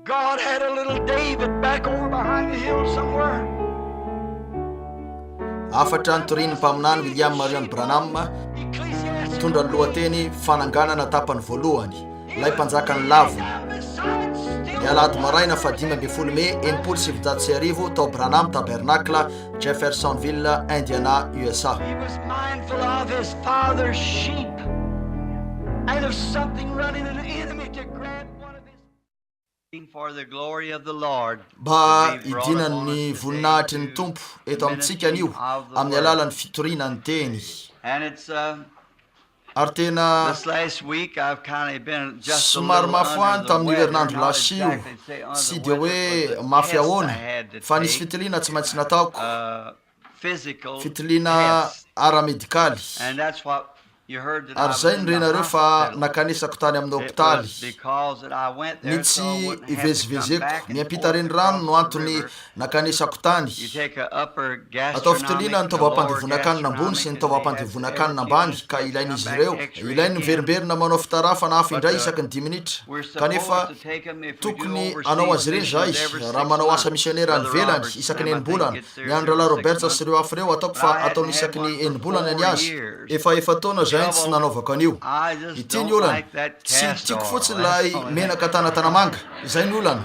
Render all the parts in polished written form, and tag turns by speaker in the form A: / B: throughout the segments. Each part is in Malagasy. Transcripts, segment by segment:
A: God had a little David back over behind the hill somewhere.
B: Hafatra nitorian'ny mpaminany William Marion Branham, mitondra ny lohateny Fananganana tapany voalohany, ilay mpanjakan'ny lavona. Ny alahady maraina faha 15 mey 1960 tao Branham Tabernacle, Jeffersonville, Indiana, USA.
A: He was mindful of his father's sheep and of something running an enemy to grab one of his
B: Mba hidinan'ny voninahitry ny Tompo eto amintsika anio amin'ny alalan'ny fitoriana ny Teny. Ary tena somary mafy ho ahy ny tamin'io herinandro lasa io, tsy dia hoe mafy ahoana, fa nisy fitiliana tsy maintsy nataoko, fitiliana ara-medikaly. Ary izay no renareo fa nankanesako tany amin'ny hopitaly. Ny tsy hivezivezeko miampita renirano no antony nankanesako tany. Atao fitiliana ny taovam-pandevonan-kanina ambony sy ny taovam-pandevonan-kanina ambany ka ilain'izy ireo. Ilainy ny miverimberina manao fitarafana hafa indray isaky ny dimy minitra. Kanefa tokony hanao azy ireny izahay raha manao asa misionera any ivelany isaky ny enim-bolana. Ny an'i Rahalahy Roberts sy ireo hafa ireo, ataoko fa ataony isaky ny enim-bolana ny azy. Efa efa-taona izay tsy nanaovako an'io. Ity ny olana, tsy tiako fotsiny ilay menaka tanatanamanga. Izay ny olana.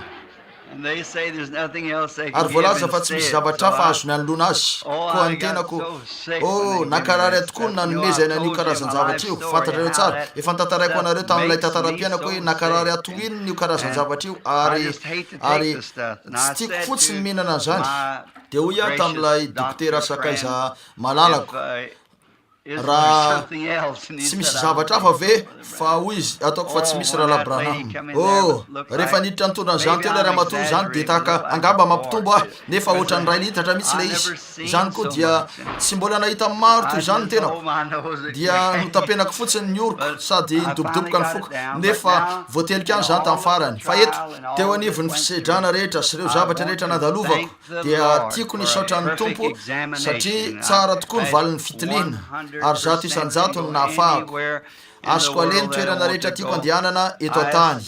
B: Ary voalaza fa tsy misy zavatra hafa azony anoloana azy. Koa ny tenako, oh, nankarary ahy tokoa ny nanomezany an'io karazan-javatra io. Fantatrareo tsara. Efa notantaraiko anareo tamin'ilay tantaram-piainako hoe nankarary ahy toy inona io karazan-javatra io, ary, ary tsy tiako fotsiny ny mihinana an'izany. Dia hoy aho tamin'ilay dokotera sakaiza malalako, Raha tsy misy zavatra hafa ve? Fa hoy izy, Ataoko fa tsy misy Rahalahy Branham. Oh, rehefa niditra nitondra an'izany teo ilay ramatoa izany dia tahaka, angamba mampitombo aho, nefa ohatran'ny iray litatra mihitsy ilay izy. Izany koa dia tsy mbola nahita maro toy izany ny tenako. Dia notapenako fotsiny ny oroko sady nidobodoboka ny foko, nefa voatelika any izany tamin'ny farany. Fa eto, teo anivon'ny fisedrana rehetra sy ireo zavatra rehetra nandalovako, dia tiako ny hisaotra ny Tompo satria tsara tokoa ny valin'ny fitiliana ary 100% no nahafahako. Azoko aleha ny toerana rehetra tiako andehanana eto an-tany.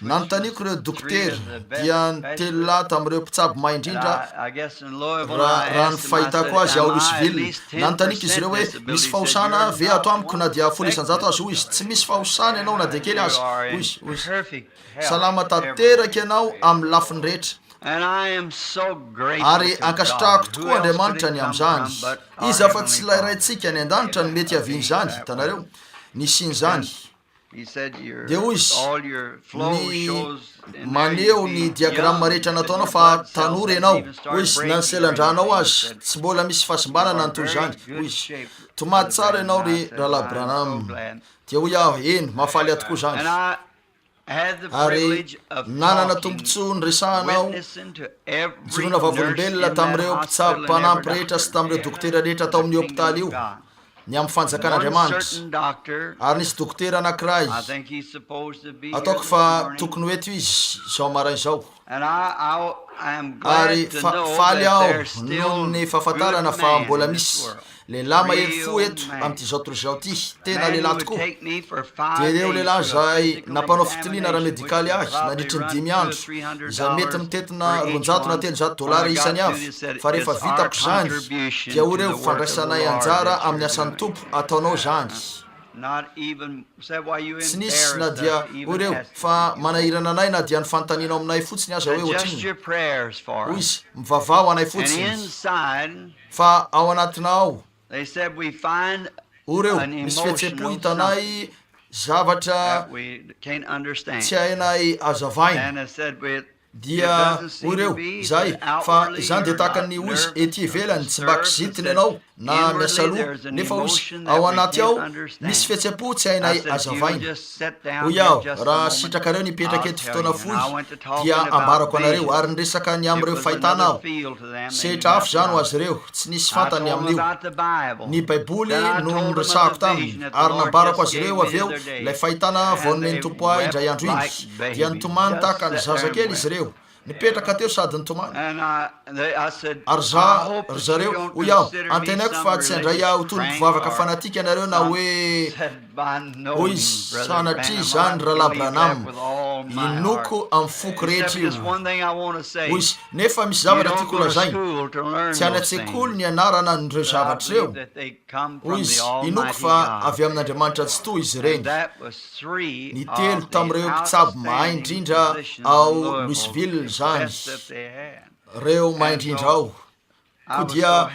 B: Nanontaniako ireo dokotera, dia ny telo lahy tamin'ireo mpitsabo mahay indrindra raha raha ny fahitako azy ao Louisville. Nanontaniako izy ireo hoe, Misy fahosana ve ato amiko na dia 10% aza? Hoy izy, Tsy misy fahosana ianao na dia kely aza. Hoy izy, hoy izy. Salama tanteraka ianao amin'ny lafiny rehetra. Ary ankasitrahako tokoa Andriamanitra ny amin'izany. Iza afa-tsy ilay Raintsika any An-danitra no mety hiavian'izany, hitanareo, nisian'izany. Dia hoy izy, ny maneho ny diagrama rehetra nataonao fa tanora ianao. Hoy izy, na ny selan-dranao aza, tsy mbola misy fahasimbana na ny toy izany. Hoy izy, Tomady tsara ianao ry Rahalahy Branham. Dia hoy aho, Eny, mahafaly ahy tokoa izany. Ary nanana tombontsoa niresahana aho, nijoroana vavolombelona tamin'ireo mpitsabo mpanampy rehetra sy tamin'ireo dokotera rehetra tao amin'io hopitaly io, ny amin'ny fanjakan'Andriamanitra. Ary nisy dokotera anankiray, ataoko fa tokony ho eto izy izao maraina izao. Ary fa, faly aho noho ny fahafantarana fa mbola misy lehilahy mahery fo eto amin'ity izao tontolo izao ity, tena lehilahy tokoa. Dia ireo lehilahy izay nampanao fitiliana ara-medikaly ahy nandritry ny dimy andro, izay mety mitentina 200 na 300 dolara isany avy, fa rehefa vitako izany, dia hoy ireo, Fandraisanay anjara amin'ny asan'ny Tompo ataonao izany. Tsy nisy na dia, hoy ireo, fa manahirana anay na dia ny fanontanianao aminay fotsiny aza hoe ohatrinona. Hoy izy, Mivavaha ho anay fotsiny. Fa ao anatinao, hoy ireo, misy fihetseham-po hitanay zavatra tsy hainay hazavaina. Dia hoy ireo, Izahay, fa izany dia tahaka ny, hoy izy, ety ivelany tsy mba kizitina ianao na miasa loha, nefa hoy izy, ao anaty ao misy fihetseham-po tsy hainay hazavaina. Hoy aho, Raha sitrakareo ny hipetraka eto fotoana fohy, dia ambarako anareo. Ary niresaka ny amin'ireo fahitana aho. Sehatra hafa izany ho azy ireo, tsy nisy fantany ny amin'io. Ny Baiboly no noresahako taminy, ary nambarako azy ireo avy eo ilay fahitana vao nomen'ny Tompo ahy indray andro iny. Dia nitomany tahaka ny zazakely izy ireo, nipetraka teo sady nitomany. Ary za, ry zareo, hoy aho, antenaiko fa tsy handray ahy ho toy ny mpivavaka fanatika ianareo na hoe, hoy izy, sanatria izany, Rahalahy Branham. Inoako amin'ny foko rehetra io. Hoy izy, Nefa misy zavatra tiako holazaina. Tsy any an-tsekoly ny ianarana an'ireo zavatra ireo. Hoy izy, Inoako fa avy amin'Andriamanitra Tsitoha izy ireny. Ny telo tamin'ireo mpitsabo mahay indrindra ao Louisville izany, ireo mahay indrindra ao. Koa dia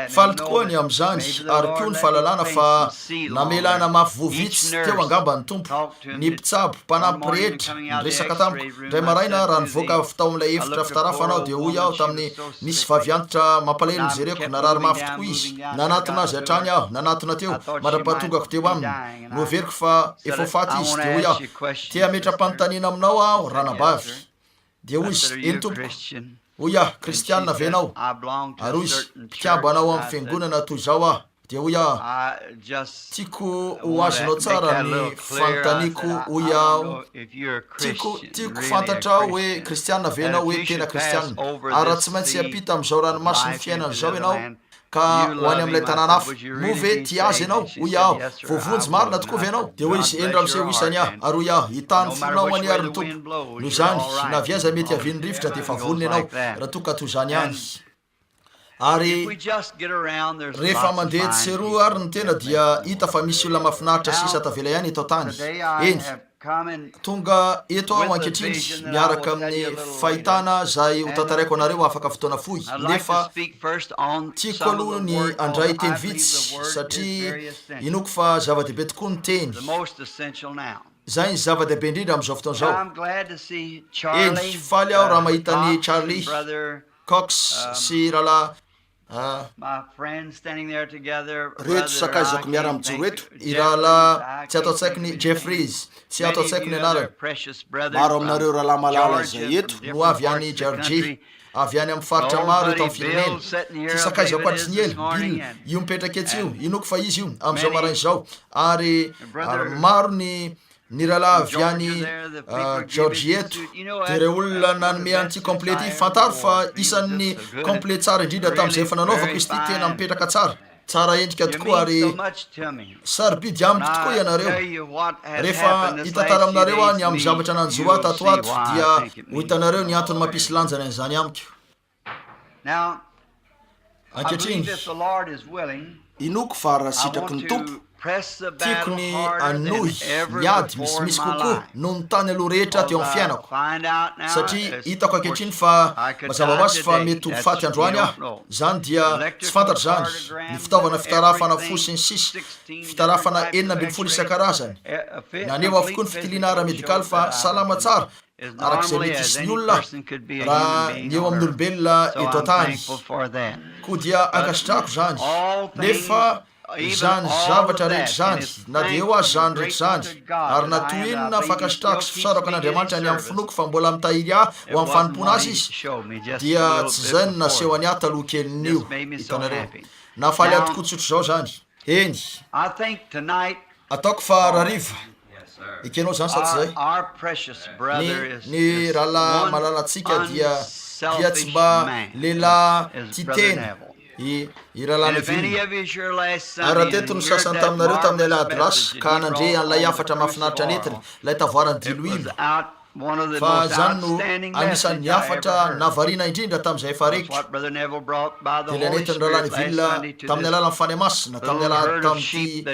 B: faly tokoa ny amin'izany, ary koa ny fahalalana fa namela hanamafy voa vitsy teo angamba ny Tompo. Ny mpitsabo mpanampy rehetra niresaka tamiko. Indray maraina, raha nivoaka avy tao amin'ilay efitra fitarafana aho, dia hoy aho tamin'ny, Nisy vavy antitra mampalahelo nojereko, narary mafy tokoa izy. Nanatona azy hatrany aho, nanatona teo, mandra-pahatongako teo aminy. Noheveriko fa efa ho faty izy, dia hoy aho, Te hametra-panontaniana aminao aho, ranabavy. Dia hoy izy, Eny, tompoko. Hoy aho, Kristiana ve ianao? Ary hoy izy, Mpikambana ao amin'ny fiangonana toy izao aho. Dia hoy aho, Tiako ho azonao tsara ny fanontaniako, hoy aho, Tiako, tiako fantatrao hoe Kristiana ve ianao, hoe tena Kristiana. Ary raha tsy maintsy hiampita amin'izao ranomasin'ny fiainana izao ianao, ka ho any amin'ilay tanàna hafa, moa ve tia azy ianao? Hoy aho, Voavonjy marina tokoa ve ianao? Dia hoy izy, Eny ramose, ho isany aho. Ary hoy aho, Hitahy ny fonao anie àry ny Tompo. Noho izany, na avy aiza mety hiavian'ny rivotra, dia efa vonona ianao, raha toa ka toy izany ihany. Ary rehefa mandeha etsy sy eroa àry ny tena, dia hita fa misy olona mahafinaritra sisa tavela ihany eto an-tany. Eny. Tonga eto aho ankehitriny miaraka amin'ny fahitana izay ho tantaraiko anareo afaka fotoana fohy, nefa tiako aloha ny handray teny vitsy satria inoako fa zava-dehibe tokoa ny teny. Izay ny zava-dehibe indrindra amin'izao fotoana izao. Eny, faly aho raha mahita an'i Charlie Cox sy Rahalahy Reto sakaizako miara-mijoro eto, i Rahalahy tsy ato an-tsaiko ny Jeffries, tsy ato an-tsaiko ny anarany.
C: Maro aminareo rahalahy malala izay eto
B: no avy any Georgie, avy any amin'ny faritra maro eto amin'ny firenena. Ty sakaizako hatry ny ela, Bill, io mipetraka etsy io, inoako fa izy io, amin'izao maraina izao. Ary, ary maro ny Ny rahalahy avy any Georgie eto, dia ireo olona nanome an'ity complet ity. Fantaro fa isan'ny complet tsara indrindra tamin'izay efa nanaovako izy ity, tena mipetraka tsara, tsara endrika tokoa ary sarobidy amiko tokoa ianareo. Rehefa hitantara aminareo aho ny amin'ny zavatra nanjo ahy tato ho ato, dia ho hitanareo ny antony mampisy lanjany an'izany amiko. Ankehitriny,
C: inoako fa raha sitraky ny Tompo,
B: tiako ny hanohy ny ady misimisy kokoa noho ny tany aloha rehetra teo amin'ny fiainako, satria hitako ankehitriny fa mazava ho azy fa mety ho faty androany aho. Izany dia, tsy fantatro izany, ny fitaovana fitarafana fo sy ny sisa, fitarafana 16 isan-karazany, naneho avokoa ny fitiliana ara-medikaly fa salama tsara, araka izay mety hisy ny olona raha ny eo amin'ny olombelona eto an-tany. Koa dia ankasitrahako izany. Nefa izany zavatra rehetra izany, na dia eo aza izany rehetra izany, ary na toy inona fankasitrahako sy fisaorako an'Andriamanitra ny amin'ny finoako fa mbola mitahiry ahy ho amin'ny fanompoana Azy Izy, dia tsy izay no nasehony ahy taloha kelin'io. Hitanareo? Nahafaly ahy tokoa tsotr'izao izany. Eny. Ataoko fa rahariva. Ekenao izany sa tsy izay? Ny, ny rahalahy malalantsika dia, dia tsy mba lehilahy tia tena, i, i Rahalahy Neville. Ary raha teto ny sasany taminareo tamin'ny alahady lasa, ka nandre an'ilay hafatra mahafinaritra nentiny, ilay tavoaran'ny diloilo, Fa izany no anisan'ny hafatra nahavariana indrindra tamin'izay efa reko, dia ilay nentin'ny Rahalahy Neville tamin'ny alalan'ny Fanahy Masina tamin'ny alahady tamin'ity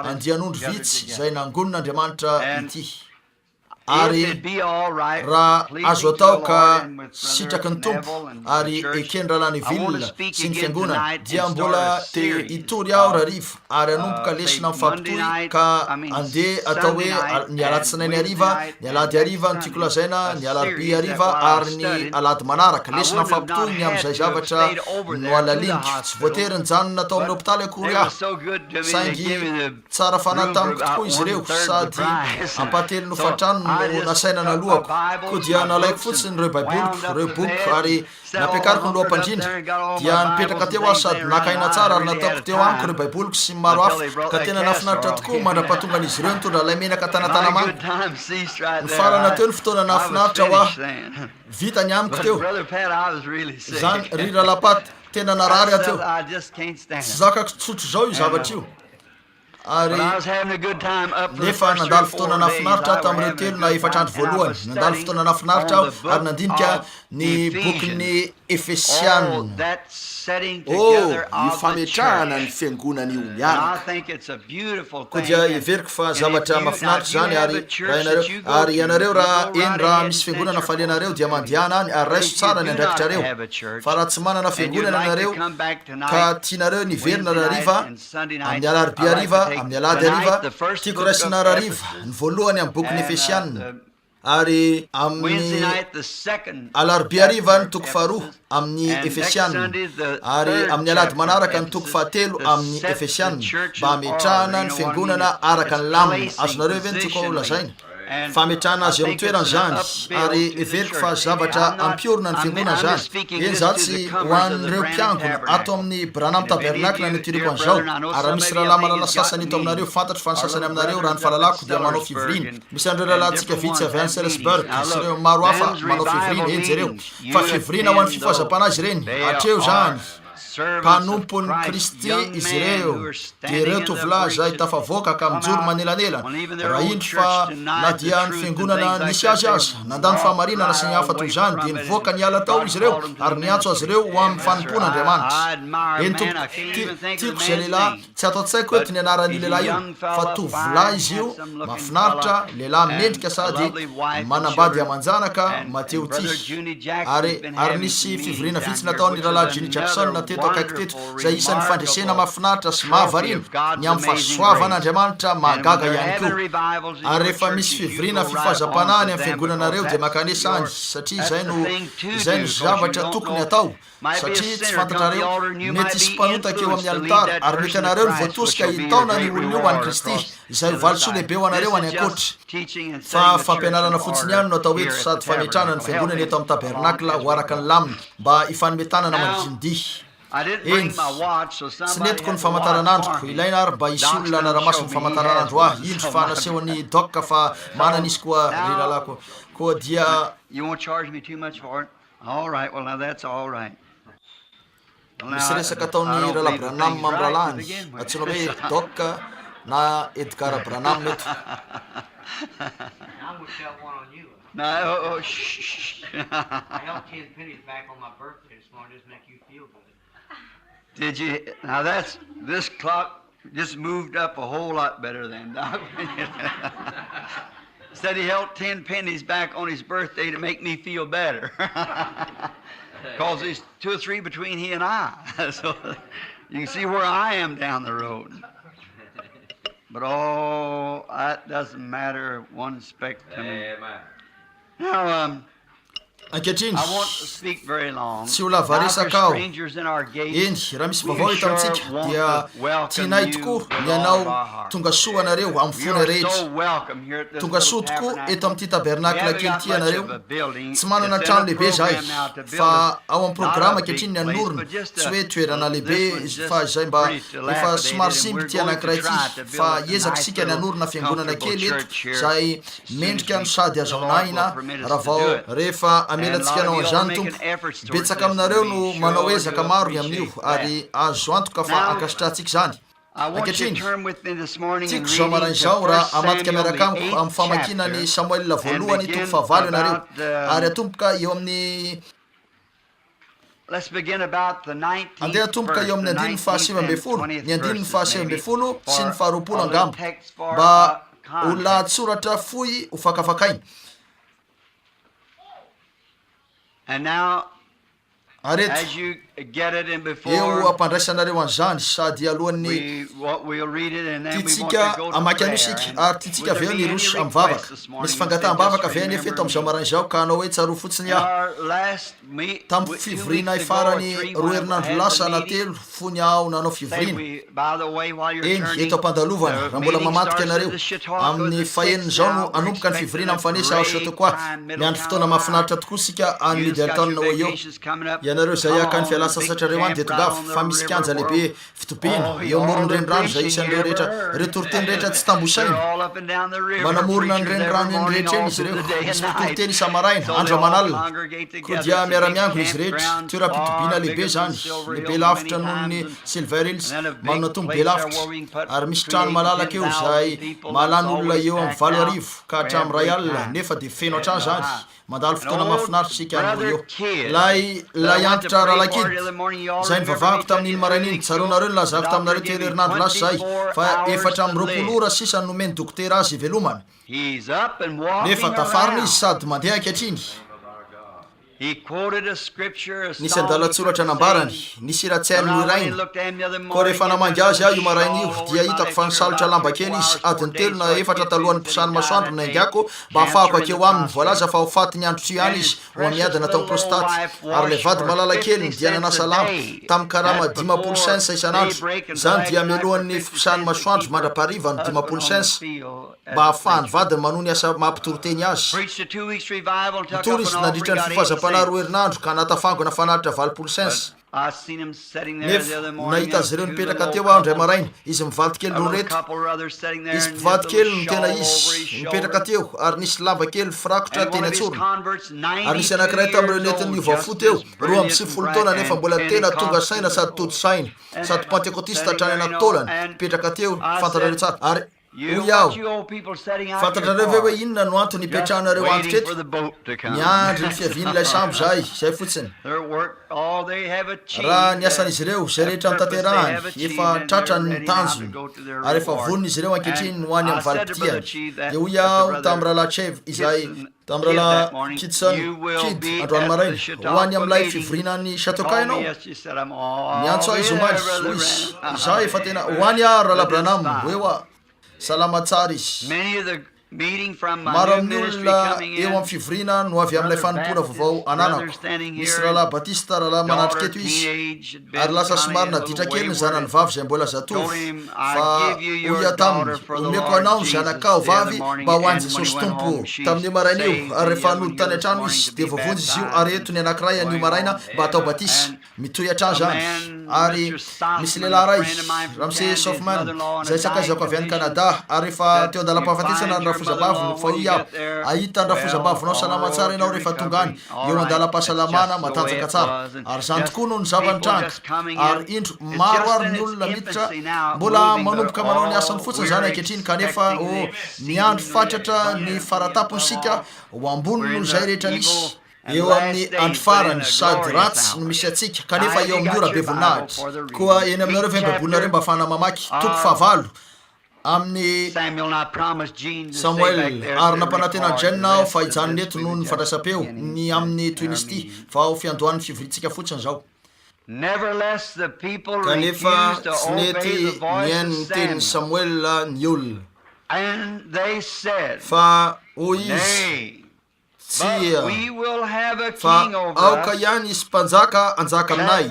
B: andian'ondry vitsy izay nangonin'Andriamanitra ity. Ary raha azo atao ka sitraky ny Tompo ary eken'ny Rahalahy Neville sy ny Fiangonana, dia mbola te hitory aho rahariva. ary hanomboka lesona mifampitohy ka andeha atao hoe ny alatsinainy hariva, ny alahady hariva, ny tiako lazaina, ny alarobia hariva ary ny alahady manaraka. Lesona mifampitohy ny amin'izay zavatra nohalaliniko. Tsy voatery nijanona tao amin'ny hopitaly akory aho, saingy tsara fanahy tamiko tokoa izy ireo sady ampahatelon'ny hofan-trano no nasaina naloako. Koa dia nalaiko fotsiny ireo Baiboliko, ireo bokiko ary Nampiakariko ny loham-pandriana, dia nipetraka teo aho sady naka aina tsara ary nataoko teo amiko ireo Baiboliko sy ny maro hafa, ka tena nahafinaritra tokoa mandra-pahatongan'izy ireo nitondra ilay menaka tanatanamanga. Nifarana teo ny fotoana nahafinaritra ho ahy. Vita ny amiko teo. Izany, ry Rahalahy Pat, tena narary aho teo. Tsy zakako tsotr'izao io zavatra io. Ary, nefa nandalo fotoana nahafinaritra aho tamin'ireo telo na efatra andro voalohany. Nandalo fotoana nahafinaritra aho ary nandinika ny bokin'ny Efesiana.
C: Oh, io fametrahana ny fiangonana io miaraka.
B: Koa dia heveriko fa zavatra mahafinaritra izany, ary raha ianareo, ary ianareo raha, eny, raha misy fiangonana falehanareo dia mandehana any ary raiso tsara ny andraikitrareo. Fa raha tsy manana fiangonana ianareo ka tianareo ny hiverina rahariva, amin'ny alarobia hariva, amin'ny alahady hariva, tiako raisina rahariva, ny voalohany amin'ny bokin'ny Efesiana, ary amin'ny alarobia hariva ny toko faharoa amin'ny Efesiana, ary amin'ny alahady manaraka ny toko fahatelo amin'ny Efesiana, mba hametrahana ny fiangonana araka ny lamina. Azonareo ve ny tiako holazaina? Fametrahana azy eo amin'ny toerany izany, ary heveriko fa zavatra hampiorina ny fiangonana izany. Eny, izaho tsy ho an'ireo mpiangona ato amin'ny Branham Tabernacle no itoriako an'izao. Ary raha misy rahalahy malala sasany eto aminareo, fantatro fa ny sasany aminareo, raha ny fahalalako, dia manao fivoriana. Misy an'ireo rahalahintsika vitsy avy any Sellersburg sy ireo maro hafa manao fivoriana. Eny, jereo. Fa fivoriana ho an'ny fifohazam-panahy izy ireny. Hatreo izany. Mpanompon'i Kristy izy ireo, dia ireo tovolahy izay tafavoaka ka mijoro manelanelana, raha indro fa na dia ny fiangonana nisy azy aza nandà ny fahamarinana sy ny hafa toy izany, dia nivoaka niala tao izy ireo ary niantso azy ireo ho amin'ny fanompoana Andriamanitra. Eny tompoko, tiako izay lehilahy, tsy ato an-tsaiko eto ny anaran'io lehilahy io, fa tovolahy izy io, mahafinaritra, lehilahy mendrika sady manambady aman-janaka, Mateo ity. Ary, ary nisy fivoriana vitsy nataon'ny Rahalahy Jimmy Jackson teto akaiky teto, izay isan'ny fandresena mahafinaritra sy mahavariana ny amin'ny fahasoavan'Andriamanitra mahagaga ihany koa. Ary rehefa misy fivoriana fifazam-panahy any amin'ny fiangonanareo dia mankanesa any, satria izay no, izay no zavatra tokony hatao. Satria tsy fantatrareo, mety hisy mpanota hankeo amin'ny alitara, ary mety ianareo no voatosika hitaona an'io olona io ho an'i Kristy, izay ho valisoa lehibe ho anareo any ankoatra. Fa fampianarana fotsiny ihany no atao eto, sady fametrahana ny fiangonana eto amin'ny tabernakla ho araka ny lamina, mba hifanome tanana mandritry ny dihy. Eny, tsy nentiko ny famantaranandroko, ilaina ary mba hisy olona hanara-maso ny famantaranandro ahy. Indro fa nasehon'i Doc fa manana izy koa, ry rahalahiko. Koa dia. Misy resaka ataon'i Rahalahy Branham amin'ny rahalahiny, antsoina hoe Doc na Edgar Branham eto.
C: Just moved up a whole lot better than Doc. Said he held 10 pennies back on his birthday to make me feel better. Because there's two or three between he and I. so you can see where I am down the road. But oh, that doesn't matter one speck to me. Amen. Now, um,
B: Ankehitriny, tsy ho lava resaka aho. Eny, raha misy vaovao eto amintsika, dia tianay tokoa ny hanao tonga soa anareo amin'ny fonay rehetra. Tonga soa tokoa eto amin'ity tabernakla kely ity ianareo. Tsy manana trano lehibe izahay, fa ao amin'ny programa ankehitriny ny hanorina, tsy hoe toerana lehibe, fa izay mba efa somary simba ity anankiray ity, fa hiezaka isika ny hanorina fiangonana kely eto, izay Mendrika no sady azahoana aina raha vao rehefa hamela antsika hanao an'izany Tompo. Betsaka aminareo no manao ezaka maro ny amin'io ary azo antoka fa ankasitrahantsika izany. Ankehitriny, tiako izao maraina izao raha hamadika miaraka amiko amin'ny famakiana ny Samoela voalohany toko fahavalo ianareo ary hatomboka eo amin'ny Andeha hatomboka eo amin'ny andininy faha-19, ny andininy faha-19 sy ny faha-20 angamba, mba ho lahatsoratra fohy ho fakafakaina. Ary eto, eo am-pandraisanareo an'izany, sady alohan'ny tiantsika hamaky an'io isika, ary tiantsika avy eo ny hiroso amin'ny vavaka. Misy fangataham-bavaka ve anefa eto amin'izao maraina izao ka hanao hoe tsarovy fotsiny aho? Tamin'ny fivorianay farany roa herinandro lasa na telo fony aho nanao fivoriana, eny, eto am-pandalovana, raha mbola mamadika ianareo, amin'ny fahenina izao no hanomboka ny fivoriana mifanesy ao Chautauqua. Miandry fotoana mahafinaritra tokoa isika any Middleton, Ohio. Ianareo izay haka ny fialantsiny. Mialà sasatrareo any dia tongava, fa misy kianja lehibe fitobiana eo amoron'ny renirano izay isan'ireo rehetra, ireo toriteny rehetra tsy tambo isaina. Manamorona ny renirano eny rehetra eny izy ireo. Misy mpitoriteny isa-maraina, andro aman'alina. Koa dia miara-miangona izy rehetra. Toeram-pitobiana lehibe izany, lehibe lavitra noho ny Silver Hills, manana tombo be lavitra. Ary misy trano malalaka eo izay mahalany olona eo amin'ny 8000 ka hatramin'ny 1000, nefa dia feno hatrany izany. Mandalo fotoana mahafinaritra isika any Ohio. Ilay, ilay antitra Rahalahy Kidd, izay nivavahako tamin'iny maraina iny, tsaroanareo nilazako taminareo telo herinandro lasa izay, fa 24 ora sisa no nomen'ny dokotera azy hivelomana. Nefa tafarina izy sady mandeha ankehitriny. Nisy andalan-tsoratra nambarany, nisy hira tsy hainy nohirainy. Koa rehefa namangy azy aho io maraina io, dia hitako fa nisalotra lamba kely izy, adiny telo na efatra talohan'ny niposahan'ny masoandro no naingako mba hahafahako hakeo aminy. Voalaza fa ho faty ny androtr'io ihany izy, homamiadana tao amin'ny prostaty. Ary ilay vady malala keliny dia nanasa lamba, tamin'ny karama 50 cents isan'andro. Izany dia mialohan'ny fiposahan'ny masoandro mandra-pahariva no 50 cents. mba hahafahan'ny vadiny manohy ny asa maha mpitoriteny azy. Nitory izy nandritra ny fifazam-panahy roa herinandro ka nahatafangona fanatitra 80 cents. Nefa, nahita azy ireo nipetraka teo aho indray maraina, izy mivady kely roa ireto. Izy mpivady kely no tena izy, nipetraka teo, ary nisy lamba kely firakotra teny an-tsorony. Ary nisy anankiray tamin'ireo nentiny niova fo teo, 92 taona, nefa mbola tena tonga saina sady tody saina, sady Pentekotista hatrany anaty taolany, nipetraka teo, fantatrareo tsara. Ary. Hoy aho, Fantatrareo ve hoe inona no antony ipetrahanareo antitra eto? Miandry ny fiavian'ilay sambo izahay, izay fotsiny. Raha ny asan'izy ireo, izay rehetra notanterahany, efa tratrany ny tanjony, ary efa vonona izy ireo ankehitriny ho any amin'ny valim-pitiany. Dia hoy aho tamin'ny Rahalahy Chev, izay, tamin'ny Rahalahy Kidson, Kidd, androany maraina, Ho any amin'ilay fivoriana any Chautauqua ianao? Niantso ahy izy omaly, hoy izy, Izaho efa tena, ho any aho, Rahalahy Branham, ho eo aho. Salama tsara izy. Maro amin'ny olona eo amin'ny fivoriana no avy amin'ilay fanompoana vaovao ananako. Misy Rahalahy Batista, rahalahy manatrika eto izy, ary lasa somary naditra kely ny zanany vavy izay mbola zatovo, fa hoy aho taminy, Omeko anao ny zanakao vavy mba ho an'i Jesosy Tompo. Tamin'io maraina io, ary rehefa nody tany an-trano izy, dia voavonjy izy io, ary eto ny anankiray anio maraina mba hatao batisa. Mitohy hatrany izany. Ary misy lehilahy iray, Ramsey Soffman, izay sakaizako avy any Canada, ary rehefa teo an-dalam-pahafatesana ny rafozam-baviny, fa hoy aho, Hahita ny rafozam-bavinao salama tsara ianao rehefa tonga any, eo an-dalam-pahasalamana matanjaka tsara. Ary izany tokoa no ny zava-nitranga. Ary indro, maro ary ny olona miditra, mbola manomboka manao ny asany fotsiny izany ankehitriny, kanefa, oh, miandry fatratra ny faratapony isika ho ambony noho izay rehetra nisy. Eo amin'ny andro farany sady ratsy no misy antsika, kanefa eo amin'ny ora be voninahitra. Koa eny aminareo ve ny Baibolinareo mba ahafahana mamaky? Toko fahavalo amin'ny Samoela. Ary nampanantena an'i Jane aho fa hijanona eto noho ny fandraisam-peo ny amin'ny tohin'izy ity, fa ho fiandohan'ny fivoriantsika fotsiny izao. Kanefa tsy nety nihaino ny tenin'i Samoela ny olona, fa hoy izy, Tsia, fa aoka ihany hisy mpanjaka hanjaka aminay,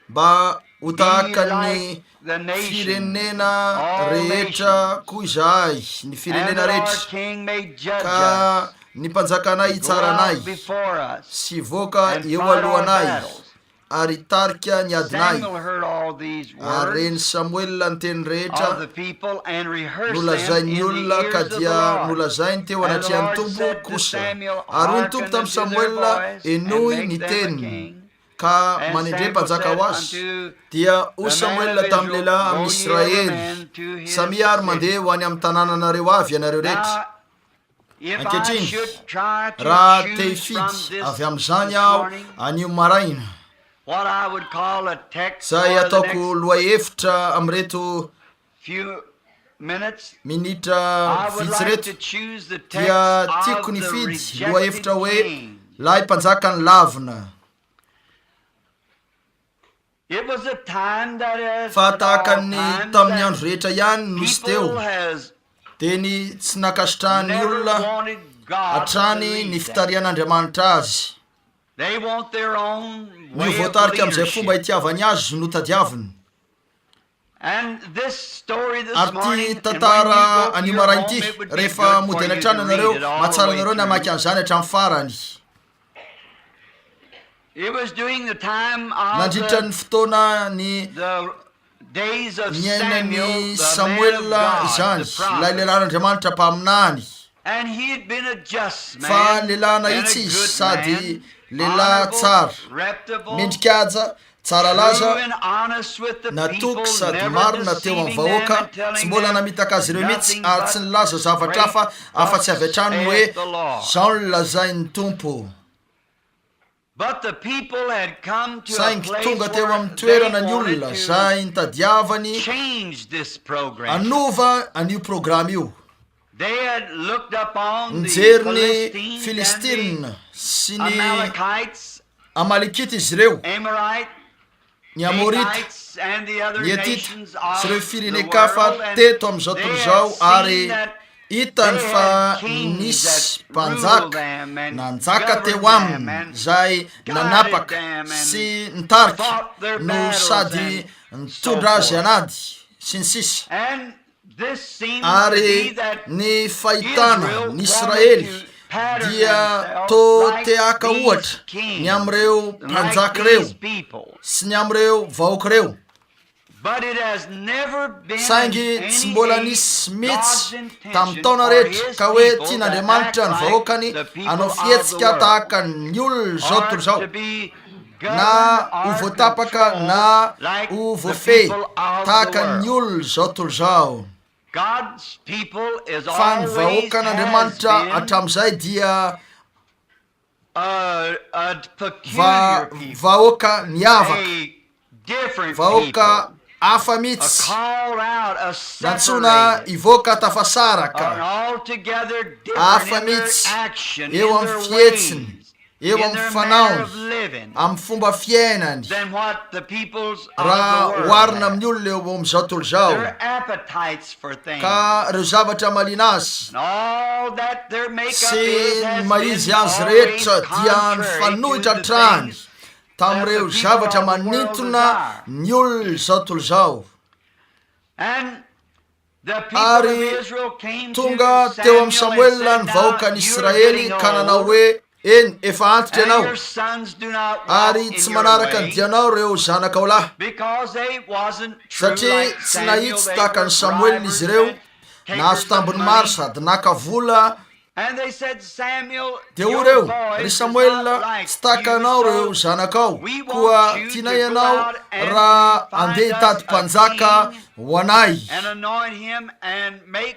B: mba ho tahaka ny firenena rehetra koa izahay, ny firenena rehetra, ka ny mpanjakanay hitsara anay sy hivoaka eo alohanay. ary hitarika ny adinay. Ary ren'i Samoela ny teny rehetra nolazain'ny olona, ka dia nolazainy teo anatrehan'ny Tompo kosa. Ary hoy ny Tompo tamin'i Samoela, Henoy ny teniny, ka manendre mpanjaka ho azy. Dia hoy Samoela tamin'ny lehilahy amin'ny Israely, Samia ary mandeha ho any amin'ny tanànanareo avy ianareo rehetra. Ankehitriny, raha te-hifidy avy amin'izany aho anio maraina, izay ataoko lohahevitra amin'ireto minitra vitsy ireto, dia tiako ny hifidy lohahevitra hoe Lahy Mpanjaka Nilavina. Fa tahaka ny tamin'ny andro rehetra ihany no nisy teo, dia ny tsy nankasitrahan'ny olona hatrany ny fitarihan'Andriamanitra azy. Ny ho voatarika amin'izay fomba itiavany azy no tadiaviny. Ary ity tantara anio maraina ity, rehefa mody any an-trano ianareo, mahatsara anareo ny hamaky an'izany hatramin'ny farany. Nandritra ny fotoana ny niainan'i Samoela izany, ilay lehilahin'Andriamanitra mpaminany. Fa lehilahy nahitsy izy sady lehilahy tsara, mendrika-haja, tsara laza, natoky sady marina teo amin'ny vahoaka, tsy mbola namitaka azy ireo mihitsy ary tsy nilaza zavatra hafa afa-tsy avy hatrany ny hoe, Izao no lazain'ny Tompo. Saingy tonga teo amin'ny toerana ny olona izay nitadiavany hanova an'io programa io. Nijery ny Filistina sy ny Amalekita izy ireo, ny Amorita, ny Hetita sy ireo firenen-kafa teto amin'izao tontolo izao ary hitany fa nisy mpanjaka nanjaka teo aminy izay nanapaka sy nitarika no sady nitondra azy an'ady sy ny sisa. Ary ny fahitana ny Israely dia tô te haka ohatra ny amin'ireo mpanjaka ireo sy ny amin'ireo vahoaka ireo. Saingy tsy mbola nisy mihitsy tamin'ny taona rehetra ka hoe tian'Andriamanitra ny vahoakany hanao fihetsika tahaka ny olona izao tontolo izao. na ho voatapaka na ho voafehy tahaka ny olona izao tontolo izao. Fa ny vahoakan'Andriamanitra hatramin'izay dia va vahoaka miavaka, vahoaka hafa mihitsy, nantsoina hivoaka tafasaraka, hafa mihitsy eo amin'ny fihetsiny, eo amin'ny fanaony, amin'ny fomba fiainany, raha oharina amin'ny olona eo amin'izao tontolo izao, ka ireo zavatra mahaliana azy sy ny maha-izy azy rehetra dia nifanohitra hatrany tamin'ireo zavatra manintona ny olona izao tontolo izao. Ary tonga teo amin'i Samoela ny vahoakan'Israely ka nanao hoe, Eny, efa antitra ianao, ary tsy manaraka ny dianao ireo zanakao lahy. Satria tsy nahitsy tahaka an'i Samoela izy ireo, nahazo tambiny maro sady naka vola. Dia hoy ireo, Ry Samoela, tsy tahaka anao ireo zanakao, koa tianay ianao raha handeha hitady mpanjaka ho anay.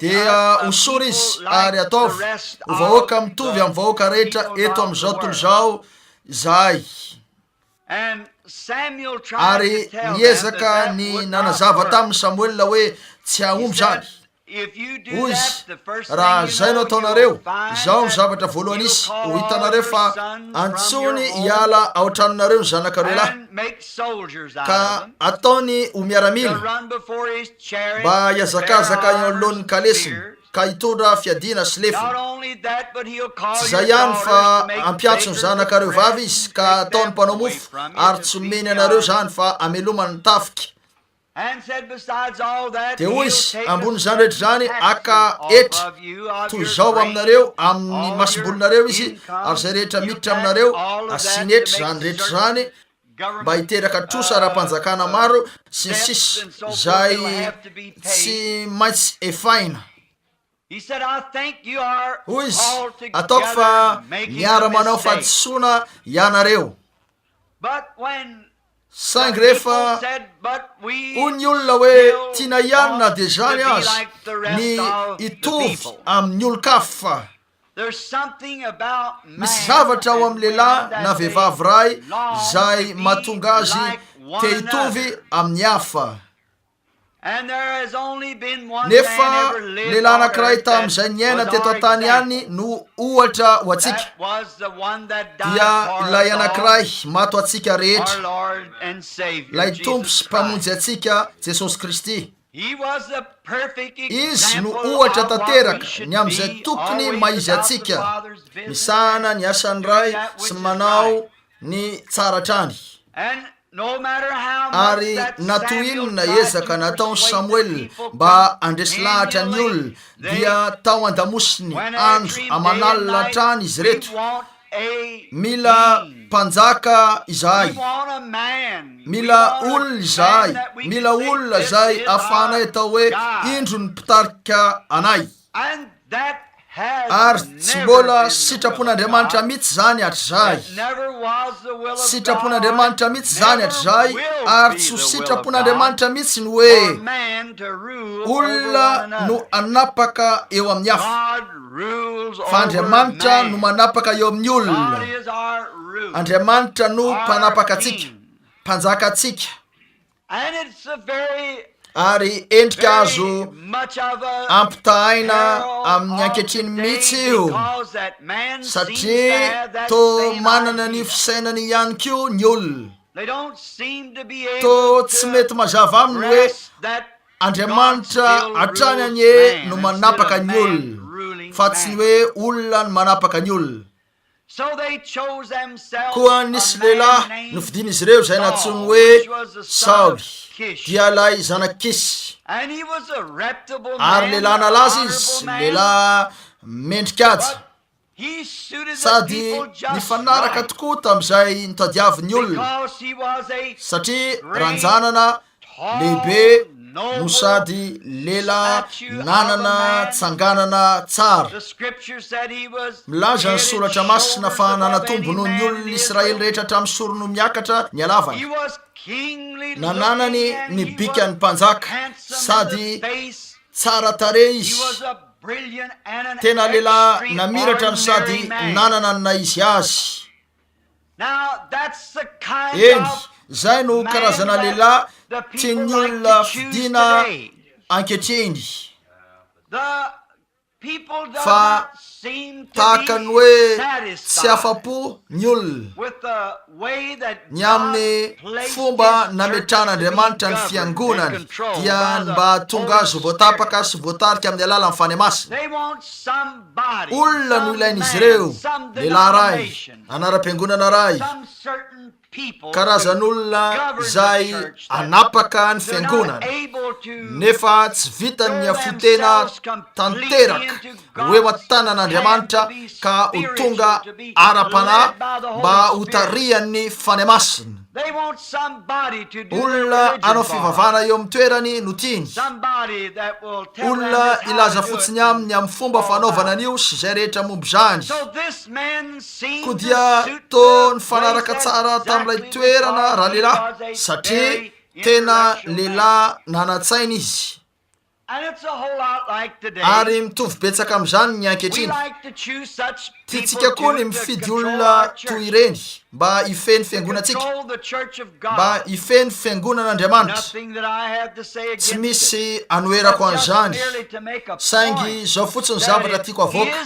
B: Dia hosory izy ary ataovy ho vahoaka mitovy amin'ny vahoaka rehetra eto amin'izao tontolo izao izahay. Ary niezaka ny nanazava taminy Samoela hoe tsy hahomby izany. Hoy izy, Raha izay no ataonareo, izao no zavatra voalohany hisy, ho hitanareo fa antsoiny hiala ao an-tranonareo ny zanakareo lahy, ka hataony ho miaramila mba hihazakazaka eo anoloan'ny kalesiny, ka hitondra fiadiana sy lefona. Tsy izay ihany fa hampiantso ny zanakareo vavy izy, ka hataony mpanao mofo, ary tsy homeny anareo izany fa hamelomany ny tafika. Dia hoy izy, Ambonin'izany rehetra izany, haka hetra toy izao aminareo amin'ny masombolinareo izy, ary izay rehetra miditra aminareo, asiany hetra izany rehetra izany, mba hiteraka trosa ara-panjakana maro, sy ny sisa, izay tsy maintsy efaina. Hoy izy, Ataoko fa miara-manao fahadisoana ianareo. Saingy rehefa hoy ny olona hoe tiana ihany na dia izany aza ny hitovy amin'ny olon-kafa. Misy zavatra ao amin'ny lehilahy na vehivavy iray izay mahatonga azy te hitovy amin'ny hafa. Nefa lehilahy anankiray tamin'izay niaina teto an-tany ihany no ohatra ho antsika, dia ilay anankiray maty ho antsika rehetra, ilay Tompo sy Mpamonjy antsika, Jesosy Kristy. Izy no ohatra tanteraka ny amin'izay tokony maha-izy antsika, misahana ny asan'ny Ray sy manao ny tsara hatrany. Ary na toy inona ezaka nataon'i Samoela mba handresy lahatra ny olona, dia tao an-damosiny andro aman'alina hatrany izy ireto. Mila mpanjaka izahay. Mila olona izahay. Mila olona izay ahafahanay atao hoe, Indro ny mpitarika anay. Ary tsy mbola sitrapon'Andriamanitra mihitsy izany hatrizay. Sitrapon'Andriamanitra mihitsy izany hatrizay, ary tsy ho sitrapon'Andriamanitra mihitsy ny hoe olona no hanapaka eo amin'ny hafa, fa Andriamanitra no manapaka eo amin'ny olona. Andriamanitra no mpanapaka antsika, mpanjaka antsika. Ary endrika azo ampitahaina amin'ny ankehitriny mihitsy io, satria toa manana an'io fisainana io ihany koa ny olona. Toa tsy mety mazava aminy hoe Andriamanitra hatrany anie no manapaka ny olona, fa tsy ny hoe olona no manapaka ny olona. Koa nisy lehilahy nofidin'izy ireo izay nantsoiny hoe Saoly, dia ilay zanak'i Kisy. Ary lehilahy nalaza izy, lehilahy mendri-kaja, sady nifanaraka tokoa tamin'izay notadiavin'ny olona, satria ranjanana lehibe no sady lehilahy nanana tsanganana tsara. Milaza ny Soratra Masina fa nanatombo noho ny olon'ny Israely rehetra hatramin'ny sorony miakatra ny halavany. Nananany ny bikan'ny mpanjaka sady tsara tarehy izy. Tena lehilahy namiratra no sady nanana ny naha izy azy. Eny, izay no karazana lehilahy tian'ny olona fidiana ankehitriny. Fa tahaka ny hoe tsy afa-po ny olona ny amin'ny fomba nametrahan'Andriamanitra ny fiangonany, dia ny mba hahatonga azy ho voatapaka sy voatarika amin'ny alalan'ny Fanahy Masina. Olona no ilain'izy ireo, lehilahy iray, anaram-piangonana iray, karazan'olona izay hanapaka ny fiangonana, nefa tsy vitany ny hafoy-tena tanteraka ho eo an-tanan'Andriamanitra ka ho tonga ara-panahy mba hotarihan'ny Fanahy Masina. Olona hanao fivavahana eo amin'ny toerany no tiany. Olona hilaza fotsiny aminy amin'ny fomba fanaovana an'io sy izay rehetra momba izany. Koa dia toa nifanaraka tsara tamin'ilay toerana ralehilahy, satria tena lehilahy nanan-tsaina izy. Ary mitovy betsaka amin'izany ny ankehitriny. Tiantsika koa ny mifidy olona toy ireny mba hifehy ny fiangonantsika, mba hifehy ny fiangonan'Andriamanitra. Tsy misy anoherako an'izany, saingy izao fotsiny zavatra tiako avoaka,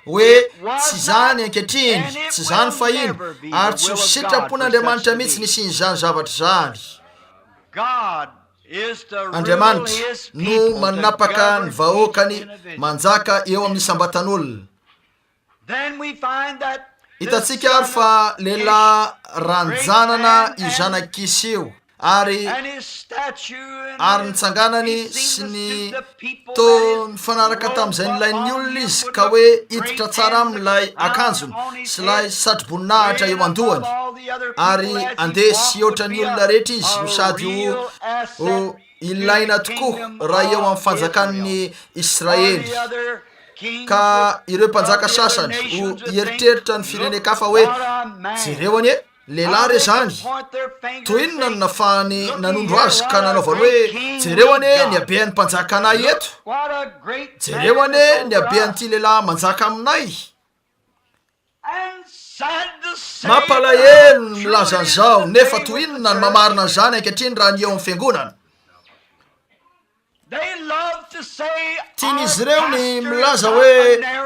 B: hoe tsy izany ankehitriny, tsy izany fahiny, ary tsy ho sitrapon'Andriamanitra mihitsy ny hisian'izany zavatra izany. Andriamanitra no manapaka ny vahoakany manjaka eo amin'ny isam-batan'olona. Hitantsika ary fa lehilahy ranjanana io zanak'i Kisy io, ary ary nitsanganany sy ny toa nifanaraka tamin'izay nilain'ny olona izy ka hoe hiditra tsara aminy ilay akanjony sy ilay satroboninahitra eo an-dohany ary andeha sy hihoatra ny olona rehetra izy no sady ho ho ilaina tokoa raha eo amin'ny fanjakan'ny Israely ka ireo mpanjaka sasany ho hieritreritra ny firenen-kafa hoe jereo anie Lehilahy re izany! Toy inona no nafahany nanondro azy ka nanaovany hoe, Jereo anie ny habean'ny mpanjakanay eto! Jereo anie ny habean'ity lehilahy manjaka aminay! Mampalahelo ny milaza an'izao, nefa toy inona ny mamarina an'izany ankehitriny raha ny eo amin'ny fiangonana. Tian'izy ireo ny milaza hoe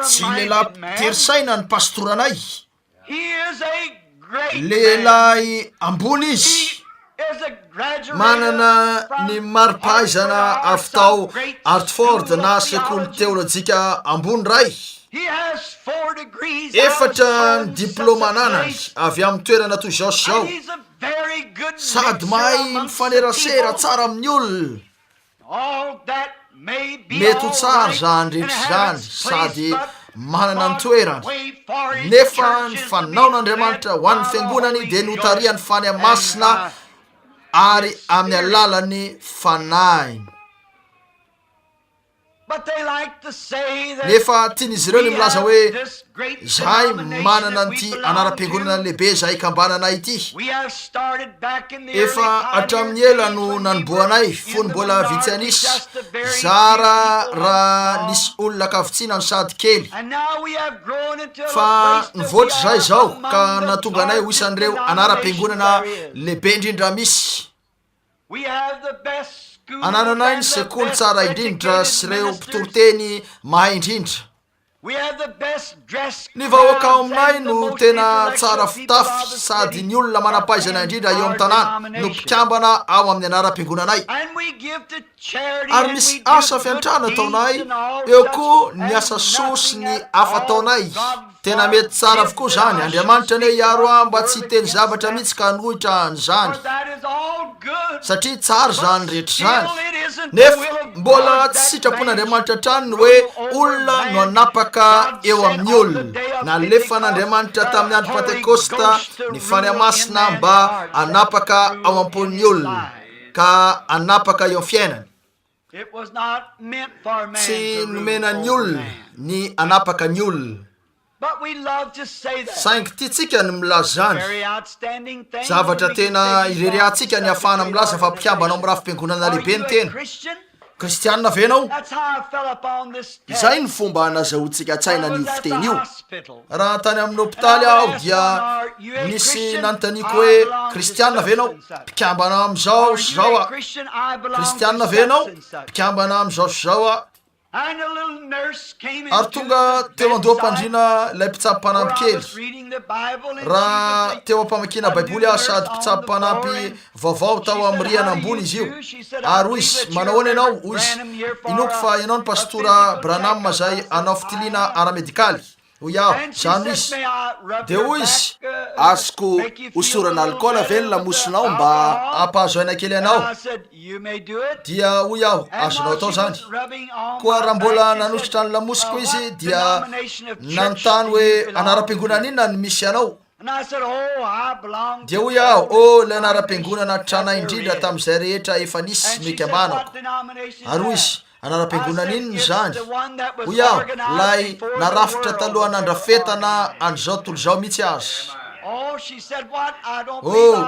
B: tsy lehilahy tery saina ny pastoranay. Lehilahy ambony izy, manana ny mari-pahaizana avy tao Hartford na sekoly teolojika ambony iray. Efatra ny diplaoma ananany avy amin'ny toerana toy izao sy izao. Sady mahay mifanerasera tsara amin'ny olona. Mety ho tsara izany rehetra izany sady manana ny toerany. Nefa ny fanaon'Andriamanitra ho an'ny Fiangonany dia ny hotarihan'ny Fanahy Masina ary amin'ny alalan'ny Fanahiny. Nefa tian'izy ireo ny milaza hoe, Izahay manana an'ity anaram-piangonana lehibe izay ikambananay ity. Efa hatramin'ny ela no nanombohanay, fony mbola vitsy an'isa, zara raha nisy olona ankavitsiana no sady kely. Fa nivoatra izahay izao ka nahatonga anay ho isan'ireo anaram-piangonana lehibe indrindra misy. Anananay ny sekoly tsara indrindra sy ireo mpitoriteny mahay indrindra. Ny vahoaka ao aminay no tena tsara fitafy sady ny olona manam-pahaizana indrindra eo amin'ny tanàna no mpikambana ao amin'ny anaram-piangonanay. Ary misy asa fiantrana ataonay, eo koa ny asa soa sy ny hafa ataonay. Tena mety tsara avokoa izany. Andriamanitra anie hiaro ahy mba tsy hiteny zavatra mihitsy ka hanohitra an'izany. Satria tsara izany rehetra izany. Nefa mbola tsy sitrapon'Andriamanitra hatrany ny hoe olona no hanapaka eo amin'ny olona. Nalefan'Andriamanitra tamin'ny andro Pantekosta ny Fanahy Masina mba hanapaka ao am-pon'ny olona, ka hanapaka eo amin'ny fiainany. Tsy nomena ny olona ny hanapaka ny olona. Saingy tiantsika ny milaza izany. Zavatra tena irerehantsika ny hahafahana milaza fa mpikambana ao amin'ny rafi-piangonana lehibe ny tena. Kristianina ve ianao? Izay no fomba nazahoantsika an-tsaina an'io fiteny io. Raha tany amin'ny hopitaly aho dia nisy nanontaniako hoe, Kristianina ve ianao? Mpikambana amin'izao sy izao aho. Kristianina ve ianao? Mpikambana amin'izao sy izao aho. Ary tonga teo andoham-pandriana ilay mpitsabo mpanampy kely. Raha teo am-pamakiana Baiboly aho sady mpitsabo mpanampy vaovao tao amin'ny rihana ambony izy io. Ary hoy izy, Manao ahoana ianao? Hoy izy, Inoako fa ianao no Pastora Branham izay hanao fitiliana ara-medikaly. Hoy aho, Izany izy. Dia hoy izy, Azoko hosorana alikaola ve ny lamosinao mba hampahazo aina kely anao? Dia hoy aho, Azonao atao izany. Koa raha mbola nanosotra ny lamosiko izy dia nanontany hoe, Anaram-piangonana inona no misy anao? Dia hoy aho, Oh, ilay anaram-piangonana tranainy indrindra tamin'izay rehetra efa nisy no ikambanako. Ary hoy izy, Anaram-piangonana inona izany? Hoy aho, Ilay narafitra taloha nandrafetana an'izao tontolo izao mihitsy aza. Oh,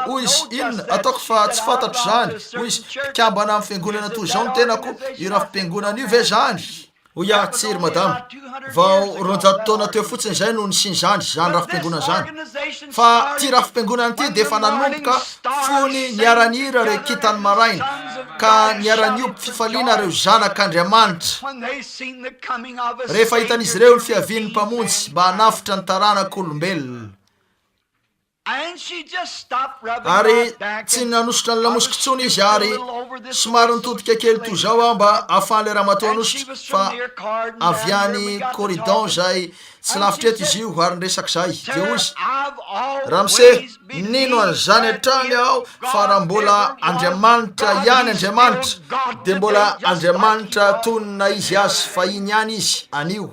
B: hoy izy, inona? Ataoko fa tsy fantatro izany. Hoy izy, Mpikambana amin'ny fiangonana toy izao ny tenako, io rafi-piangonana io ve izany? Hoy aho, Tsia, ry madama. Vao 200 taona teo fotsiny izay no nisian'izany, izany rafi-piangonana izany. Fa ity rafi-piangonana ity dia efa nanomboka fony niara-nihira ireo kintan'ny maraina, ka niara-nihoby fifaliana ireo zanak'Andriamanitra, rehefa hitan'izy ireo ny fiavian'ny Mpamonjy mba hanafotra ny taranak'olombelona. Ary tsy nanosotra ny lamosiko intsony izy ary somary nitodika kely toy izao aho mba ahafahan'ilay ramatoa hanosotra fa avy any Corydon izay tsy lavitra eto izy io ary niresaka izahay. Dia hoy izy, Ramose, nino an'izany hatrany aho fa raha mbola Andriamanitra ihany Andriamanitra dia mbola Andriamanitra toy ny naha izy azy fahiny ihany izy anio.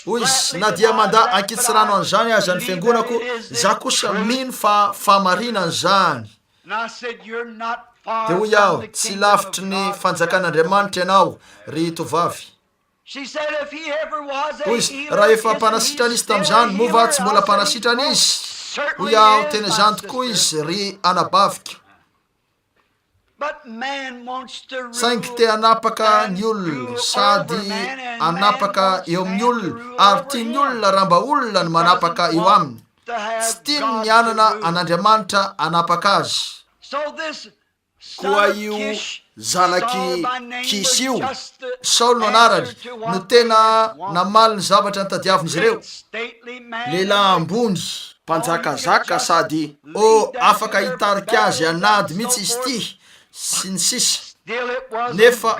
B: Hoy izy, Na dia mandà ankitsirano an'izany aza ny fiangonako, izaho kosa mino fa fahamarinana izany. Dia hoy aho, Tsy lavitry ny fanjakan'Andriamanitra ianao, ry tovovavy. Hoy izy, Raha efa mpanasitrana izy tamin'izany, moa va tsy mbola mpanasitrana izy? Hoy aho, Tena izany tokoa izy, ry anabaviko. Saingy te hanapaka ny olona sady hanapaka eo amin'ny olona ary tian'ny olona raha mba olona no manapaka eo aminy. Tsy tiany ny hanana an'Andriamanitra hanapaka azy. Koa io zanak'i Kisy io, Saoly no anarany, no tena namaly ny zavatra notadiavin'izy ireo. Lehilahy ambony, mpanjakazaka sady oh afaka hitarika azy an'ady mihitsy izy ity sy ny sisa Nefa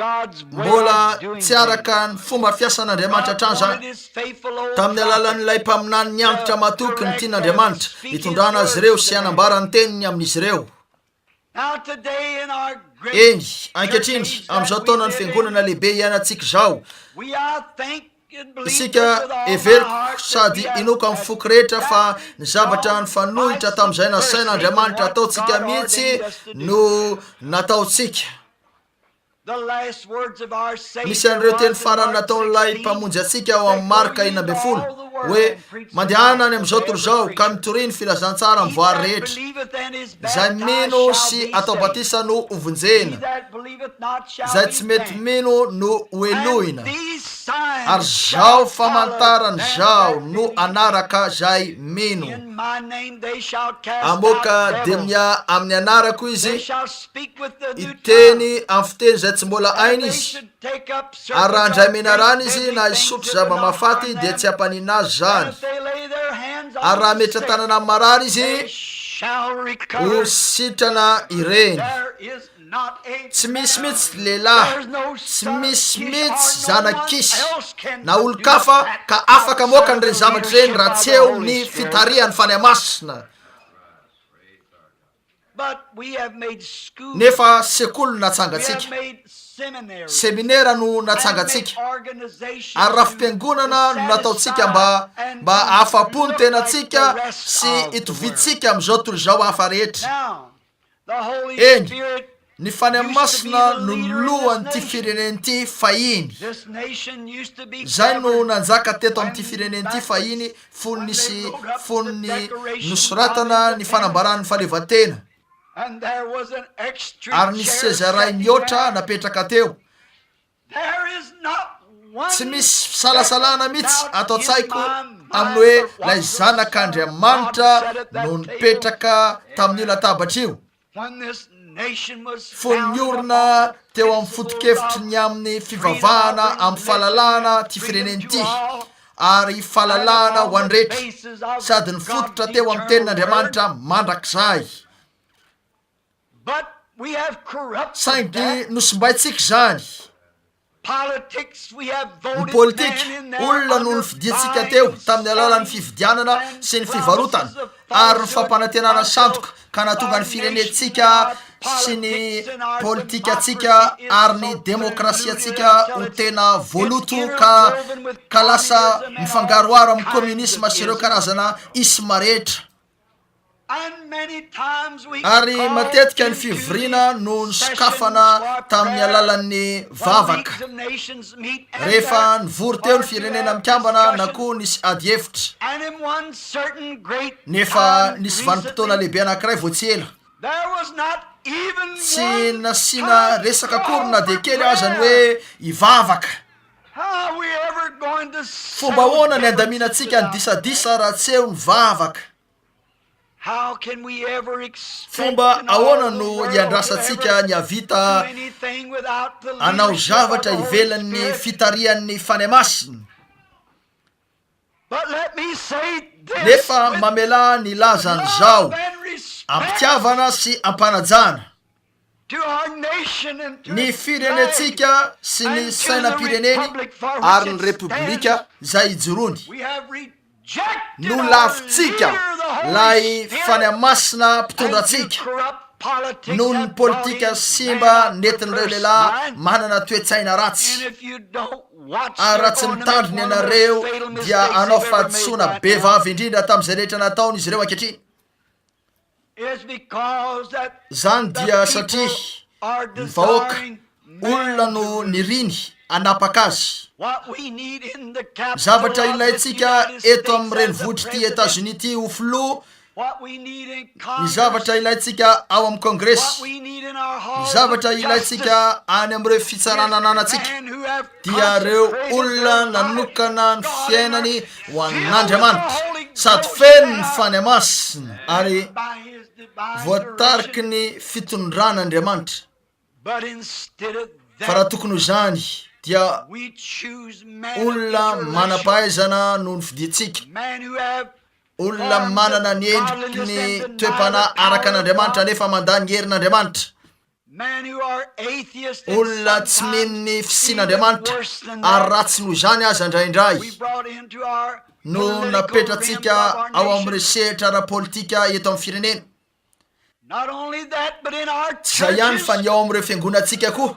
B: mbola tsy araka ny fomba fiasan'Andriamanitra hatrany izany. Tamin'ny alalan'ilay mpaminany niantitra matoky ny tian'Andriamanitra hitondrana azy ireo sy hanambara ny teniny amin'izy ireo. Eny, ankehitriny, amin'izao taonan'ny fiangonana lehibe iainantsika izao, Isika, heveriko sady inoako amin'ny foko rehetra fa ny zavatra nifanohitra tamin'izay nasain'Andriamanitra ataontsika mihitsy no nataontsika. Misy an'ireo teny farany nataon'ilay Mpamonjy antsika ao amin'ny Marka 16, hoe, Mandehana any amin'izao tontolo izao ka mitoria ny filazantsara amin'ny voary rehetra. Izay mino sy atao batisa no hovonjena, izay tsy mety mino no hohelohina. Ary izao famantarana izao no hanaraka izay mino. Hamoaka demonia amin'ny anarako izy, hiteny amin'ny fiteny izay tsy mbola hainy izy, ary raha handray menarana izy na hisotro zava-mahafaty dia tsy hampaninona azy izany, ary raha hametra-tanana amin'ny marary izy, ho sitrana ireny. Tsy misy mihitsy lehilahy, tsy misy mihitsy zanak'Kisy na olon-kafa ka afaka hamoaka an'ireny zavatra ireny raha tsy eo ny fitarihan'ny Fanahy Masina. Nefa sekoly no natsangantsika, seminera no natsangantsika, ary rafi-piangonana no nataontsika mba mba hahafa-po ny tenantsika sy hitoviantsika amin'izao tontolo izao hafa rehetra. Eny, ny Fanahy Masina no lohan'ity firenena ity fahiny. Izay no nanjaka teto amin'ity firenena ity fahiny fony nisy fony nosoratana ny fanambaran'ny fahaleovantena. Ary nisy seza iray nihoatra napetraka teo. Tsy misy fisalasalana mihitsy ato an-tsaiko amin'ny hoe ilay Zanak'Andriamanitra no nipetraka tamin'io latabatra io, fony niorina teo amin'ny foto-kevitry ny amin'ny fivavahana amin'ny fahalalahana ity firenena ity, ary fahalalahana ho an'ny rehetra, sady nifototra teo amin'ny Tenin'Andriamanitra mandrakizay. Saingy nosimbaintsika izany. Ny politika, olona no nofidiantsika teo tamin'ny alalan'ny fifidianana sy ny fivarotana ary ny fampanantenana sandoka ka nahatonga ny firenentsika sy ny politikantsika ary ny demokrasiantsika ho tena voaloto ka ka lasa mifangaroharo amin'ny kominisma sy ireo karazana isma rehetra. Ary matetika ny fivoriana no nosokafana tamin'ny alalan'ny vavaka, rehefa nivory teo ny Firenena Mikambana na koa nisy ady hevitra. Nefa nisy vanim-potoana lehibe anankiray vao tsy ela, tsy nasiana resaka akory na dia kely aza ny hoe hivavaka. Fomba ahoana ny handaminantsika ny disadisa raha tsy eo ny vavaka? Fomba ahoana no hiandrasantsika ny hahavita hanao zavatra ivelan'ny fitarihan'ny Fanahy Masina? Nefa mamelà ny hilaza an'izao am-pitiavana sy am-panajana, Ny firenentsika sy ny sainam-pireneny ary ny Repoblika izay ijoroany, Nolavintsika ilay Fanahy Masina mpitondra antsika, noho ny politika simba nentin'ireo lehilahy manana toe-tsaina ratsy. Ary raha tsy mitandrina ianareo dia hanao fahadisoana bevava indrindra tamin'izay rehetra nataony izy ireo ankehitriny. Izany dia satria ny vahoaka, olona no niriny hanapaka azy. Ny zavatra ilaintsika eto amin'ny renivohitr'ity Etazonia ity ho filoha, ny zavatra ilaintsika ao amin'ny Kongresy, ny zavatra ilaintsika any amin'ireo fitsarana ananantsika dia ireo olona nanokana ny fiainany ho an'Andriamanitra sady feno ny Fanahy Masina ary voatariky ny fitondran'Andriamanitra. Fa raha tokony ho izany dia olona manam-pahaizana no nofidintsika, olona manana ny endriky ny toe-panahy araka an'Andriamanitra nefa mandà ny herin'Andriamanitra, olona tsy mino ny fisian'Andriamanitra ary ratsy noho izany aza indraindray no napetratsika ao amin'ireo sehatra ara-politika eto amin'ny firenena. Tsy izay ihany fa ny ao amin'ireo fiangonantsika koa.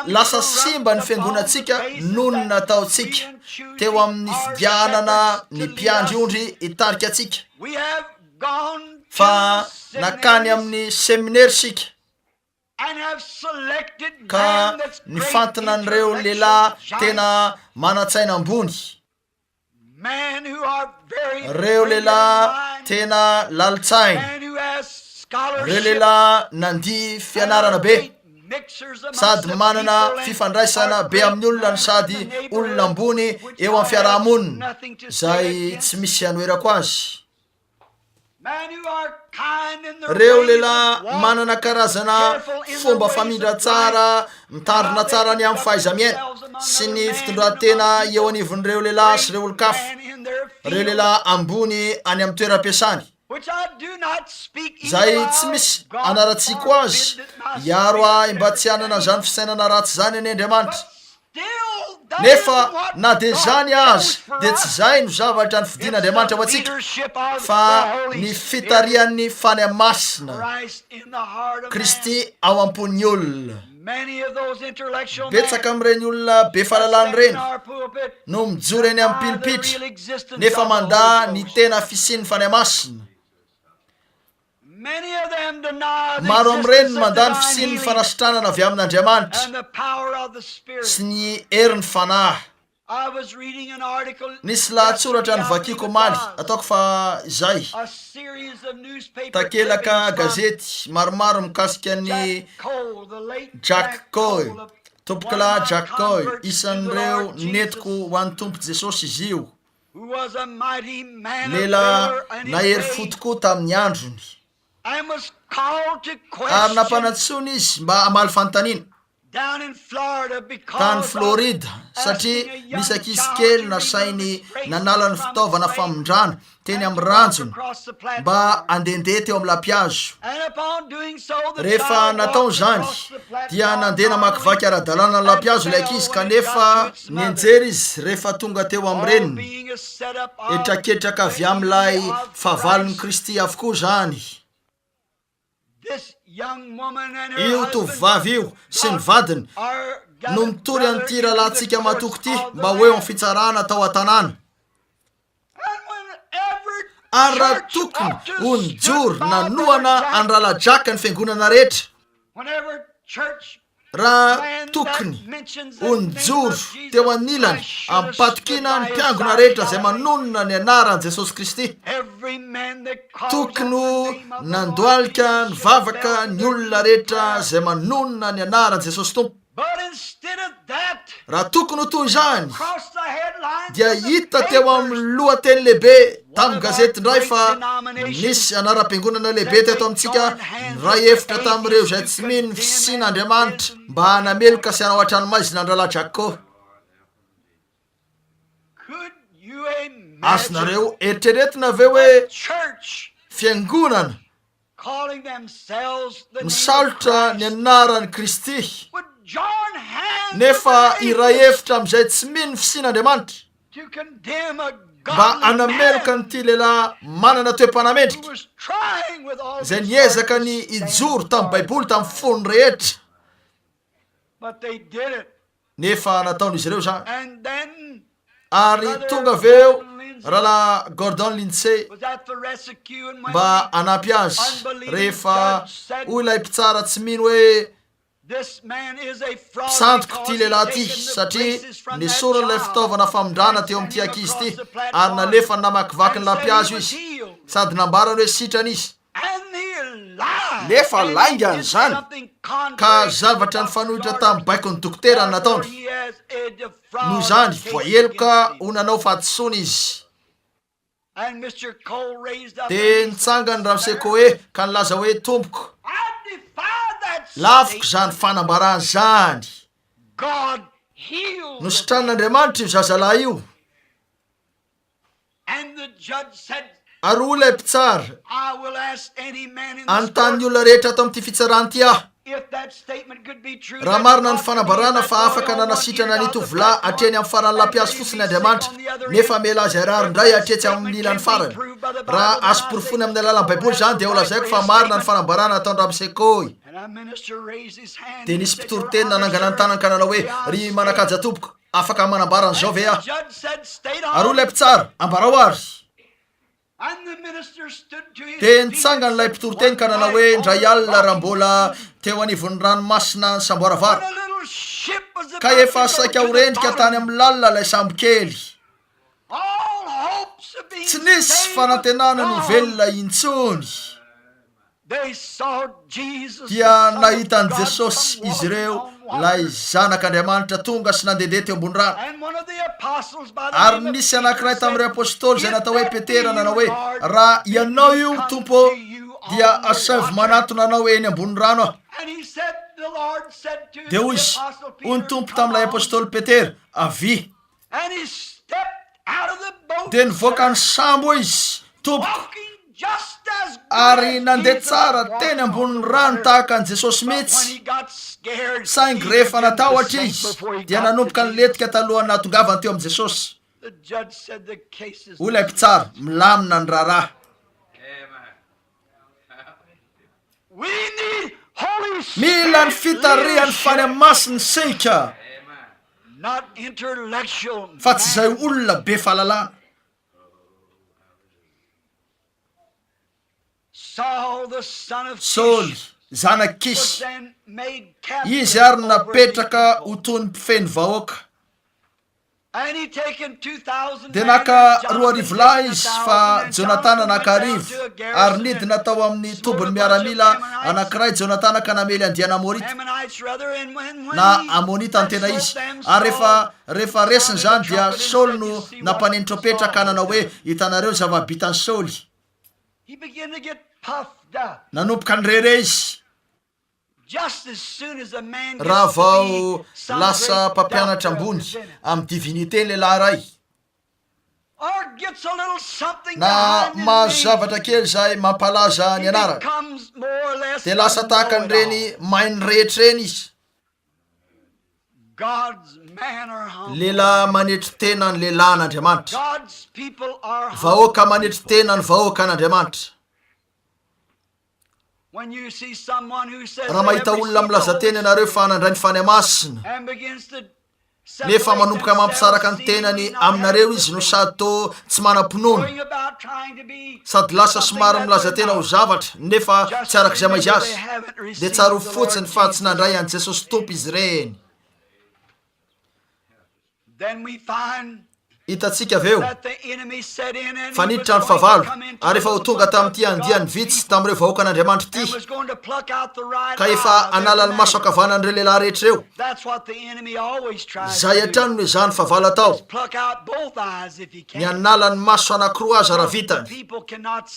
B: Lasa simba ny fiangonantsika noho ny nataontsika teo amin'ny fidianana ny mpiandry ondry hitarika antsika, fa nankany amin'ny seminera isika ka nifantina an'ireo lehilahy tena manan-tsaina ambony, Reo lehilahy tena lalin-tsaina, reo lehilahy nandia fianarana be, sady manana fifandraisana be amin'ny olona no sady olona ambony eo amin'ny fiaraha-monina, izay tsy misy anoherako azy. Reo lehilahy manana karazana fomba famindra tsara, mitandrina tsara ny amin'ny fahaiza-miaina sy ny fitondran-tena eo anivon'ireo lehilahy sy ireo olon-kafa, ireo lehilahy ambony any amin'ny toeram-piasany, izay tsy misy anaratsiako azy, hiaro ahy mba tsy hanana izany fisainana ratsy izany anie Andriamanitra. Nefa na dia izany aza dia tsy izay no zavatra nofidin'Andriamanitra ho antsika fa ny fitarihan'ny Fanahy Masina, Kristy ao am-pon'ny olona. Betsaka amin'ireny olona be fahalalana ireny no mijoro eny amin'ny pilipitra nefa mandà ny tena fisian'ny Fanahy Masina. Maro amin'ireny no mandà ny fisian'ny fanasitranana avy amin'Andriamanitra sy ny herin'ny Fanahy. Nisy lahatsoratra novakiako omaly, ataoko fa izay, takelaka gazety maromaro mikasika an'i Jack Coe, Tompokolahy Jack Coe, isan'ireo nentiko ho an'ny Tompo Jesosy izy io. Lehilahy nahery fo tokoa tamin'ny androny, ary nampanantsoina izy mba hamaly fanontaniana tany Florida, satria nisy ankizy kely nasainy nanala ny fitaovana famindrana teny amin'ny ranjony mba handehandeha teo amin'ny lampihazo. Rehefa natao izany, dia nandeha namakivaky ara-dalàna ny lampihazo ilay ankizy, kanefa nianjera izy rehefa tonga teo amin'ny reniny. Hetraketraka avy amin'ilay fahavalon'i Kristy avokoa izany. Io tovovavy io sy ny vadiny no mitory an'ity rahalahintsika matoky ity mba ho eo amin'ny fitsarana tao an-tanàna. Ary raha tokony ho nijoro nanohana an'i Rahalahy Jack ny fiangonana rehetra, Raha tokony ho nijoro teo anilany amim-patokiana ny mpiangona rehetra izay manonona ny anaran'i Jesosy Kristy, tokony ho nandohalika nivavaka ny olona rehetra izay manonona ny anaran'i Jesosy Tompo. Raha tokony ho toy izany, dia hita teo amin'ny lohateny lehibe tamin'ny gazety indray fa nisy anaram-piangonana lehibe teto amintsika niray hevitra tamin'ireo izay tsy mino ny fisian'Andriamanitra mba hanameloka sy hanao an-tranomaizina an-drahalahy Jack Coe. Azonareo eritreretina ve hoe fiangonana misalotra ny anaran'i Kristy, nefa hiray hevitra amin'izay tsy mino ny fisian'Andriamanitra, mba hanameloka an'ity lehilahy manana toe-panahy mendrika, izay niezaka ny hijoro tamin'ny Baiboly tamin'ny fony rehetra. Nefa nataon'izy ireo izany. Ary tonga avy eo Rahalahy Gordon Lindsay mba hanampy azy rehefa hoy ilay mpitsara tsy mino hoe, Mpisandriko ity lehilahy ity satria nesoriny ilay fitaovana famindrana teo amin'ity ankizy ity ary nalefany namakivaky ny lampihazo izy sady nambarany hoe sitrana izy. Nefa laingany izany, ka zavatra nifanohitra tamin'ny baikon'ny dokotera ny nataony. Noho izany, voaheloka ho nanao fahadisoana izy. Dia nitsangana Ramose Coe ka nilaza hoe, Tompoko, laviko izany fanambarana izany. Nositranin'Andriamanitra io zazalahy io. Ary hoy ilay mpitsara, Hanontany ny olona rehetra ato amin'ity fitsarana ity aho. Raha marina ny fanambarana fa afaka nanasitrana ny tovolahy hatreny amin'ny faran'ny lampihazo fotsiny Andriamanitra, nefa hamela azy harary indray hatretsy amin'ny ilany farany, raha azo porofoina amin'ny alalan'ny Baiboly izany, dia holazaiko fa marina ny fanambarana ataon-dRamose Coy. Dia nisy mpitoriteny nanangana ny tanany ka nanao hoe, Ry manan-kaja tompoko, afaka manambara an'izao ve aho? Ary hoy ilay mpitsara, Ambarao ary. Dia nitsangana ilay mpitoriteny ka nanao hoe, Indray alina raha mbola teo anivon'ny ranomasina ny samboaravara, ka efa saika ho rendrika tany amin'ny lalina ilay sambokely. Tsy nisy fanantenana ny ho velona intsony. Dia nahita an'i Jesosy izy ireo, ilay Zanak'Andriamanitra tonga sy nandehandeha teo ambony rano. Ary nisy anankiray tamin'ireo apostoly izay natao hoe Petera nanao hoe, Raha ianao io, Tompo ô, dia asaivo manatona anao eny ambony rano aho. Dia hoy izy, hoy ny Tompo tamin'ilay apostoly Petera, Avia. Dia nivoaka ny sambo izy, tompoko, ary nandeha tsara teny ambonin'ny rano tahaka an'i Jesosy mihitsy. Saingy rehefa natahotra izy, dia nanomboka nilentika talohan'ny nahatongavany teo amin'i Jesosy. Hoy ilay mpitsara, Milamina ny raharaha. Mila ny fitarihan'ny Fanahy Masina isika, fa tsy izay olona be fahalalana. Saoly, zanak'i Kisy, izy ary no napetraka ho toy ny mpifehy ny vahoaka. Dia naka 2000 lahy izy, fa Jonatana naka arivo. Ary nidina tao amin'ny tobin'ny miaramila anankiray Jonatana ka namely andiana Amorita, na Amonita ny tena izy. Ary rehefa, rehefa resiny izany, dia Saoly no nampaneno trompetra ka nanao hoe, Hitanareo ny zava-bitan'i Saoly. Nanomboka nirehareha izy. Raha vao lasa mpampianatra ambony amin'ny divinite ny lehilahy iray, na mahazo zavatra kely izay mampalaza ny anarany, dia lasa tahaka an'ireny mainy rehetra ireny izy. Lehilahy manetry tena ny lehilahin'Andriamanitra. Vahoaka manetry tena ny vahoakan'Andriamanitra. Raha mahita olona milaza tena ianareo fa nandray ny Fanahy Masina, nefa manomboka mampisaraka ny tenany aminareo izy no sady toa tsy manam-pinoana, sady lasa somary milaza tena ho zavatra nefa tsy araka izay maha-izy azy, dia tsarovy fotsiny fa tsy nandray an'i Jesosy Tompo izy ireny. Hitantsika avy eo fa niditra ny fahavalo ary efa ho tonga tamin'ity andiany vitsy tamin'ireo vahoakan'Andriamanitra ity, ka efa hanala ny maso ankavanan'ireo lehilahy rehetra ireo. Izay hatrany no ezahan'ny fahavalo atao, ny hanala ny maso anankiroa aza raha vitany,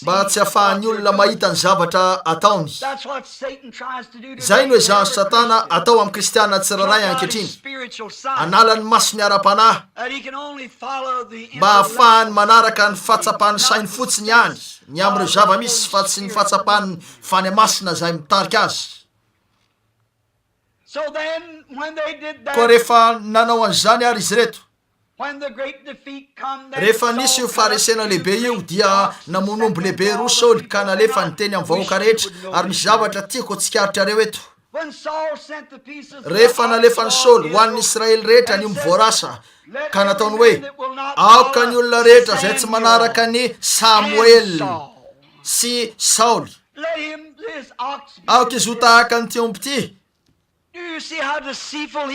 B: mba tsy hahafahan'ny olona mahita ny zavatra ataony. Izay no ezahan'i Satana atao amin'ny Kristiana tsirairay ankehitriny, hanala ny masony ara-panahy mba hahafahany manaraka ny fahatsapan'ny sainy fotsiny ihany ny amin'ireo zava-misy fa tsy ny fahatsapan'ny Fanahy Masina izay mitarika azy. Koa rehefa nanao an'izany àry izy ireto, Rehefa nisy io faharesena lehibe io, dia namono omby lehibe roa Saoly ka nalefa niteny amin'ny vahoaka rehetra. Ary misy zavatra tiako hatsikaritrareo eto. Rehefa nalefan'i Saoly ho an'ny Israely rehetra ny omby voarasa, ka nataony hoe, Aoka ny olona rehetra izay tsy manaraka an'i Samoela sy Saoly, aoka izy ho tahaka an'ity omby ity,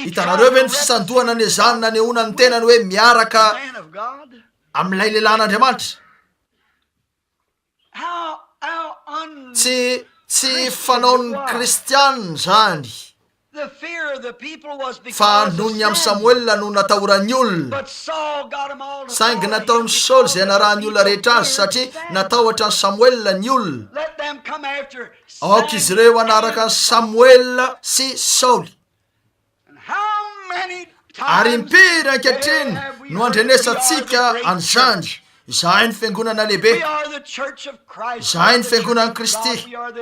B: Hitanareo ve ny fisandohana nezahany nanehoana ny tenany hoe miaraka amin'ilay lehilahin'Andriamanitra? Tsy, tsy fanaon'ny Kristiana izany. Fa noho ny amin'i Samoela no natahoran'ny olona. Saingy nataon'i Saoly izay narahan'ny olona rehetra azy, satria natahotra an'i Samoela ny olona. Aoka izy ireo hanaraka an'i Samoela sy Saoly. Ary impiry ankehitriny no andrenesantsika an'izany? Izahay ny fiangonana lehibe. Izahay ny fiangonan'i Kristy.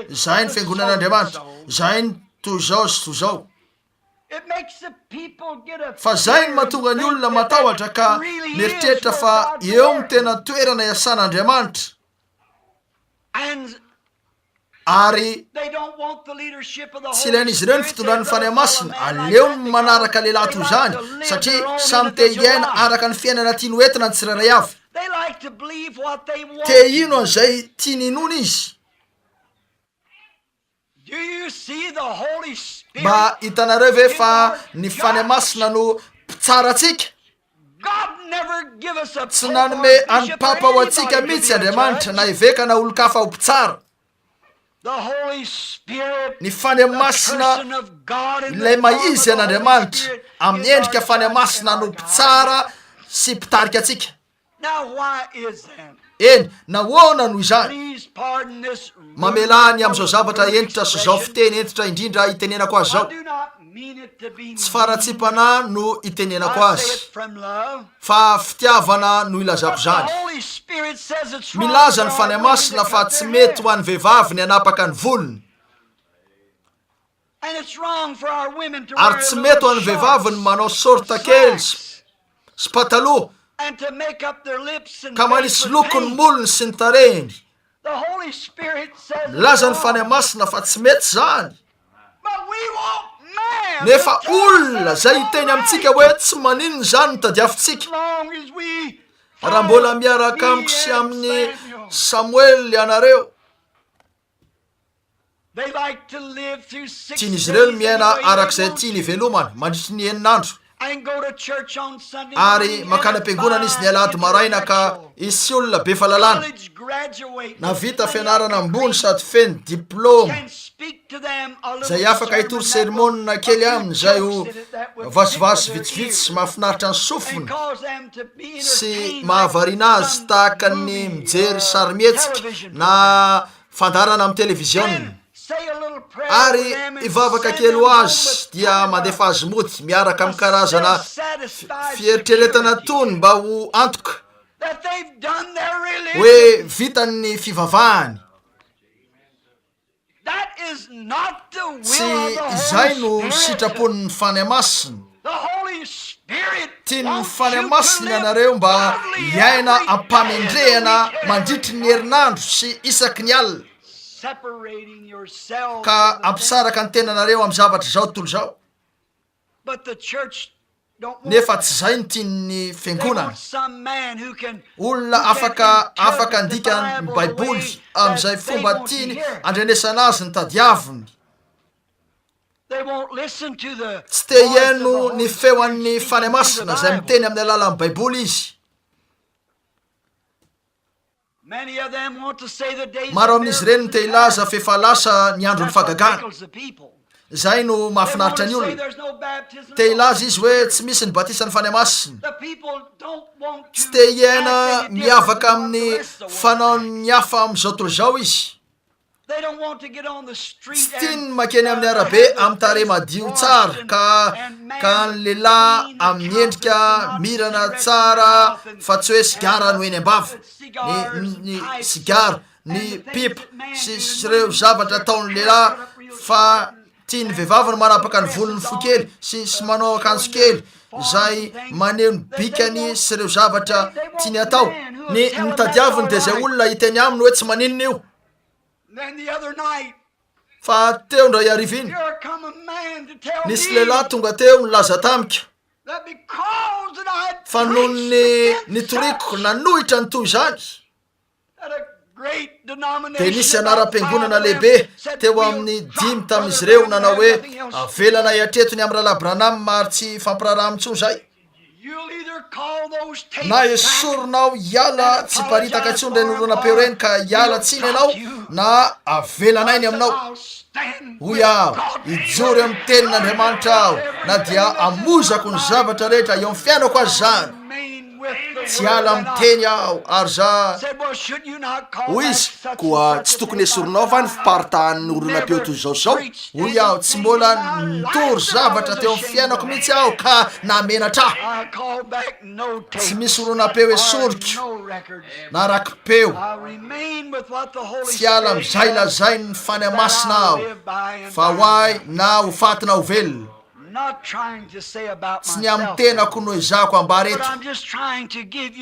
B: Izahay ny fiangonan'Andriamanitra. Izahay ny. Toy izao sy toy izao. Fa izay no mahatonga ny olona matahotra ka mieritreritra fa eo no tena toerana iasan'Andriamanitra. Ary tsy ilain'izy ireo ny fitondran'ny Fanahy Masina, aleony ny manaraka lehilahy toy izany, satria samy te hiaina araka ny fiainana tiany ho entina ny tsirairay avy. Te hino an'izay tiany hinoana izy. Mba hitanareo ve fa ny Fanahy Masina no mpitsara antsika? Tsy nanome an'i Papa ho antsika mihitsy Andriamanitra, na eveka na olon-kafa ho mpitsara. Ny Fanahy Masina, ilay maha-izy an'Andriamanitra, amin'ny endrika Fanahy Masina no mpitsara sy mpitarika antsika. Eny, nahoana no izany? Mamelà ny amin'izao zavatra hentitra sy izao fiteny hentitra indrindra itenenako azy izao. Tsy faharatsiam-panahy no itenenako azy, fa fitiavana no ilazako izany. Milaza ny Fanahy Masina fa tsy mety ho an'ny vehivavy ny hanapaka ny volony. Ary tsy mety ho an'ny vehivavy ny manao sorta kely sy pataloha ka manisy loko ny molony sy ny tarehiny. Milaza ny Fanahy Masina fa tsy mety izany. Nefa olona izay hiteny amintsika hoe tsy maninona izany no tadiavintsika. Raha mbola miaraka amiko sy amin'i Samoela ianareo. Tian'izy ireo ny miaina araka izay tiany hivelomana mandritry ny enina andro, ary mankany am-piangonana izy ny alahady maraina ka hisy olona be fahalalana, nahavita fianarana ambony sady feno diplaoma, izay afaka hitory sermona kely aminy izay ho vazivazy vitsivitsy mahafinaritra ny sofiny sy mahavariana azy tahaka ny mijery sarimihetsika na fandaharana amin'ny televiziona, ary hivavaka kely ho azy dia mandefa azy mody miaraka amin'ny karazana fieritreretana tony mba ho antoka hoe vitany ny fivavahany. Tsy izay no sitrapon'ny Fanahy Masina. Tian'ny Fanahy Masina ianareo mba hiaina am-pamendrehana mandritry ny herinandro sy isaky ny alina, ka hampisaraka ny tenanareo amin'ny zavatr'izao tontolo izao. Nefa tsy izay no tian'ny fiangonana. Olona afaka afaka handika ny Baiboly amin'izay fomba tiany handrenesana azy no tadiaviny. Tsy te hihaino ny feon'ny Fanahy Masina izay miteny amin'ny alalan'ny Baiboly izy. Maro amin'izy ireny no te hilaza fa efa lasa ny andron'ny fahagagana. Izay no mahafinaritra ny olona. Te hilaza izy hoe tsy misy ny batisan'ny Fanahy Masina. Tsy te hiaina miavaka amin'ny fanaon'ny hafa amin'izao tontolo izao izy. Tsy tiany ny mankeny amin'ny arabe amin'ny tarehy madio tsara ka ka ny lehilahy amin'ny endrika mirana tsara fa tsy hoe sigara no eny am-bava, ny ny sigara, ny pipa sy sy ireo zavatra ataon'ny lehilahy fa Tian'ny vehivavy ny manapaka ny volony fohy kely sy sy manao akanjo kely izay maneho ny bikany sy ireo zavatra tiany atao. Ny ny tadiaviny dia izay olona hiteny aminy hoe tsy maninona io. Fa teo indray hariva iny, nisy lehilahy tonga teo nilaza tamiko fa noho ny nitoriako nanohitra ny toy izany, Dia nisy anaram-piangonana lehibe teo amin'ny dimy tamin'izy ireo nanao hoe, Avelanay hatreto ny amin'ny Rahalahy Branham ary tsy hifampiraharaha intsony izahay. Na esorinao hiala tsy hiparitaka intsony ireny horonam-peo ireny ka hiala tsiny ianao na avelanay ny aminao. Hoy aho, Hijoro eo amin'ny tenin'Andriamanitra aho na dia hamoizako ny zavatra rehetra eo amin'ny fiainako aza izany. Tsy hiala amin'ny teny aho, ary za.
D: Hoy izy, Koa tsy tokony hesorinao va ny fiparitahan'ny horonam-peo toy izao sy izao?
B: Hoy aho, Tsy mbola nitory zavatra teo amin'ny fiainako mihitsy aho ka nahamenatra ahy. Tsy misy horonam-peo esoriko na raki-peo. Tsy hiala amin'izay lazain'ny Fanahy Masina aho, fa ho ahy na ho faty na ho velona. Tsy ny amin'ny tenako no ezahako ambara eto,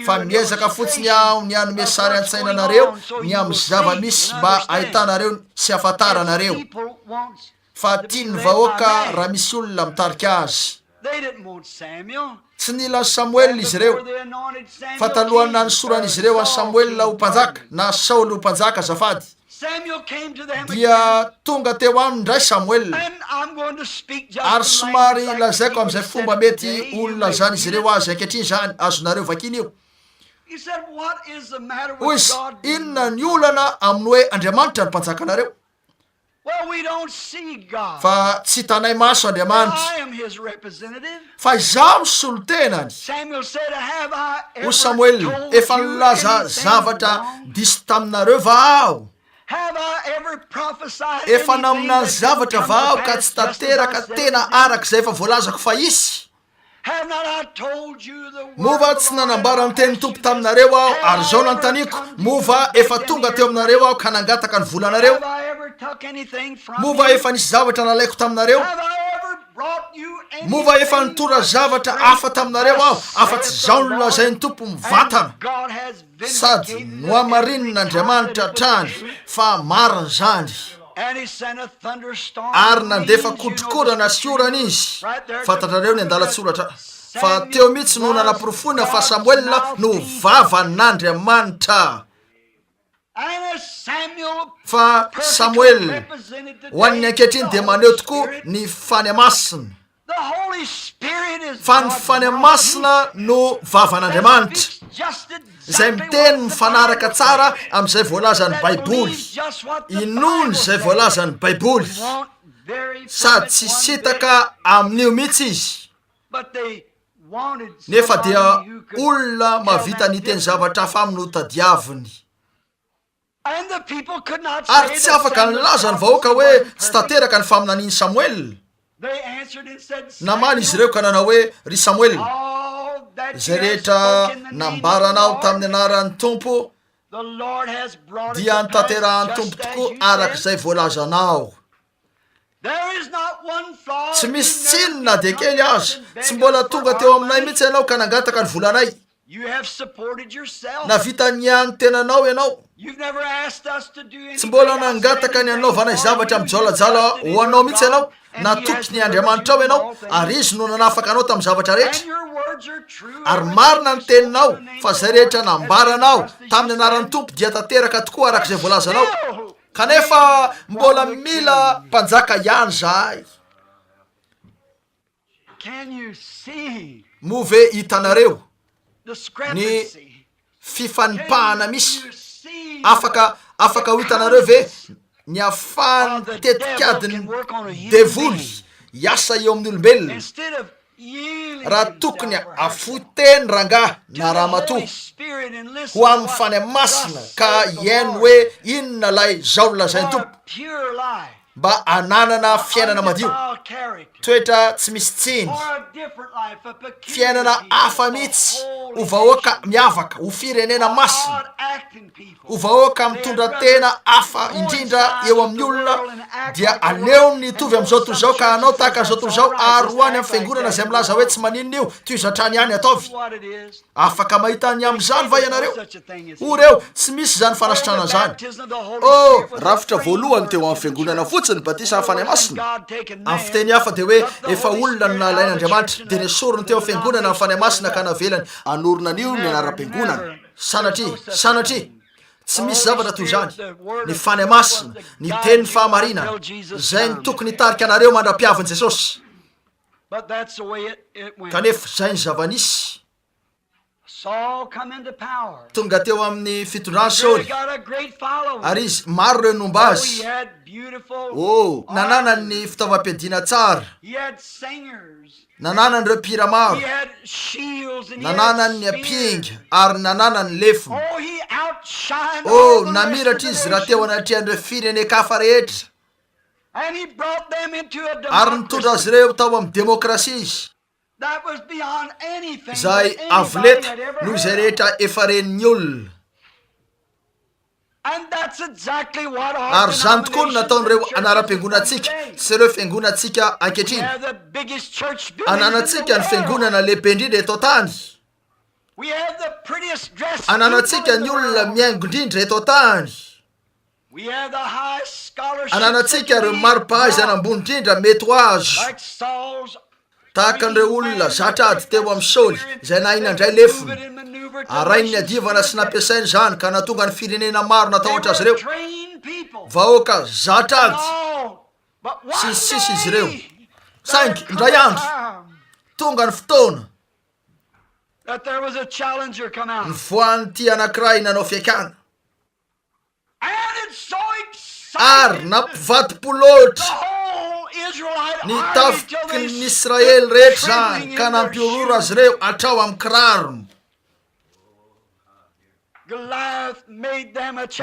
B: fa miezaka fotsiny aho ny hanome sary an-tsaina anareo ny amin'ny zava-misy mba hahitanareo sy hahafantaranareo fa tian'ny vahoaka raha misy olona mitarika azy. Tsy nila an'i Samoela izy ireo, fa talohan'ny nanosoran'izy ireo an'i Samoela ho mpanjaka, na Saoly ho mpanjaka azafady, dia tonga teo aminy indray Samoela, ary somary lazaiko amin'izay fomba mety ho nilazan'izy ireo azy ankehitriny izany, azonareo vakiana io. Hoy izy, Inona ny olana amin'ny hoe Andriamanitra ny mpanjakanareo? Fa tsy hitanay maso Andriamanitra, fa izaho no solontenany. Hoy Samoela, Efa nilaza zavatra diso taminareo va aho? Efa naminany zavatra va aho ka tsy tanteraka tena araka izay efa voalazako fa hisy? Moa va tsy nanambara ny tenin'ny Tompo taminareo aho, ary izao no anontaniako, moa va efa tonga teo aminareo aho ka nangataka ny volanareo? Moa va efa nisy zavatra nalaiko taminareo? Moa va efa nitora zavatra hafa taminareo aho, afa-tsy izao no lazain'ny Tompo mivantana, sady nohamarinin'Andriamanitra hatrany fa marina izany. Ary nandefa kotrokorana sy orana izy, fantatrareo ny andalan-tsoratra, fa teo mihitsy no nanaporofoina fa Samoela no vavan'Andriamanitra. Fa Samoela, ho an'ny ankehitriny dia maneho tokoa ny Fanahy Masina. Fa ny Fanahy Masina no vavan'Andriamanitra, izay miteny mifanaraka tsara amin'izay voalazan'ny Baiboly. Inoany izay voalazan'ny Baiboly, sady tsy sitaka amin'io mihitsy izy. Nefa dia olona mahavita niteny zavatra hafa aminy no tadiaviny. Ary tsy afaka nilaza ny vahoaka hoe tsy tanteraka ny faminanian'i Samoela. Namaly izy ireo ka nanao hoe, Ry Samoela, izay rehetra nambaranao tamin'ny anaran'ny Tompo dia notanterahan'ny Tompo tokoa araka izay voalazanao. Tsy misy tsiny na dia kely aza. Tsy mbola tonga teo aminay mihitsy ianao ka nangataka ny volanay. Nahavita niahy ny tenanao ianao. Tsy mbola nangataka ny hanaovanay zavatra mijaolajala ho anao mihitsy ianao. Natoky ny Andriamanitrao ianao, ary Izy no nanafaka anao tamin'ny zavatra rehetra. Ary marina ny teninao, fa izay rehetra nambaranao tamin'ny anaran'ny Tompo dia tanteraka tokoa araka izay voalazanao. Kanefa mbola mila mpanjaka ihany zahay. Moa ve hitanareo ny fifanipahana misy? Afaka afaka ho hitanareo ve ny ahafahan'ny tetikadin'ny devoly hiasa eo amin'ny olombelona? Raha tokony hafoy teny rangahy na ramatoa ho amin'ny Fanahy Masina ka hihaino hoe inona ilay zao nolazain'ny Tompo mba hananana fiainana madio, toetra tsy misy tsiny, fiainana hafa mihitsy, ho vahoaka miavaka, ho firenena masina. Ho vahoaka mitondra tena hafa indrindra eo amin'ny olona, dia aleony hitovy amin'izao tontolo izao ka hanao tahaka an'izao tontolo izao ary ho any amin'ny fiangonana izay milaza hoe tsy maninona io, tohizo hatrany ihany ataovy. Afaka mahita ny amin'izany va ianareo? Hoy ireo, tsy misy izany fanasitranana izany. Oh!
D: Rafitra voalohany teo amin'ny fiangonana fotsiny ny batisan'ny Fanahy Masina.
B: Amin'ny fiteny hafa dia hoe efa olona no nalain'Andriamanitra, dia nesoriny teo amin'ny fiangonana ny Fanahy Masina ka navelany
D: hanorina an'io ny anaram-piangonana.
B: Sanatria, sanatria! Tsy misy zavatra toy izany. Ny Fanahy Masina, ny Tenin'ny fahamarinana, izay no tokony hitarika anareo mandra-piavin'i Jesosy. Kanefa izay ny zava-nisy. Tonga teo amin'ny fitondrany Saoly, ary izy, maro ireo nomba azy. Oh, nananany ny fitaovam-piadiana tsara. Nananany ireo mpihira maro. Nananany ny ampinga, ary nananany lefona. Oh, namiratra izy raha teo anatrehan'ireo firenen-kafa rehetra. Ary nitondra azy ireo tao amin'ny demokrasia izy. Izay avo lenta noho izay rehetra efa ren'ny olona. Ary izany tokoa no nataon'ireo anaram-piangonantsika sy ireo fiangonantsika ankehitriny. Ananantsika ny fiangonana lehibe indrindra eto an-tany. Ananantsika ny olona mihaingo indrindra eto an-tany. Ananantsika ireo mari-pahaizana ambony indrindra mety ho azo, tahaka an'ireo olona zatra ady teo amin'i Saoly, izay nahay nandray lefona. Arainy niadivana sy nampiasainy izany, ka nahatonga ny firenena maro natahotra azy ireo. Vahoaka zatra ady sy ny sisa izy ireo. Saingy, indray andro, tonga ny fotoana nivoahan'ity anankiray nanao fihaikana. Ary nampivadi-po loatra ny tafiky ny Israely rehetra izany ka nampihorohoro azy ireo hatrao amin'ny kirarony.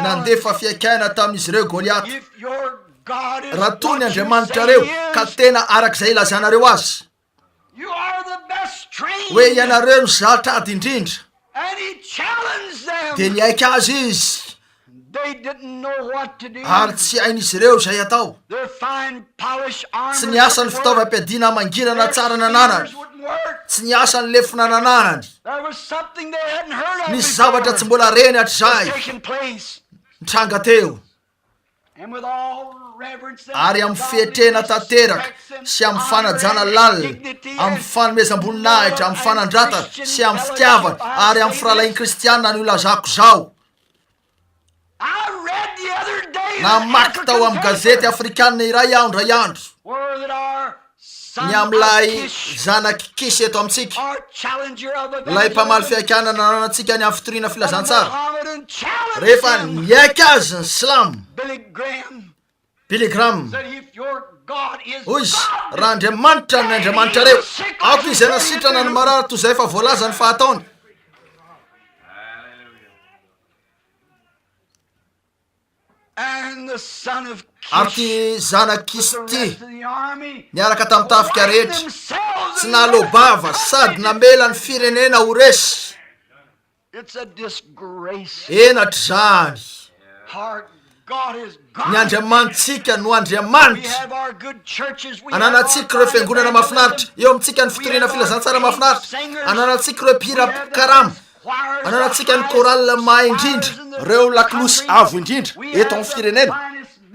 B: Nandefa fihaikana tamin'izy ireo Goliata, Raha toa ny Andriamanitrareo ka tena araka izay ilazanareo azy, hoe ianareo no zatra ady indrindra, dia niaiky azy izy, ary tsy hain'izy ireo izay atao. Tsy niasa ny fitaovam-piadiana mangirana tsara nananany, tsy niasa ny lefona nananany. Nisy zavatra tsy mbola reny hatrizay nitranga teo. Ary amin'ny fietrena tanteraka sy amin'ny fanajana lalina, amin'ny fanomezam-boninahitra, amin'ny fanandratana sy amin'ny fitiavana ary amin'ny firahalahian'ny kristiana no ilazako izao. Namaky tao amin'ny gazety afrikanina iray aho indray andro. Ny amin'ilay zanak'i Kisy eto amintsika, ilay mpamaly fihaikana nananantsika ny amin'ny fitoriana filazantsara, rehefa niaiky azy ny silamo, Billy Graham, hoy izy, raha Andriamanitra ny Andriamanitrareo, aoka izy hanasitrana ny marary toy izay efa voalazany fa hataony. Ary ity zanak'i Kisy ity, niaraka tamin'ny tafika rehetra, tsy nahaloa-bava sady namela ny firenena ho resy. Henatra izany. Ny Andriamanitsika no Andriamanitra. Ananantsika ireo fiangonana mahafinaritra. Eo amintsika ny fitoriana filazantsara mahafinaritra. Ananantsika ireo mpihira karama. Ananantsika ny chorale mahay indrindra.
D: Ireo lakolosy avo indrindra eto amin'ny firenena.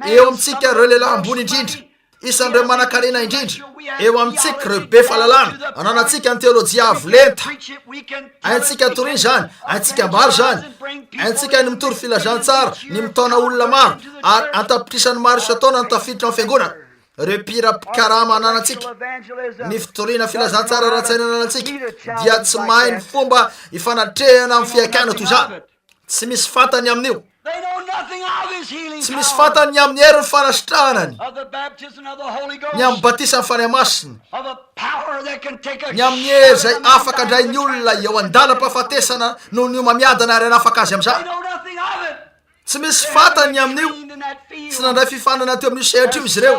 B: Eo amintsika ireo lehilahy ambony indrindra, isan'ireo manankarena indrindra. Eo amintsika ireo be fahalalana. Ananantsika ny teolojia avo lenta. Haintsika toriana izany, haintsika ambara izany. Haintsika ny mitory filazantsara, ny mitaona olona maro, ary an-tapitrisany maro isan-taona no tafiditra ao amin'ny fiangonana. Ireo mpihira mpikarama ananantsika, ny fitoriana filazantsara ara-tsaina ananantsika dia tsy mahay ny fomba ifanatrehana amin'ny fihaikana toy izany. Tsy misy fantany amin'io. Tsy misy fantany ny amin'ny herin'ny fanasitranany, ny amin'ny batisan'ny Fanahy Masina, ny amin'ny hery izay afaka handray ny olona eo an-dalam-pahafatesana noho ny homamiadana ary hanafaka azy amin'izany. Tsy misy fantany ny amin'io. Tsy nandray fifanana teo amin'io sehatra io izy ireo,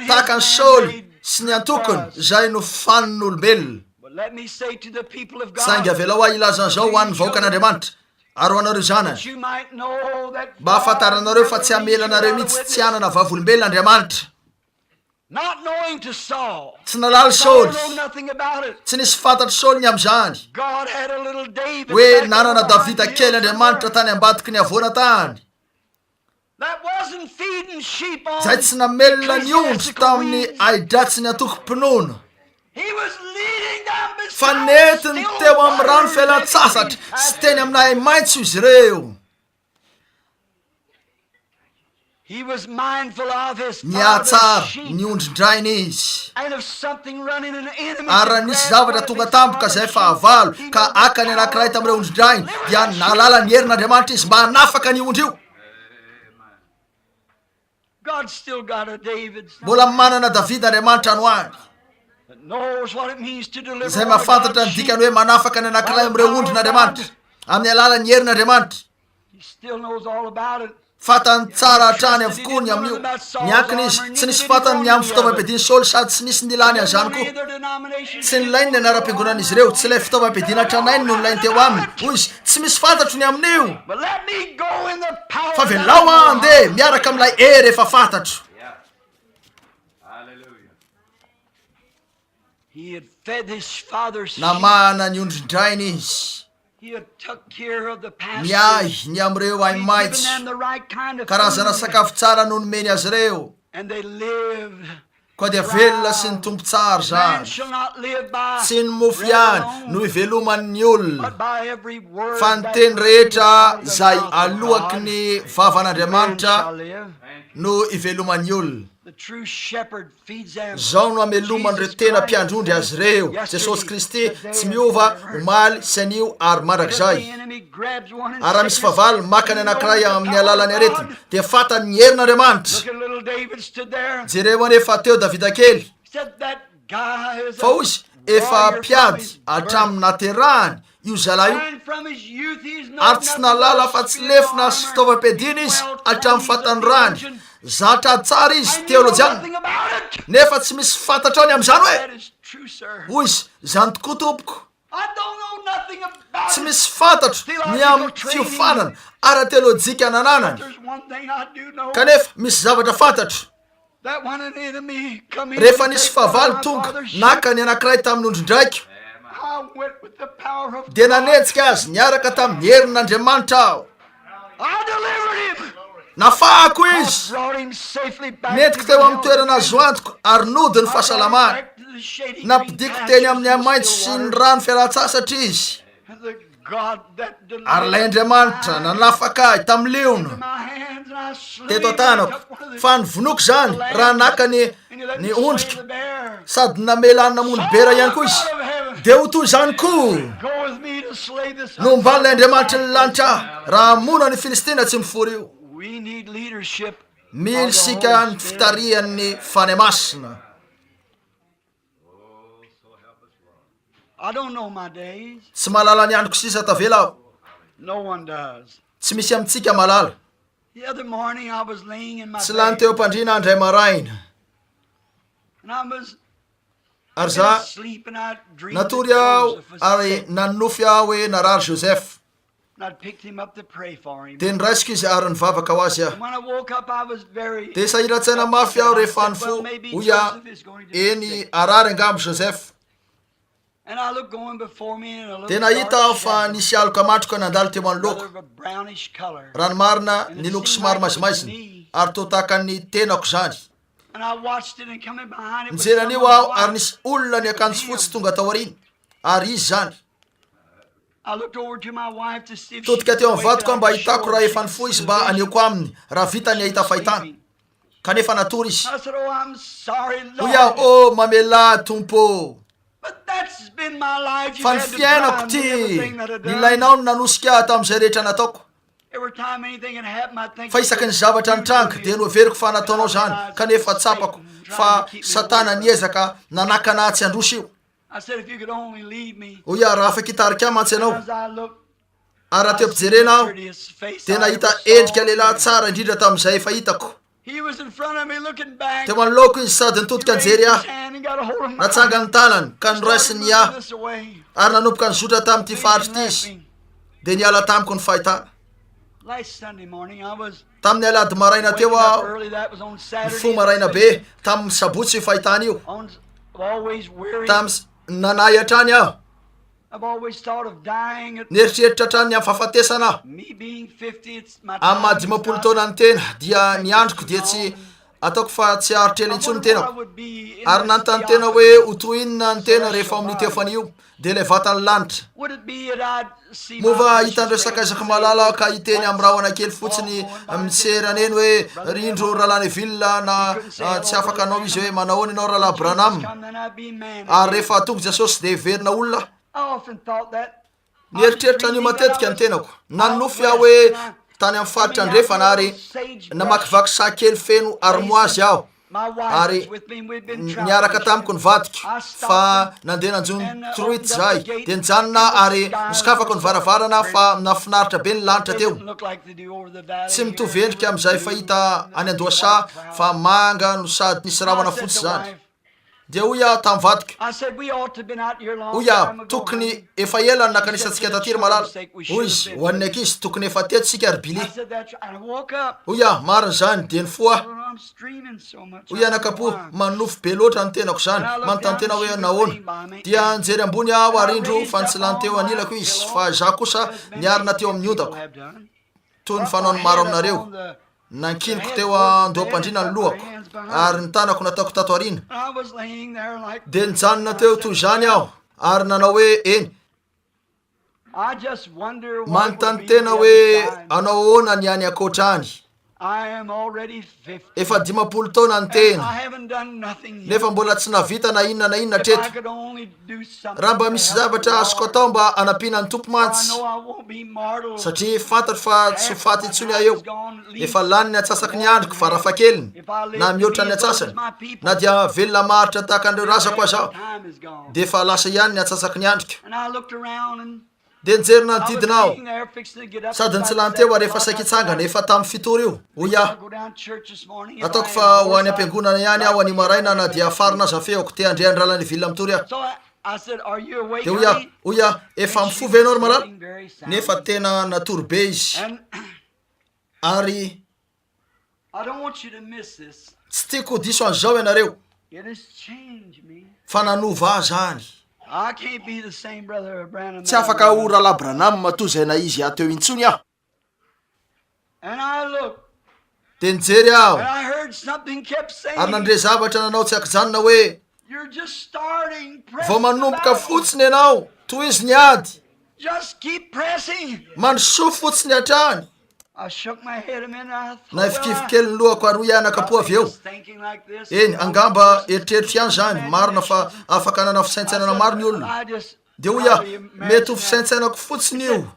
B: tahaka an'i Saoly sy ny antokony izay nofanin'olombelona. Saingy avelao aho hilaza an'izao ho an'ny vahoakan'Andriamanitra, ary ho anareo zanany, mba hahafantaranareo fa tsy hamela anareo mihitsy tsy hanana vavolombelona Andriamanitra. Tsy nahalala Saoly, tsy nisy fantatr'i Saoly ny amin'izany, hoe nanana Davida kely Andriamanitra tany ambadiky ny havoana tany, izay tsy namelona ny ondry tamin'ny ahi-dratsin'ny antokom-pinoana, fa nentiny teo amin'ny rano fialan-tsasatra sy teny amin'ny ahi-maitso izy ireo. Nihatsara ny ondrin-drainy izy. Ary raha nisy zavatra tonga tampoka izay fahavalo ka haka ny anankiray tamin'ireo ondrin-drainy, dia nahalala ny herin'Andriamanitra izy mba hanafaka an'io ondry io. Mbola manana Davida Andriamanitra any ho any, izay mahafantatra ny dikany hoe manafaka ny anankiray amin'ireo ondrin'Andriamanitra amin'ny alalan'ny herin'Andriamanitra. Fantany tsara hatrany avokoa ny amin'io. Niankina izy. Tsy nisy fantany ny amin'ny fitaovam-piadian'i Saoly sady tsy nisy nilany an'izany koa. Tsy nilainy ny anaram-piangonan'izy ireo. Tsy ilay fitaovam-piadiana tranainy no nilainy teo aminy. Hoy izy, Tsy misy fantatro ny amin'io. Fa avelao aho handeha miaraka amin'ilay hery efa fantatro. Namahana ny ondrin-drainy izy. Miahy ny amin'ireo ahi-maitso. Karazana sakafo tsara no nomeny azy ireo. Koa dia velona sy nitombo tsara izany. Tsy ny mofo ihany no iveloman'ny olona, fa ny teny rehetra izay aloaky ny vavan'Andriamanitra no iveloman'ny olona. Izao no ameloman'ireo tena mpiandry ondry azy ireo, Jesosy Kristy tsy miova omaly sy anio ary mandrakizay. Ary raha misy fahavalo maka ny anankiray amin'ny alalan'ny aretina, dia fantany ny herin'Andriamanitra. Jereo anefa teo Davida kely, fa hoy izy, efa mpiady hatramin'ny naterahany io zalahy io, ary tsy nahalala afa-tsy lefona sy fitaovam-piadiana izy hatramin'ny fahatanorany. Zatra ady tsara izy, teolojiana, nefa tsy misy fantatrao ny amin'izany hoe, hoy izy, izany tokoa tompoko. Tsy misy fantatro ny amin'ny fiofanana ara-teolojika nananany, kanefa misy zavatra fantatro. Rehefa nisy fahavalo tonga naka ny anankiray tamin'ny ondrin-draiko, dia nanenjika azy niaraka tamin'ny herin'Andriamanitra aho. Nafahako izy, nentiko teo amin'ny toerana azo antoka ary nody ny fahasalamany. Nampidiko teny amin'ny haimaitso sy ny rano fialan-tsasatra izy. Ary ilay Andriamanitra nanafaka ahy tamin'ny liona teto an-tanako, fa novonoiko izany raha naka ny ny ondriko, sady namela ahy namono bera ihany koa izy, dia ho toy izany koa no homban'ilay Andriamanitry ny lanitra ahy raha hamono an'io Filistina tsy mifory io. Mila isika ny fitarihan'ny Fanahy Masina. Tsy mahalala ny androko sisa tavela aho. Tsy misy amintsika mahalala. Tsy lany teo am-pandriana aho indray maraina. Ary za, natory aho ary nanonofy aho hoe narary Joseph. Dia noraisiko izy ary nivavaka ho azy aho. Dia sahiran-tsaina mafy aho rehefa nifoha, hoy aho, Eny, harary angamba Joseph. Dia nahita aho fa nisy aloka matroka nandalo teo anoloako. Raha ny marina, niloko somary maizimaizina, ary toa tahaka ny tenako izany. Nijery an'io aho ary nisy olona niakanjo fotsy tonga tao aoriana, ary izy izany. Nitodika teo amin'ny vadiko aho mba hahitako raha efa nifoha izy mba hanehoako aminy raha vita ny hahita fahitana. Kanefa natory izy. Hoy aho, Oh, mamelà ahy, Tompo ô. Fa ny fiainako ity, nilainao ny nanosika ahy tamin'izay rehetra nataoko. Fa isaky ny zavatra nitranga dia noheveriko fa nataonao izany, kanefa tsapako fa Satana niezaka nanakana ahy tsy handroso io. Hoy aho, Raha afaka hitarika ahy mantsy ianao. Ary raha teo am-pijerena aho, dia nahita endrika lehilahy tsara indrindra tamin'izay efa hitako. Teo anoloako izy sady nitodika nijery ahy. Natsangany ny tanany ka noraisiny ahy, ary nanomboka nizotra tamin'ity faritra ity izy. Dia niala tamiko ny fahitana. Tamin'ny alahady maraina teo aho, nifoha maraina be, tamin'ny sabotsy io fahitana io. Tamin'ny nanahy hatrany aho. Nieritreritra hatrany ny amin'ny fahafatesana aho. Amin'ny maha 50 taona ny tena, dia ny androko dia tsy. Ataoko fa tsy haharitra ela intsony ny tenako. Ary nanontany tena hoe ho toy inona ny tena rehefa ao amin'io teofania io, dia ilay vatan'ny lanitra. Moa va hahita an'ireo sakaizako malala aho ka hiteny amin'ny rahona kely fotsiny miserana eny hoe, Ry indro Rahalahy Neville, na tsy afaka hanao izy hoe, Manahoana ianao Rahalahy Branham? Ary rehefa tonga Jesosy dia heverina olona aho. Nieritreritra an'io matetika ny tenako. Nanonofy aho hoe tany amin'ny faritra andrefana ary namakivaky saha kely feno armoise aho ary niaraka tamiko ny vadiko fa nandeha nanjono truite zahay dia nijanona ary nosokafako ny varavarana fa nahafinaritra be ny lanitra teo. Tsy mitovy endrika amin'izay fahita any an-dohasaha fa manga no sady nisy rahona fotsy izany. Dia hoy aho tamin'ny vadiko, hoy aho, tokony efa ela no nankanisantsika taty ry malala. Hoy izy, ho an'ny ankizy, tokony efa teto isika ry Billy. Hoy aho, marina izany, dia nifoha aho. Hoy anakapo, manonofy be loatra ny tenako izany, manontany tena hoe nahoana. Dia nijery ambony aho ary indro fa nitsilany teo anilako izy, fa izaho kosa niarina teo amin'ny ondako. Toy ny fanaon'ny maro aminareo, nankiniko teo an-doham-pandriana ny lohako, ary ny tanako nataoko tato aoriana. Dia nijanona teo toy izany aho, ary nanao hoe, Eny, manontany tena hoe hanao ahoana ny any ankoatra any. Efa 50 taona ny tena, nefa mbola tsy nahavita na inona na inona hatreto. Raha mba misy zavatra azoko atao mba hanampiana ny Tompo mantsy, satria fantatro fa tsy ho faty intsony aho eo. Efa lany ny antsasaky ny androko, farafahakeliny, na mihoatra ny antsasany. Na dia velona maharitra tahaka an'ireo razako aza aho, dia efa lasa ihany ny antsasaky ny andriko. Dia nijery nanodidina aho, sady nitsilany teo ary efa saika hitsangana, efa tamin'ny fito ora io. Hoy aho, Ataoko fa ho any am-piangonana ihany aho anio maraina na dia farina aza feoko, te handre an'i Rahalahy Neville mitory aho. Dia hoy aho, hoy aho, Efa mifoha ve ianao ry malala? Nefa tena natory be izy. Ary Tsy tiako ho diso an'izao ianareo, fa nanova ahy izany. Tsy afaka ho Rahalahy Branham toy izay na izy ahy teo intsony aho. Dia nijery aho, ary nandre zavatra nanao tsy an-kijanona hoe, Vao manomboka fotsiny ianao, tohizo ny ady. Mandrosoa fotsiny hatrany. Naifikify kely ny lohako ary hoy aho nakapo avy eo. Eny, angamba eritreritro ihany izany, marina fa afaka hanana fisaintsainana maro ny olona. Dia hoy aho, mety ho fisaintsainako fotsiny io.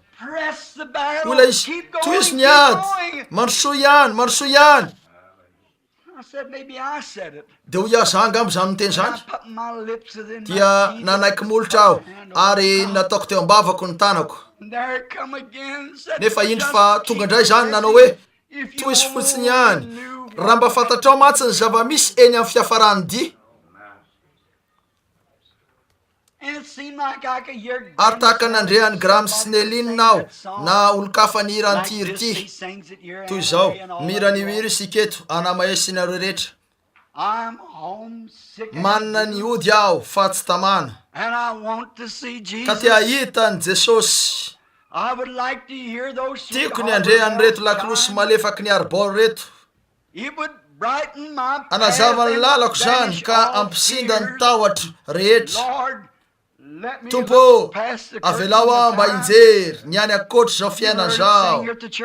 B: Hoy ilay izy, tohizo ny ady, mandrosoa ihany, mandrosoa ihany. Dia hoy aho, za angamba izany miteny izany? Dia nanaiky molotra aho ary nataoko teo am-bavako ny tanako. Nefa indro fa tonga indray izany nanao hoe, tohizo fotsiny ihany, raha mba fantatrao mantsy ny zava-misy eny amin'ny fiafaran'ny dia. Ary tahaka ny nandre an'i Graham Snellin aho, na olon-kafa nihira an'ity hira ity, toy izao, Mihira an'io hira isika eto, Ana Mae sy nareo rehetra. Manana ny hody aho fa tsy tamana, ka te hahita an'i Jesosy. Tiako ny handre an'ireto lakolosy malefaky ny Arbor ireto. Hanazava ny lalako izany ka hampisinda ny tahotro rehetra. Tompo ô, avelao aho mba hinjery ny any ankoatr'izao fiainana izao.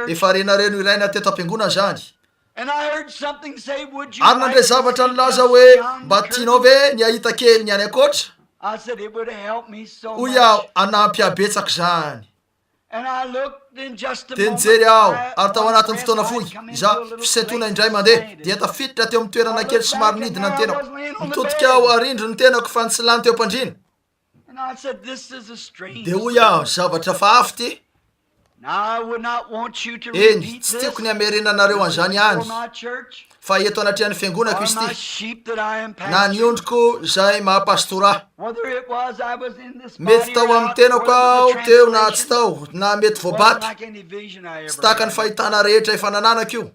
B: Efa renareo nohiraina teto am-piangonana izany. Ary nandre zavatra nilaza hoe, Mba tianao ve ny hahita kely ny any ankoatra? Hoy aho, Hanampy ahy betsaka izany. Dia nijery aho, ary tao anatin'ny fotoana fohy, izaho, fisentoana indray mandeha, dia tafiditra teo amin'ny toerana kely somary nidina ny tenako. Nitodika aho ary indro ny tenako fa nitsilany teo am-pandriana. Dia hoy aho, Zavatra hafahafa ity. Eny, tsy tiako ny hamerenanareo an'izany any, fa eto anatrehan'ny fiangonako izy ity, na ny ondriko izay maha-pastora ahy. Mety tao amin'ny tenako aho teo na tsy tao, na mety voabato. Tsy tahaka ny fahitana rehetra efa nananako io.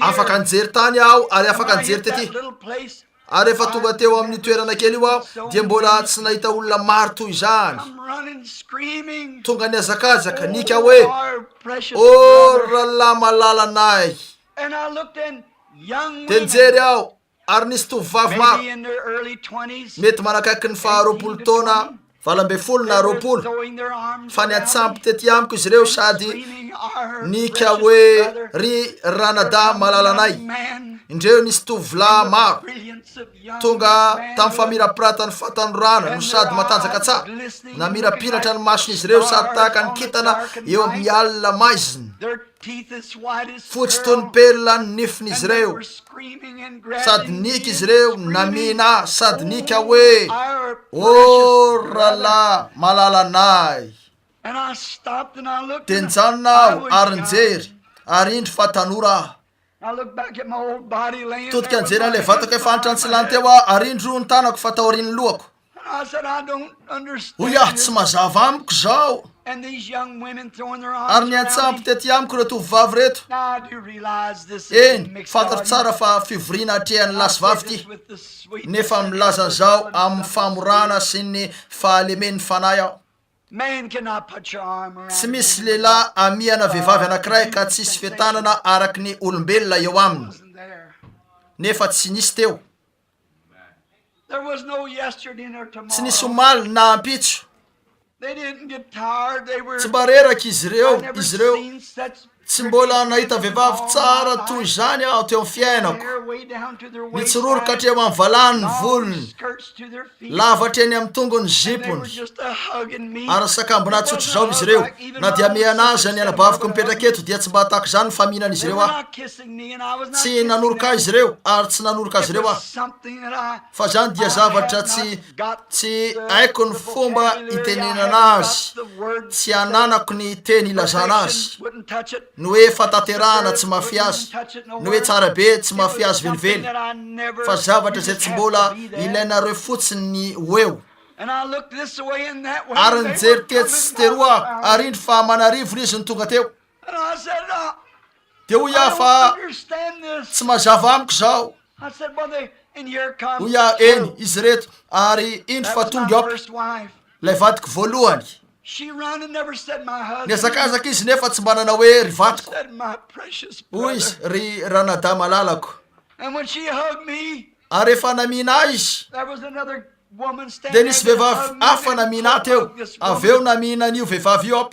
B: Afaka nijery tany aho ary afaka nijery tety. Ary rehefa tonga teo amin'io toerana kely io aho, dia mbola tsy nahita olona maro toy izany. Tonga nihazakazaka, niaka hoe, Oh, rahalahy malalanay! Dia nijery aho, ary nisy tovovavy maro, mety manakaiky ny faha 20 taona, 18 na 20, fa niantsampy tety amiko izy ireo sady nihiaka hoe, Ry ranadahy malalanay! Indreo nisy tovolahy maro tonga tamin'ny famirapiratan'ny fahatanorana no sady matanjaka tsara, namirapiratra ny mason'izy ireo sady tahaka ny kintana eo amin'ny alina maizina. Fotsy toy ny perla ny nifin'izy ireo, sady nihiaka izy ireo namihina ahy sady nihiaka hoe, Ô rahalahy malalanay! Dia nijanona aho ary nijery, ary indro fa tanora aho. Nitodika nijery an'ilay vatako efa antrantsilahy teo aho, ary indro ny tanako fa taorian'ny lohako. Hoy aho, Tsy mazava amiko izao. Ary niantsampy tety amiko ireo tovovavy ireto. Eny, fantatro tsara fa fivoriana atrehan'ny lahy sy vavy ity, nefa milaza an'izao amin'ny famorana sy ny fahalemen'ny fanahy aho. Tsy misy lehilahy hamihana vehivavy anankiray ka tsisy fientanana araky ny olombelona eo aminy, nefa tsy nisy teo. Tsy nisy omaly na ampitso. Tsy mba reraka izy ireo, izy ireo. Tsy mbola nahita vehivavy tsara toy izany aho teo amin'ny fiainako. Nitsororoka hatreo amin'ny valany ny volony, lava hatreny amin'ny tongony ny zipony, ary nisakambina ahy tsotr'izao izy ireo. Na dia mihana aza ny anabaviko mipetraka eto, dia tsy mba tahaka izany ny famihinan'izy ireo ahy. Tsy nanoroka ahy izy ireo, ary tsy nanoroka azy ireo aho. Fa izany dia zavatra tsy, tsy haiko ny fomba itenenana azy, tsy ananako ny teny ilazana azy. Ny hoe fatanterahana tsy mafy azy, ny hoe tsara be tsy mafy azy velively, fa zavatra izay tsy mbola ilainareo fotsiny ny ho eo. Ary nijery tetsy sy teroa aho, ary indro fa aman'arivony izy no tonga teo. Dia hoy aho fa tsy mazava amiko izao. Hoy aho, eny, izy ireto, ary indro fa tonga Jope, ilay vadiko voalohany. Nihazakazaka izy nefa tsy mba nanao hoe ry vadiko. Hoy izy, ry ranadahy malalako. Ary rehefa namihina ahy izy, dia nisy vehivavy hafa namihina ahy teo, avy eo namihina an'io vehivavy io aho.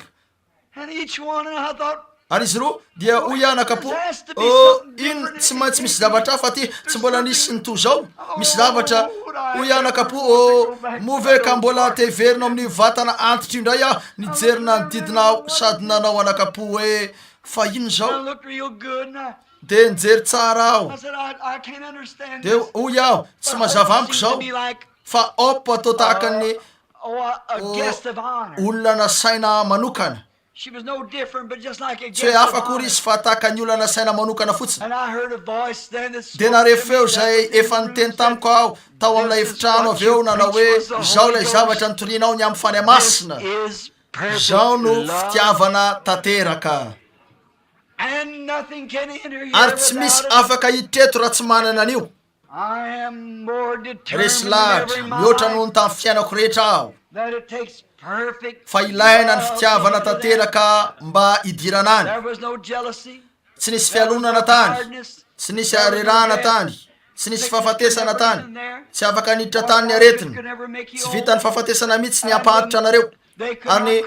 B: Ary izy roa dia hoy aho nakapo, Oh, inona, tsy maintsy misy zavatra hafa aty, tsy mbola nisy ny toy izao, misy zavatra, hoy aho nakapo, oh, moa ve ka mbola te hiverina ao amin'io vatana antitra io indray aho? Nijery nanodidina aho sady nanao anakapo hoe, Fa inona izao? Dia nijery tsara aho, dia hoy aho, Tsy mazava amiko izao, fa hop toa tahaka ny olona nasaina manokana. Tsy hoe hafa akory izy fa tahaka ny olona nasaina manokana fotsiny. Dia nahare feo izay efa niteny tamiko aho tao amin'ilay efitrano avy eo nanao hoe, Izao ilay zavatra nitorianao ny amin'ny Fanahy Masina. Izao no fitiavana tanteraka. Ary tsy misy afaka hiditra eto raha tsy manana an'io. Resy lahatra mihoatra noho ny tamin'ny fiainako rehetra aho fa ilaina ny fitiavana tanteraka mba hidirana any. Tsy nisy fialonana tany, tsy nisy harerahana tany, tsy nisy fahafatesana tany, tsy afaka niditra tany ny aretina, tsy vitan'ny fahafatesana mihitsy ny hampahantra anareo. Ary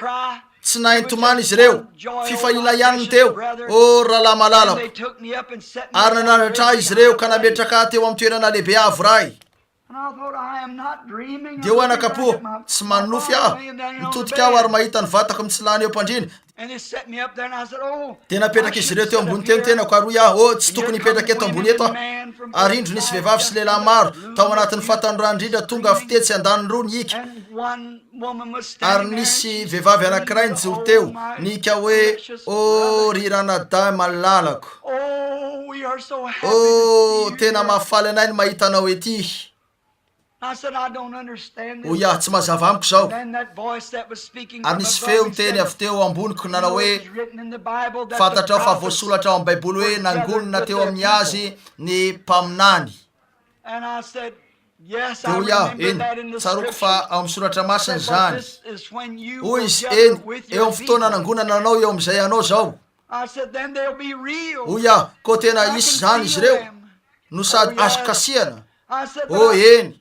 B: tsy nahay nitomany izy ireo, fifaliana ihany ny teo, Oh, ry rahalahy malalako! Ary nanandratra ahy izy ireo ka nametraka ahy teo amin'ny toerana lehibe avo iray. Dia hoy anakapo, Tsy manonofy aho. Mitodika aho ary mahita ny vatako mitsilany eo am-pandriana. Dia napetrak'izy ireo teo ambony teo ny tenako, ary hoy aho, Oh, tsy tokony hipetraka eto ambony eto aho. Ary indro nisy vehivavy sy lehilahy maro, tao anatin'ny fahatanorana indrindra, tonga avy tetsy andaniny roa nihika. Ary nisy vehivavy anankiray nijoro teo, nihika hoe, Oh, ry ranadahy malalako! Oh, tena mahafaly anay ny mahita anao ety. Hoy aho, Tsy mazava amiko izao. Ary nisy feo niteny avy teo amboniko nanao hoe, Fantatrao fa voasoratra ao amin'ny Baiboly hoe nangonina teo amin'ny azy ny mpaminany. Dia hoy aho, Eny, tsaroako fa ao amin'ny Soratra Masina izany. Hoy izy, Eny, eo amin'ny fotoana anangonana anao eo amin'izay anao izao. Hoy aho, Koa tena hisy izany izy ireo. No sady azo kasihana. Oh, eny.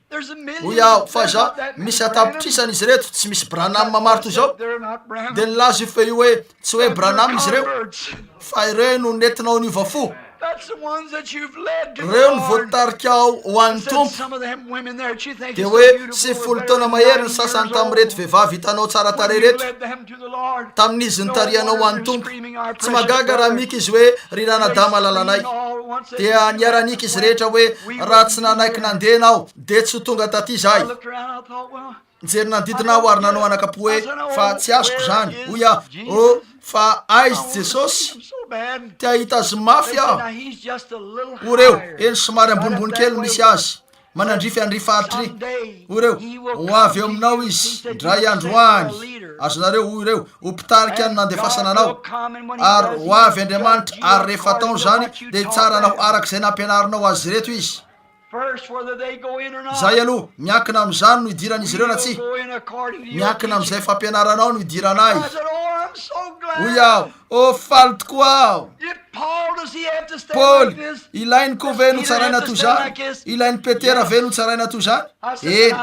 B: Hoy aho, fa izaho, misy an-tapitrisany izy ireto, tsy misy Branham maro toy izao. Dia nilaza io feo io hoe, Tsy hoe Branham izy ireo, fa ireo no nentinao niova fo. Ireo no voatarikao ho an'ny Tompo. Dia hoe 90 taona mahery ny sasany tamin'ireto vehivavy hitanao tsara tarehy ireto, tamin'izy nitarihanao ho an'ny Tompo. Tsy mahagaga raha mika izy hoe, Ry ranadahy malalanay. Dia niara-nika izy rehetra hoe, Raha tsy nanaiky nandeha aho, dia tsy ho tonga taty izahay. Nijery nanodidina aho ary nanao anakam-po hoe, Fa tsy azoko izany. Hoy aho, Oh, fa aiza Jesosy? Te hahita Azy mafy aho. Hoy ireo, Eny, somary ambonimbony kely no misy Azy. Manandrify an'ry faritra ry. Hoy ireo, Ho avy eo aminao Izy, indray andro any. Azonareo, hoy ireo, ho mpitarika no nandefasana anao. Ary ho avy Andriamanitra, ary rehefa ataony izany, dia hitsara anao araka izay nampianarinao azy ireto Izy. Izay aloha, miankina amin'izany no hidiran'izy ireo na tsia. Miankina amin'izay fampianaranao no hidiranay. Hoy aho, Oh, faly tokoa aho! Paoly, ilainy koa ve no tsaraina toy izany? Ilain'i Petera ve no tsaraina toy izany? Eny.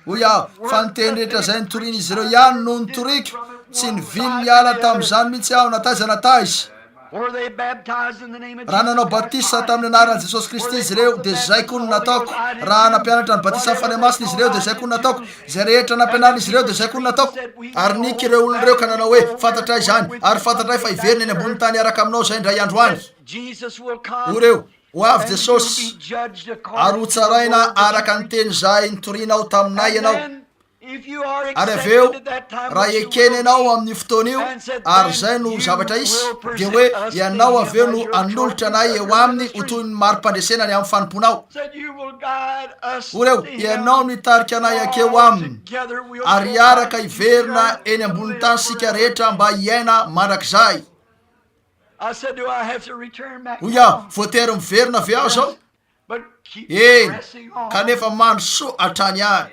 B: Hoy aho, fa ny teny rehetra izay nitorian'izy ireo ihany no nitoriko. Tsy nivily niala tamin'izany mihitsy aho na taiza na taiza. Raha nanao batisa tamin'ny anaran'i Jesosy Kristy izy ireo, dia izay koa no nataoko. Raha nampianatra ny batisan'ny Fanahy Masina izy ireo, dia izay koa no nataoko. Izay rehetra nampianarin'izy ireo, dia izay koa no nataoko. Ary niky ireo olona ireo ka nanao hoe, Fantatray izany, ary fantatray fa hiverina eny ambonin'ny tany hiaraka aminao izay indray andro any. Hoy ireo, Ho avy Jesosy, ary hotsaraina araka ny teny izay nitorianao taminay ianao. Ary avy eo, raha ekena ianao amin'io fotoana io, ary izay no zavatra hisy, dia hoe ianao avy eo no hanolotra anay eo aminy ho toy ny mari-pandresena ny amin'ny fanompoanao. Hoy ireo, ianao no hitarika anay hankeo aminy, ary hiaraka hiverina eny ambonin'ny tany isika rehetra mba hiaina mandrakizay. Hoy aho, voatery miverina ve aho izao? Eny, kanefa mandrosoa hatrany ihany.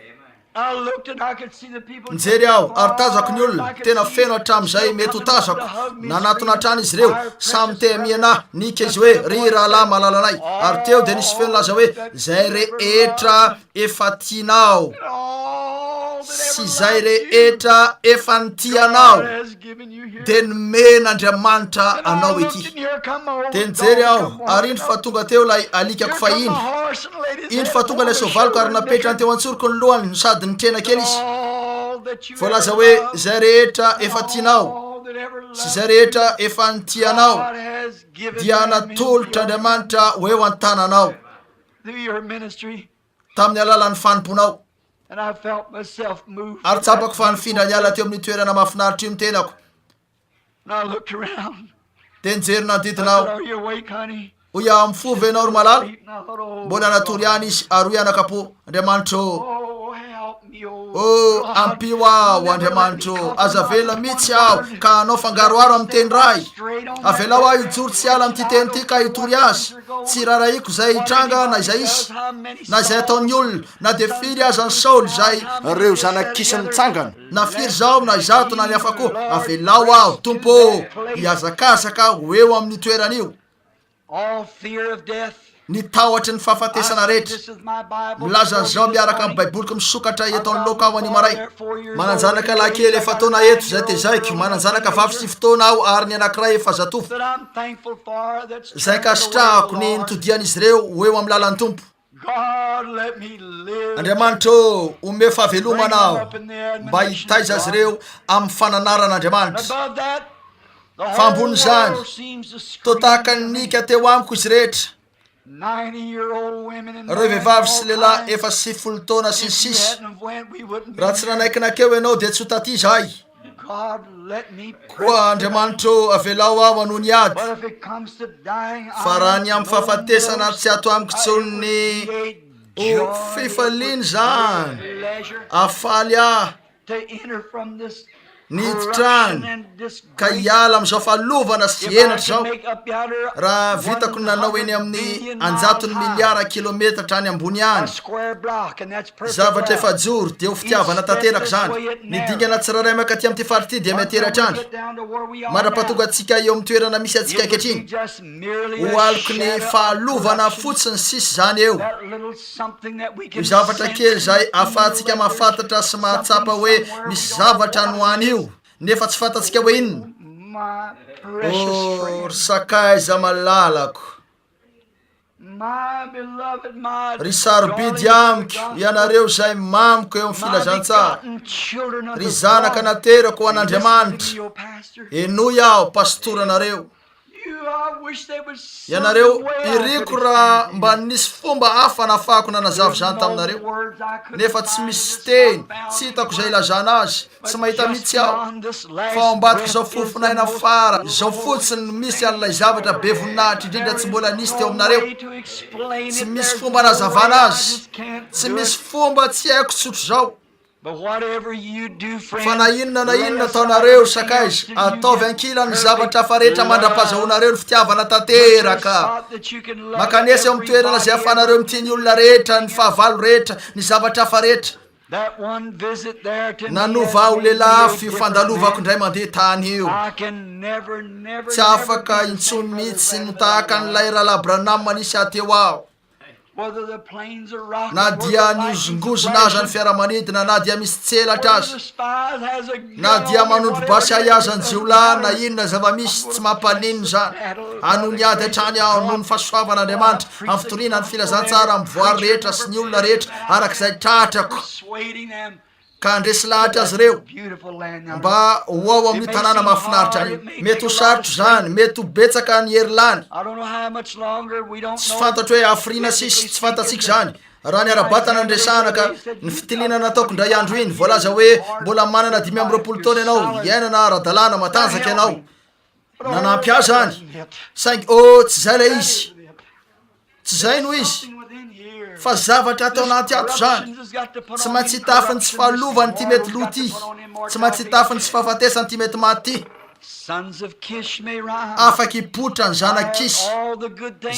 B: Nijery aho, ary tazako ny olona, tena feno hatramin'izay mety ho tazako. Nanatona hatrany izy ireo, samy te-hamihana ahy. Niika izy hoe, Ry rahalahy malalanay! Ary teo dia nisy feo nilaza hoe, Izay rehetra efa tianao, sy izay rehetra efa nitia anao, dia nomen'Andriamanitra anao ity. Dia nijery aho, ary indro fa tonga teo ilay alikako fahiny. Indro fa tonga ilay soavaliko ary napetrany teo an-tsoroko ny lohany no sady nitrena kely izy. Voalaza hoe, Izay rehetra efa tianao, sy izay rehetra efa nitia anao, dia natolotr'Andriamanitra ho eo an-tananao. Tamin'ny alalan'ny fanompoanao. Ary tsapako fa nifindra niala teo amin'io toerana mahafinaritra io ny tenako. Dia nijery nanodidina aho. Hoy aho, Mifoha ve ianao ry malala? Mbola natory ihany izy ary hoy anakapo, Andriamanitra ô! Oh, ampio aho, Andriamanitra ô! Aza avela mihitsy aho ka hanao fangaroharo amin'ny teny iray. Avelao aho hijoro tsy hiala amin'ity teny ity ka hitory azy. Tsy raharahiako izay hitranga na izay hisy, na izay ataon'ny olona, na dia firy aza ny Saoly izay.
D: Ireo zanak'i Kisy mitsangana.
B: Na firy izaho na izato na ny hafa koa, avelao aho, Tompo ô, hihazakazaka ho eo amin'io toerana io. Ny tahotry ny fahafatesana rehetra. Milaza an'izao miaraka amin'ny Baiboliko misokatra eto anoloako aho anio maraina. Manan-janaka lahy kely efa-taona eto izay tezaiko. Manan-janaka vavy sivy taona aho ary ny anankiray efa zatovo. Izay ankasitrahako ny nitodian'izy ireo ho eo amin'ny lalan'ny Tompo. Andriamanitra ô, omeo fahavelomana aho mba hitaiza azy ireo amin'ny fananaran'Andriamanitra. Fa ambonin'izany, toa tahaka ny nika teo amiko izy rehetra, ireo vehivavy sy lehilahy efa 90 taona sy ny sisa. Raha tsy nanaiky nankeo ianao dia tsy ho taty izahay. Koa Andriamanitra ô, avelao aho hanohy ny ady. Fa raha ny amin'ny fahafatesana tsy ato amiko intsony ny ho fifaliana izany, hahafaly ahy ny hiditra any. Ka hiala amin'izao fahalovana sy henatra izao, raha vitako ny nanao eny amin'ny anjatony miliara kilometatra any ambony any, zavatra efajoro, dia ho fitiavana tanteraka izany. Ny dingana tsirairay mankaty amin'ity faritra ity dia mihatery hatrany, mandra-pahatonga antsika eo amin'ny toerana misy antsika ankehitriny. Ho aloky ny fahalovana fotsiny sisa izany eo. Io zavatra kely izay ahafahantsika mahafantatra sy mahatsapa hoe misy zavatra any ho any io, nefa tsy fantatsika hoe inona. Oh, ry sakaiza malalako, ry sarobidy amiko, ianareo izay mamiko eo amin'ny filazantsara, ry zanaka naterako ho an'Andriamanitra, henoy aho, pastoranareo. Ianareo, iriko raha mba nisy fomba hafa nahafahako nanazava izany taminareo, nefa tsy misy teny, tsy hitako izay ilazana azy, tsy mahita mihitsy aho, fa ao ambadik'izao fofon'aina fara izao fotsiny no misy an'ilay zavatra be voninahitra indrindra tsy mbola nisy teo aminareo. Tsy misy fomba anazavana azy, tsy misy fomba, tsy haiko tsotr'izao. Fa na inona na inona ataonareo, ry sakaiza, ataovy ankilany ny zavatra hafa rehetra mandra-pahazahoanareo ny fitiavana tanteraka. Mankanesa eo amin'ny toerana izay ahafahanareo mitia ny olona rehetra, ny fahavalo rehetra, ny zavatra hafa rehetra. Nanova ahy ho lehilahy hafa io fandalovako indray mandeha tany io. Tsy afaka intsony mihitsy ny ho tahaka an'ilay Rahalahy Branham nisy ahy teo aho. Na dia nihozongozona aza ny fiaramanidina, na dia misy tselatra aza, na dia manondro basy ahy aza ny jiolahy, na inona zava-misy, tsy mampaninona izany. Hanohy ny ady hatrany aho noho ny fahasoavan'Andriamanitra, amin'ny fitoriana ny filazantsara amin'ny voary rehetra sy ny olona rehetra araka izay tratrako. ka handresy lahatra azy ireo mba ho ao amin'io tanàna mahafinaritra io. Mety ho sarotra izany, mety ho betsaka ny hery lany. Tsy fantatro hoe hafiriana sisa, tsy fantatsika izany. Raha ny ara-batana no resahana ka ny fitiliana nataoko indray andro iny, voalaza hoe mbola manana 25 taona ianao, hiainana ara-dalàna, matanjaka ianao. Nanampy ahy izany, saingy oh, tsy izay ilay izy. Tsy izay no izy, fa zavatra ato anaty ato izany. Tsy maintsy hitafy ny tsy fahalovany ity mety lo ity. Tsy maintsy hitafy ny tsy fahafatesany ity mety maty ity. Afaka hipoitra ny zanak'i Kisy.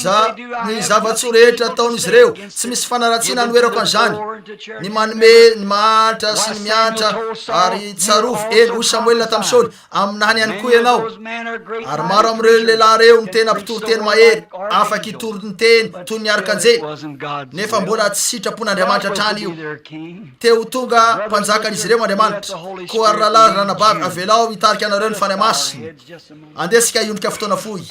B: Za, ny zava-tsoa rehetra ataon'izy ireo, tsy misy fanaratsiana anoherako an'izany. Ny manome, ny mahantra sy ny miantra, ary tsarovy, eny, hoy Samoela tamin'i Saoly, Aminany ihany koa ianao. Ary maro amin'ireo lehilahy ireo no tena mpitory teny mahery, afaka hitory ny teny toy ny arkanjely, nefa mbola tsy sitrapon'Andriamanitra hatrany io. Te ho tonga mpanjakan'izy ireo Andriamanitra. Koa ry rahalahy, ry ranabavy, avelao hitarika anareo ny Fanahy Masina. Andeha isika hiondrika fotoana fohy.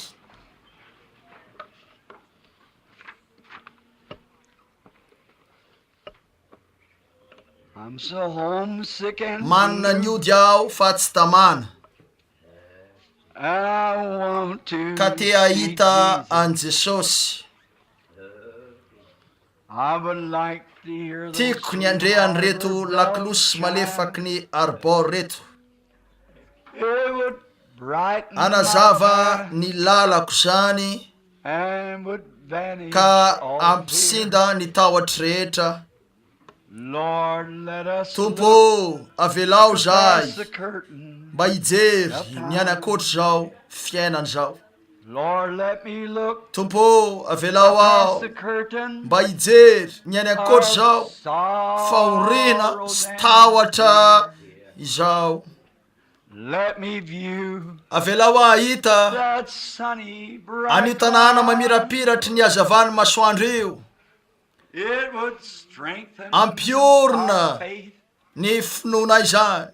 B: Manina ny ody aho fa tsy tamana Ka te hahita an'i Jesosy Tiako ny handre an'ireto lakolosy malefaky ny Arbor reto Hanazava ny lalako izany ka hampisinda ny tahotro rehetra. Tompo ô, avelao izahay mba hijery ny any ankoatr'izao fiainana izao. Tompo ô, avelao aho mba hijery ny any ankoatr'izao fahoriana sy tahotra izao. Avelao aho hahita an'io tanàna mamirapiratry ny hazavan'ny masoandro io. Ampiorina ny finoana izany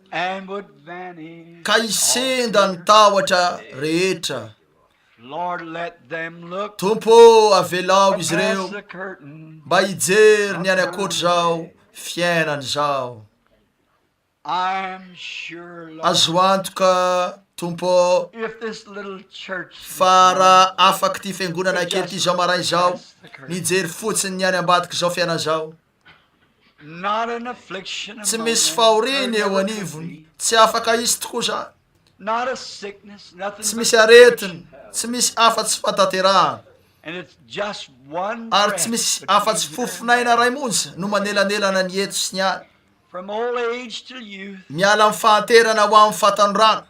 B: ka hisinda ny tahotra rehetra. Tompo ô, avelao izy ireo mba hijery ny any ankoatr'izao fiainana izao. Azo antoka, Tompo ô, fa raha afak'ity fiangonana kely ity izao maraina izao, nijery fotsiny ny any ambadik'izao fiainana izao, tsy misy fahoriana eo anivony, tsy afaka hisy tokoa izany, tsy misy aretina, tsy misy afa-tsy fahatanterahana, ary tsy misy afa-tsy fofon'aina iray monja no manelanelana ny eto sy ny any. Miala amin'ny fahanterana ho amin'ny fahatanorana.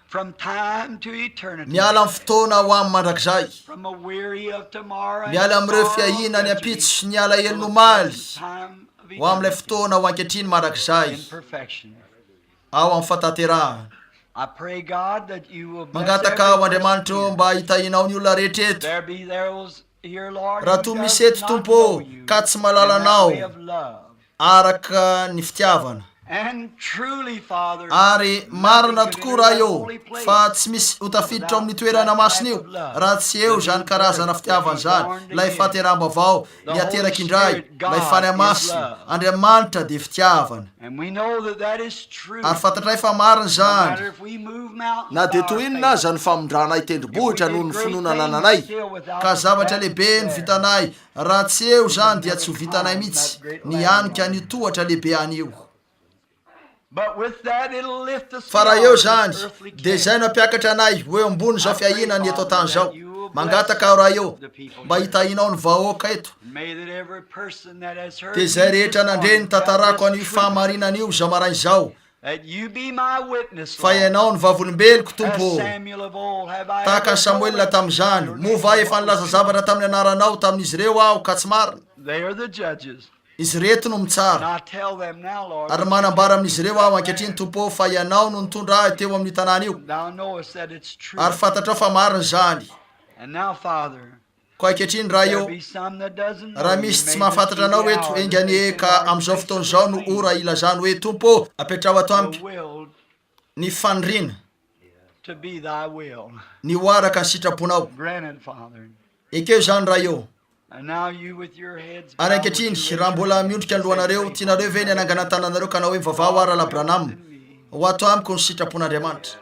B: Miala amin'ny fotoana ho amin'ny mandrakizay. Miala amin'ireo fiahiana ny ampitso sy ny alahelo ny omaly ho amin'ilay fotoana ho ankehitriny mandrakizay ao amin'ny fahatanterahana. Mangataka aho Andriamanitra ô mba hitahianao ny olona rehetra eto. Raha toa misy eto Tompo ô ka tsy mahalala Anao araka ny fitiavana. Ary marina tokoa Ray ô fa tsy misy ho tafiditra ao amin'io toerana masina io raha tsy eo izany karazana fitiavana izany, ilay fahateraham-baovao, ny ateraka indray, ilay Fanahy Masina. Andriamanitra dia fitiavana. Ary fantatray fa marina izany.
D: Na dia toy inona aza ny famindranay tendrombohitra noho ny finoana anananay.
B: Ka zavatra lehibe no vitanay, raha tsy eo izany dia tsy ho vitanay mihitsy ny hianika an'io tohatra lehibe any io. Fa raha eo izany, dia izay no hampiakatra anay ho eo ambonin'izao fiahiana ny eto an-tany izao. Mangataka aho Ray ô, mba hitahianao ny vahoaka eto. Dia izay rehetra nandre ny tantarako an'io fahamarinana io izao maraina izao, fa Ianao no vavolombeloko, Tompo ô. Tahaka an'i Samoela tamin'izany, moa va efa nilaza zavatra tamin'ny anaranao tamin'izy ireo aho ka tsy marina? Izy ireto no mitsara. Ary manambara amin'izy ireo aho ankehitriny, Tompo ô, fa Ianao no nitondra ahy teo amin'io tanàna io. Ary fantatrao fa marina izany. Koa ankehitriny, Ray ô, raha misy tsy mahafantatra Anao eto, enga anie ka amin'izao fotoana izao no ora hilazany hoe, Tompo ô, apetraho ato amiko ny faniriana ny ho araka ny sitraponao. Ekeo izany, Ray ô. Ary ankehitriny, raha mbola miondrika ny lohanareo, tianareo ve ny hanangana ny tananareo ka hanao hoe, Mivavaha ho ahy, Rahalahy Branham. Ho ato amiko ny sitrapon'Andriamanitra.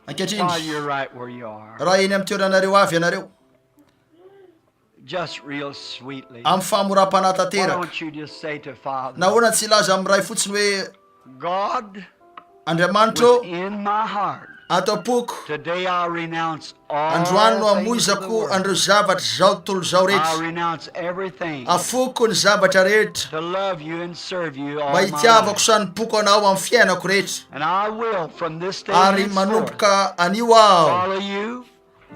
B: Ankehitriny, raha eny amin'ny toeranareo avy ianareo, amin'ny fahamoram-panahy tanteraka, nahoana tsy hilaza amin'ny Ray fotsiny hoe, Andriamanitra ô, ato am-poko, androany no hamoizako an'ireo zavatra izao tontolo izao rehetra. Afoiko ny zavatra rehetra mba hitiavako sy hanompoako Anao amin'ny fiainako rehetra. Ary manomboka anio aho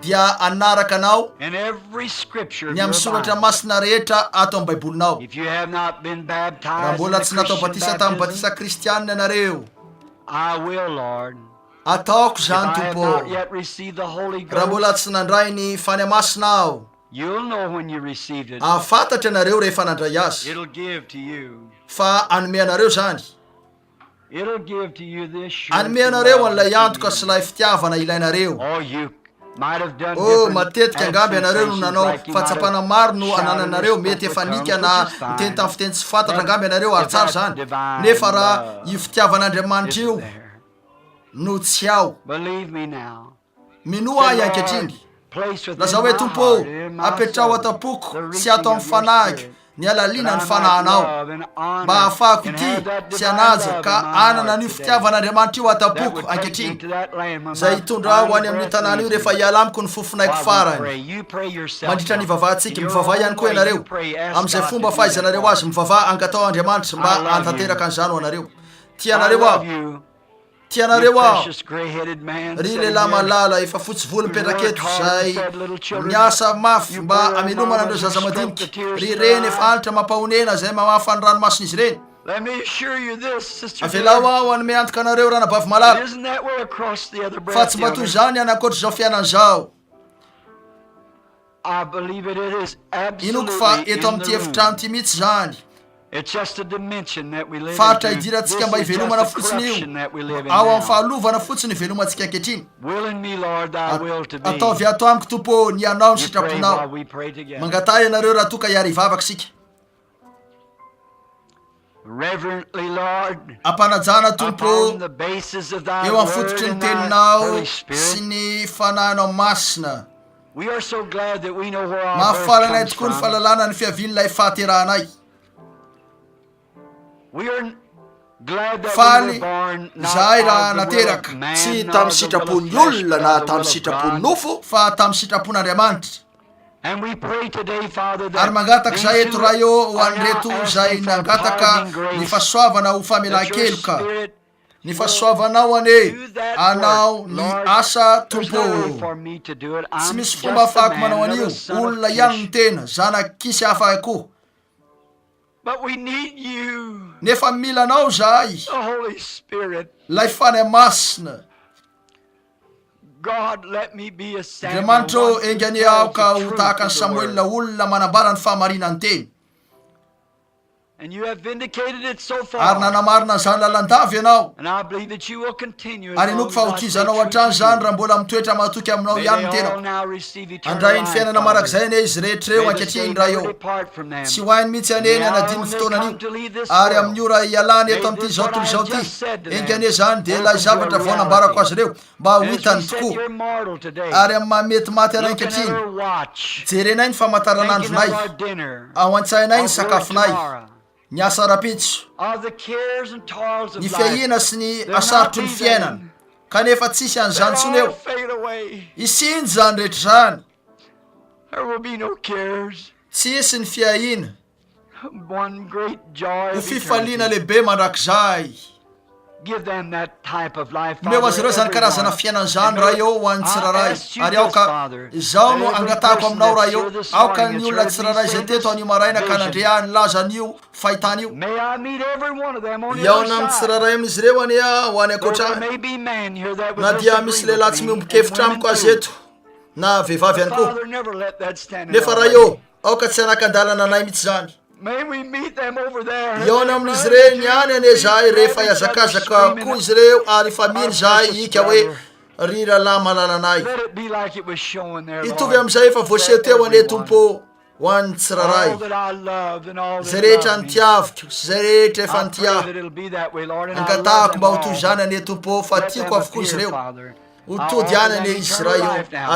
B: dia hanaraka anao ny amin'ny soratra masina rehetra ato amin'ny Baibolinao. Raha mbola tsy natao batisa tamin'ny batisa kristianina ianareo, ataoko izany Tompo ô. Raha mbola tsy nandray ny Fanahy Masina aho, hahafantatra ianareo rehefa nandray azy, fa hanome anareo izany. Hanome anareo an'ilay antoka sy ilay fitiavana ilainareo. Oh, matetika angamba ianareo no nanao fahatsapana maro no anananareo, mety efa nika na niteny tamin'ny fiteny tsy fantatra angamba ianareo, ary tsara izany. Nefa raha io fitiavan'Andriamanitra io no tsy ao, Minoa ahy ankehitriny. Lazao hoe, Tompo ô, apetraho ato am-poko sy ato amin'ny fanahiko ny halalinan'ny Fanahinao, mba hahafahako hitia sy hanaja ka hanana an'io fitiavan'Andriamanitra io ato am-poko ankehitriny, izay hitondra ahy ho any amin'io tanàna io rehefa hiala amiko ny fofonaiko farany. Mandritra ny hivavahantsika, mivavaha ihany koa ianareo, amin'izay fomba fahaizanareo azy, mivavaha, angataho Andriamanitra mba hanatanteraka an'izany ho anareo. Tia anareo aho. Tia anareo aho, ry lehilahy malala efa fotsy volo mipetraka eto, izay miasa mafy mba hamelomana an'ireo zaza madinika, ry reny efa antitra mampahonena izay mamafa ny ranomason'izy ireny. Avelao aho hanome antoka anareo, ranabavy malala, fa tsy mba toy izany any ankoatr'izao fiainana izao. Inoako fa eto amin'ity efitrano ity mihitsy izany. Faritra idirantsika mba hivelomana fotsiny io. Ao amin'ny fahalovana fotsiny ivelomantsika ankehitriny. Ataovy ato amiko, Tompo ô, ny Anao, ny sitraponao. Mangataha ianareo raha toa ka hiara-hivavaka isika. Ampanajana, Tompo ô, eo amin'ny fototry ny Teninao sy ny Fanahinao Masina. Mahafaly anay tokoa ny fahalalana ny fiavian'ilay fahaterahanay. Faly izahay raha nateraka.
D: Tsy tamin'ny sitrapon'ny olona na tamin'ny sitrapon'ny nofo.
B: Fa tamin'ny sitrapon'Andriamanitra. Ary mangataka izahay eto Ray ô ho an'ireto izay nangataka ny fahasoavana ho famelan-keloka. Ny fahasoavanao anie hanao ny asa Tompo ô. Tsy misy fomba ahafahako manao an'io, olona ihany ny tena, zanak'Kisy hafa koa. Nefa mila Anao izahay, ilay Fanahy Masina. Andriamanitra ô, enga anie aho ka ho tahaka an'i Samoela, olona manambara ny fahamarinan'ny Teny. Ary nanamarina an'izany lalandava Ianao. Ary inoako fa ho tohizanao hatrany izany raha mbola mitoetra matoky Aminao ihany ny tenako. Handray ny fiainana mandrakizay anie izy rehetra ireo ankehitriny, Ray ô. Tsy ho hainy mihitsy anie ny hanadino ny fotoanan'io. Ary amin'ny ora hialany eto amin'ity izao tontolo izao ity, enga anie izany dia ilay zavatra vao nambarako azy ireo mba ho hitany tokoa. Ary amin'ny maha mety maty anay ankehitriny, jerenay ny famantaranandronay, ao an-tsainay ny sakafonay, ny asa rahampitso, ny fiahiana sy ny hasarotry ny fiainana, kanefa tsy hisy an'izany intsony eo. Hisinda izany rehetra izany. Tsy hisy ny fiahiana. Ho fifaliana lehibe mandrakizay. Omeo azy ireo izany karazana fiainana izany, Ray ô, ho an'ny tsirairay. Ary aoka, izao no angatahako Aminao, Ray ô, aoka ny olona tsirairay izay teto anio maraina ka nandre ahy nilaza an'io fahitana io, hihaona amin'ny tsirairay amin'izy ireo anie aho ho any ankoatra any, na dia misy lehilahy tsy miombon-kevitra amiko aza eto, na vehivavy ihany koa. Nefa, Ray ô, Aoka tsy hanakan-dalana anay mihitsy izany. Hihaona amin'izy ireny ihany anie izahay rehefa hihazakazaka koa izy ireo ary hifamily izahay hika hoe, Ry rahalahy malalanay. Hitovy amin'izay efa voaseho teo anie Tompo ô, ho an'ny tsirairay. Izay rehetra nitiaviko sy izay rehetra efa nitia ahy. Angatahako mba ho toy izany anie Tompo ô, fa tiako avokoa izy ireo. Ho tody any anie izy Ray ô,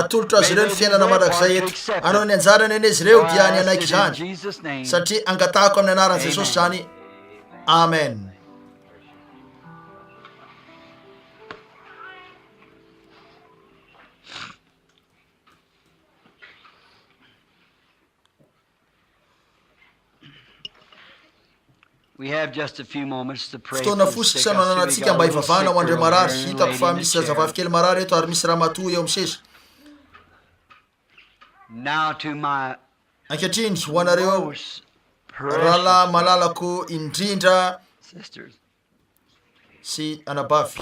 B: atolotro azy ireo ny fiainana mandrakizay eto. Hanao ny anjarany anie izy ireo dia ny hanaiky izany, satria angatahako amin'ny anaran'i Jesosy izany. Amen. Fotoana fohy sisa no ananantsika mba hivavahana ho an'ireo marary. Hitako fa misy zazavavy kely marary eto ary misy ramatoa eo amin'ny seza. Ankehitriny, ho anareo rahalahy malalako indrindra sy anabavy,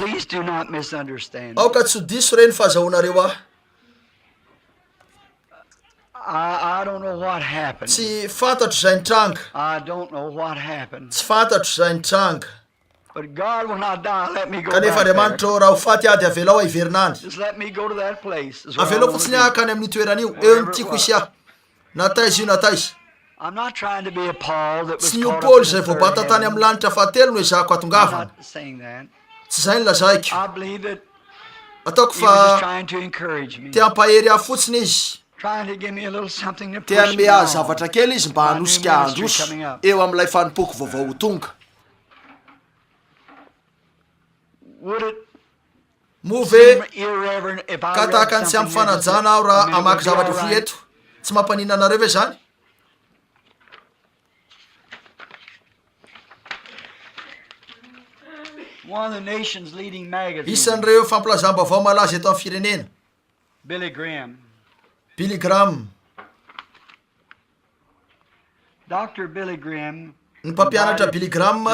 B: aoka tsy ho diso re ny fahazahoanareo ahy. Tsy fantatro izay nitranga. Tsy fantatro izay nitranga. Kanefa Andriamanitra ô, raha ho faty aho dia avelao aho hiverina any. Avelao fotsiny aho hankany amin'io toerana io. Eo no tiako hisy ahy. Na taiza io na taiza. Tsy ny ho Paoly izay voabata tany amin'ny lanitra fahatelo no ezahako hatongavana. Tsy izay no lazaiko. Ataoko fa te hampahery ahy fotsiny izy.
D: Te hanome ahy zavatra kely izy mba hanosika ahy handroso eo amin'ilay fanompoako vaovao ho tonga.
B: Moa ve ka tahaka ny tsy ampy fanajana aho raha hamaky zavatra fohy eto? Tsy mampaninona anareo ve izany? Isan'ireo fampilazam-baovao malaza eto amin'ny firenena, Billy Graham. Ny mpampianatra Billy Graham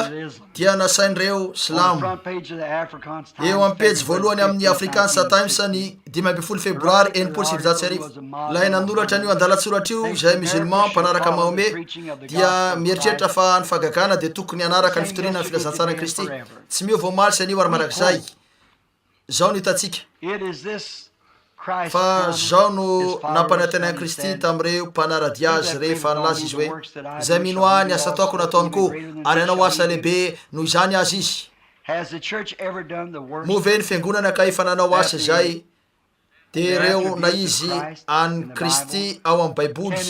B: dia nasain'ireo silamo eo amin'ny pejy voalohany amin'ny Afrikaans Times ny 15 Febroary 1960. Ilay nanoratra an'io andalan-tsoratra io, izay musulman mpanaraka Mahomet, dia mieritreritra fa ny fahagagana dia tokony hanaraka ny fitoriana ny filazantsaran'i Kristy. Tsy miova omaly sy anio ary mandrakizay. Izao no hitantsika fa izao no nampanantenain'i Kristy tamin'ireo mpanara-dia Azy rehefa nilaza Izy hoe, Izay mino Ahy, ny asa ataoko no ataony koa, ary hanao asa lehibe noho izany aza izy. Moa ve ny Fiangonana ka efa nanao asa izay dia ireo na izy an'i Kristy ao amin'ny Baiboly?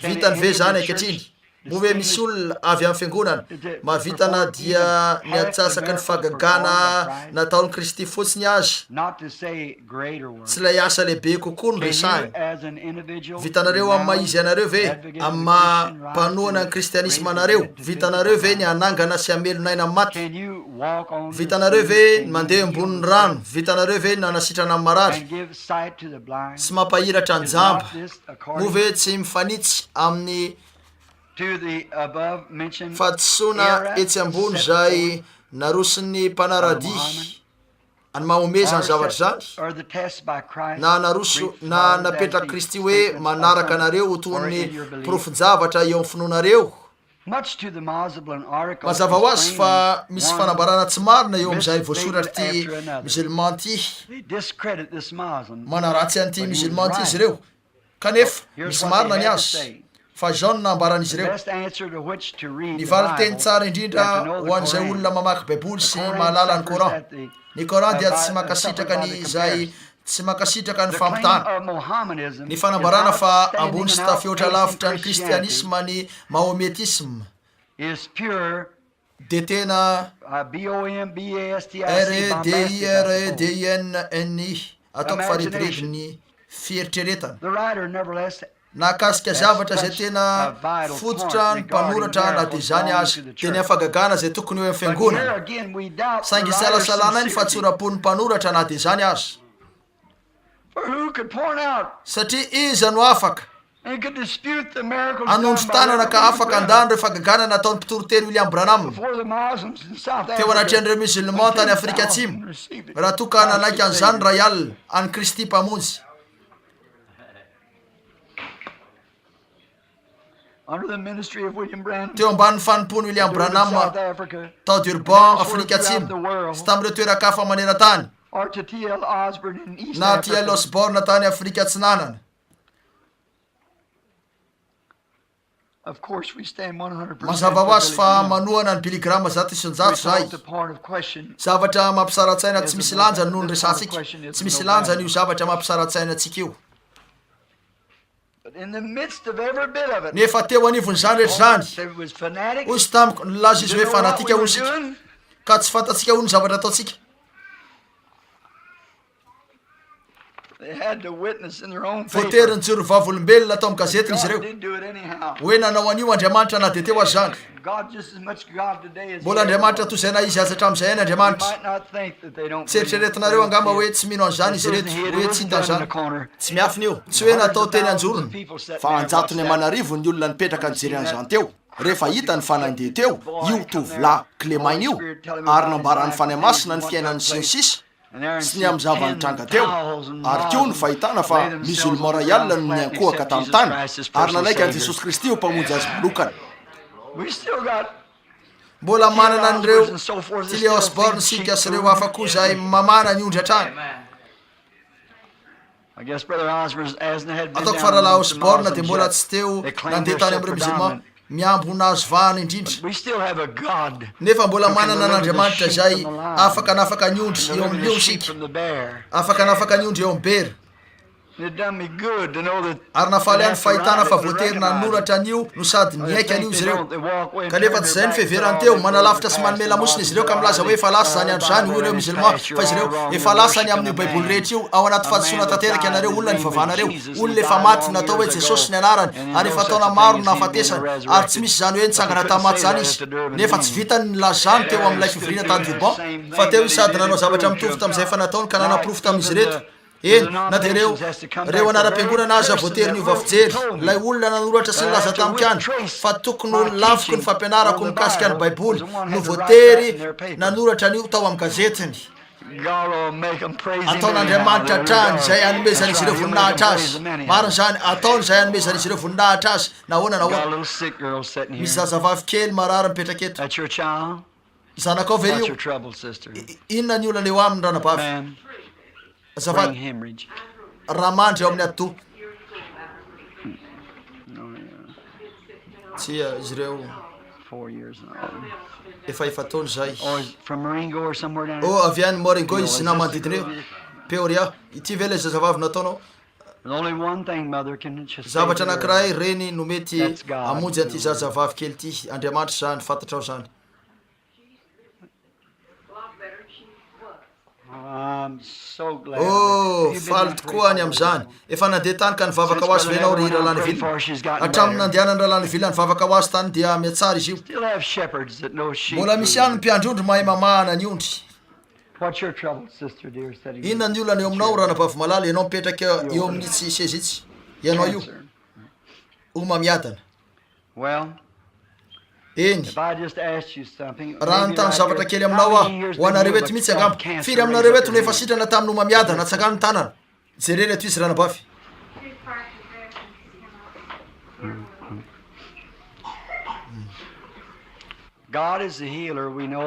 B: Vitany ve izany ankehitriny? Moa ve misy olona avy amin'ny fiangonana mahavita na dia ny antsasaky ny fahagagana nataon'i Kristy fotsiny aza? Tsy ilay asa lehibe kokoa no resahina. Vitanareo amin'ny maha izy anareo ve, amin'ny maha mpanohana ny kristianisma anareo? Vitanareo ve ny hanangana sy hamelona aina maty? Vitanareo ve ny mandeha eo ambonin'ny rano? Vitanareo ve ny nanasitrana ny marary sy mampahiratra ny jamba? Moa ve tsy mifanitsy amin'ny fahadisoana etsy ambony izay naroson'ny mpanaradia an'i Mahomé izany zavatra izany? Na naroso na napetrak'i Kristy hoe manaraka anareo ho toy ny porofon-javatra eo amin'ny finoanareo? Mazava ho azy fa misy fanambarana tsy marina eo amin'izay voasoratr'ity musulman ity. Manaratsy an'ity musulman ity izy ireo, kanefa misy marina ny azy. Fa izao no nambaran'izy ireo, Ny valin-teny tsara indrindra ho an'izay olona mamaky Baiboly sy mahalala ny Coran. Ny Coran dia tsy mankasitraka ny izay tsy mankasitraka ny fampitana. Ny fanambarana fa ambony sy tafihoatra lavitra ny kristianisma ny mahometisma dia tena REDIREDINNI, ataoko fa rediredy ny fieritreretana. Nahakasika zavatra izay tena fototra ny mpanoratra na dia izany aza, dia ny hafagagana izay tokony ho eo amin'ny fiangonana. Saingy isalasalanay ny fahatsoram-pon'ny mpanoratra na dia izany aza. Satria iza no afaka hanondro tanana ka afaka handany ireo fahagagana nataon'ny mpitoriteny William Branham teo anatrehan'ireo musulman tany Afrika Atsimo, raha toa ka nanaiky an'izany ny Ray alina an'i Kristy Mpamonjy? Teo ambanin'ny fanompoan'i William Branham tao Durban, Afrika Atsimo, sy tamin'ireo toeran-kafa maneran-tany, na T.L. Osborn tany Afrika Atsinanana. Mazava ho azy fa manohana an'i Billy Graham 100% izahay. Zavatra mampisara-tsaina tsy misy lanjany no noresahantsika. Tsy misy lanjany io zavatra mampisara-tsaina antsika io. Nefa teo anivon'izany rehetra izany, hoy izy tamiko, nilaza izy hoe fanatika hono isika, ka tsy fantatsika hono ny zavatra ataontsika. Voatery nijoro vavolombelona tao amin'ny gazetiny izy ireo hoe nanao an'io Andriamanitra na dia teo aza izany. Mbola Andriamanitra toy izay na izy aza hatramin'izay ihany Andriamanitra. Tsy eritreretinareo angamba hoe tsy mino an'izany izy ireto, hoe tsy hita an'izany. Tsy miafina io. Tsy hoe natao teny an-jorony.
D: Fa an-jatony aman'arivony ny olona nipetraka nijery an'izany teo. Rehefa hitany fa nandeha teo io tovolahy kilemaina io ary nambaran'ny Fanahy Masina ny fiainany sy ny sisa, sy ny amin'ny zava-nitranga teo, ary koa ny fahitana fa musulman iray alina no niankohoka tamin'ny tany ary nanaiky an'i Jesosy Kristy ho Mpamonjy azy manokana.
B: Mbola manana an'ireo Tilly Osborn isika sy ireo hafa koa izay mamana ny ondry hatrany. Ataoko fa Rahalahy Osborn dia mbola tsy teo nandeha tany amin'ireo musulman mihambo ho nahazo vahana indrindra. Nefa mbola manana an'Andriamanitra izay afaka hanafaka ny ondry eo amin'ny liona isika, afaka hanafaka ny ondry eo amin'ny bera. Ary nahafaly ahy ny fahitana fa voatery nanoratra an'io no sady niaiky an'io izy ireo. Kanefa tsy izay no fiheverany teo, manalavitra sy manome lamosina izy ireo ka milaza hoe efa lasa izany andro izany, hoy ireo musulman, fa izy ireo efa lasa ny amin'io baiboly rehetra io, ao anaty fahadisoana tanteraka ianareo olona nivavahanareo, olona efa maty natao hoe Jesosy ny anarany ary efa taona maro no nahafatesany ary tsy misy izany hoe nitsangana tamin'ny maty izany izy, nefa tsy vitany ny nilaza izany teo amin'ilay fivoriana tany Durban, fa teo izy sady nanao zavatra mitovy tamin'izay efa nataony ka nanaporofo tamin'izy ireto. Eny, na dia ireo, ireo anaram-piangonana aza voatery niova fijery. Ilay olona nanoratra sy nilaza tamiko ihany fa tokony ho laviko ny fampianarako mikasika ny Baiboly no voatery nanoratra an'io tao amin'ny gazetiny. Ataon'Andriamanitra hatrany izay hanomezan'izy ireo voninahitra Azy. Marina izany, ataony izay hanomezan'izy ireo voninahitra Azy, na ahoana na ahoana. Misy zazavavy kely marary mipetraka eto. Zanakao ve io? Inona ny olana eo aminy, ranabavy? Azafady, raha mandry ao amin'ny atidoha. Tsia, izy ireo efa efa-taona izay. Oh, avy any Moringo izy na manodidina eo. Peoria, ity ve ilay zazavavy nataonao? Zavatra anankiray, reny, no mety hamonjy an'ity zazavavy kely ity. Andriamanitra izany, fantatrao izany. Oh, faly tokoa ny amin'izany. Efa nandeha tany ka nivavaka ho azy ve ianao, ry Rahalahy Neville? Hatramin'ny nandehanan'ny Rahalahy Neville nivavaka ho azy tany dia mihatsara izy io. Mbola misy ihany ny mpiandry ondry mahay mamahana ny ondry. Inona ny olana eo aminao, ranabavy malala, ianao mipetraka eo amin'itsy seza itsy? Ianao io. Homamiadana. Eny, raha hanontany zavatra kely aminao aho, ho anareo eto mihitsy angamba. Firy aminareo eto no efa sitrana tamin'ny homamiadana? Atsangano ny tanana. Jerena eto izy, ranabavy.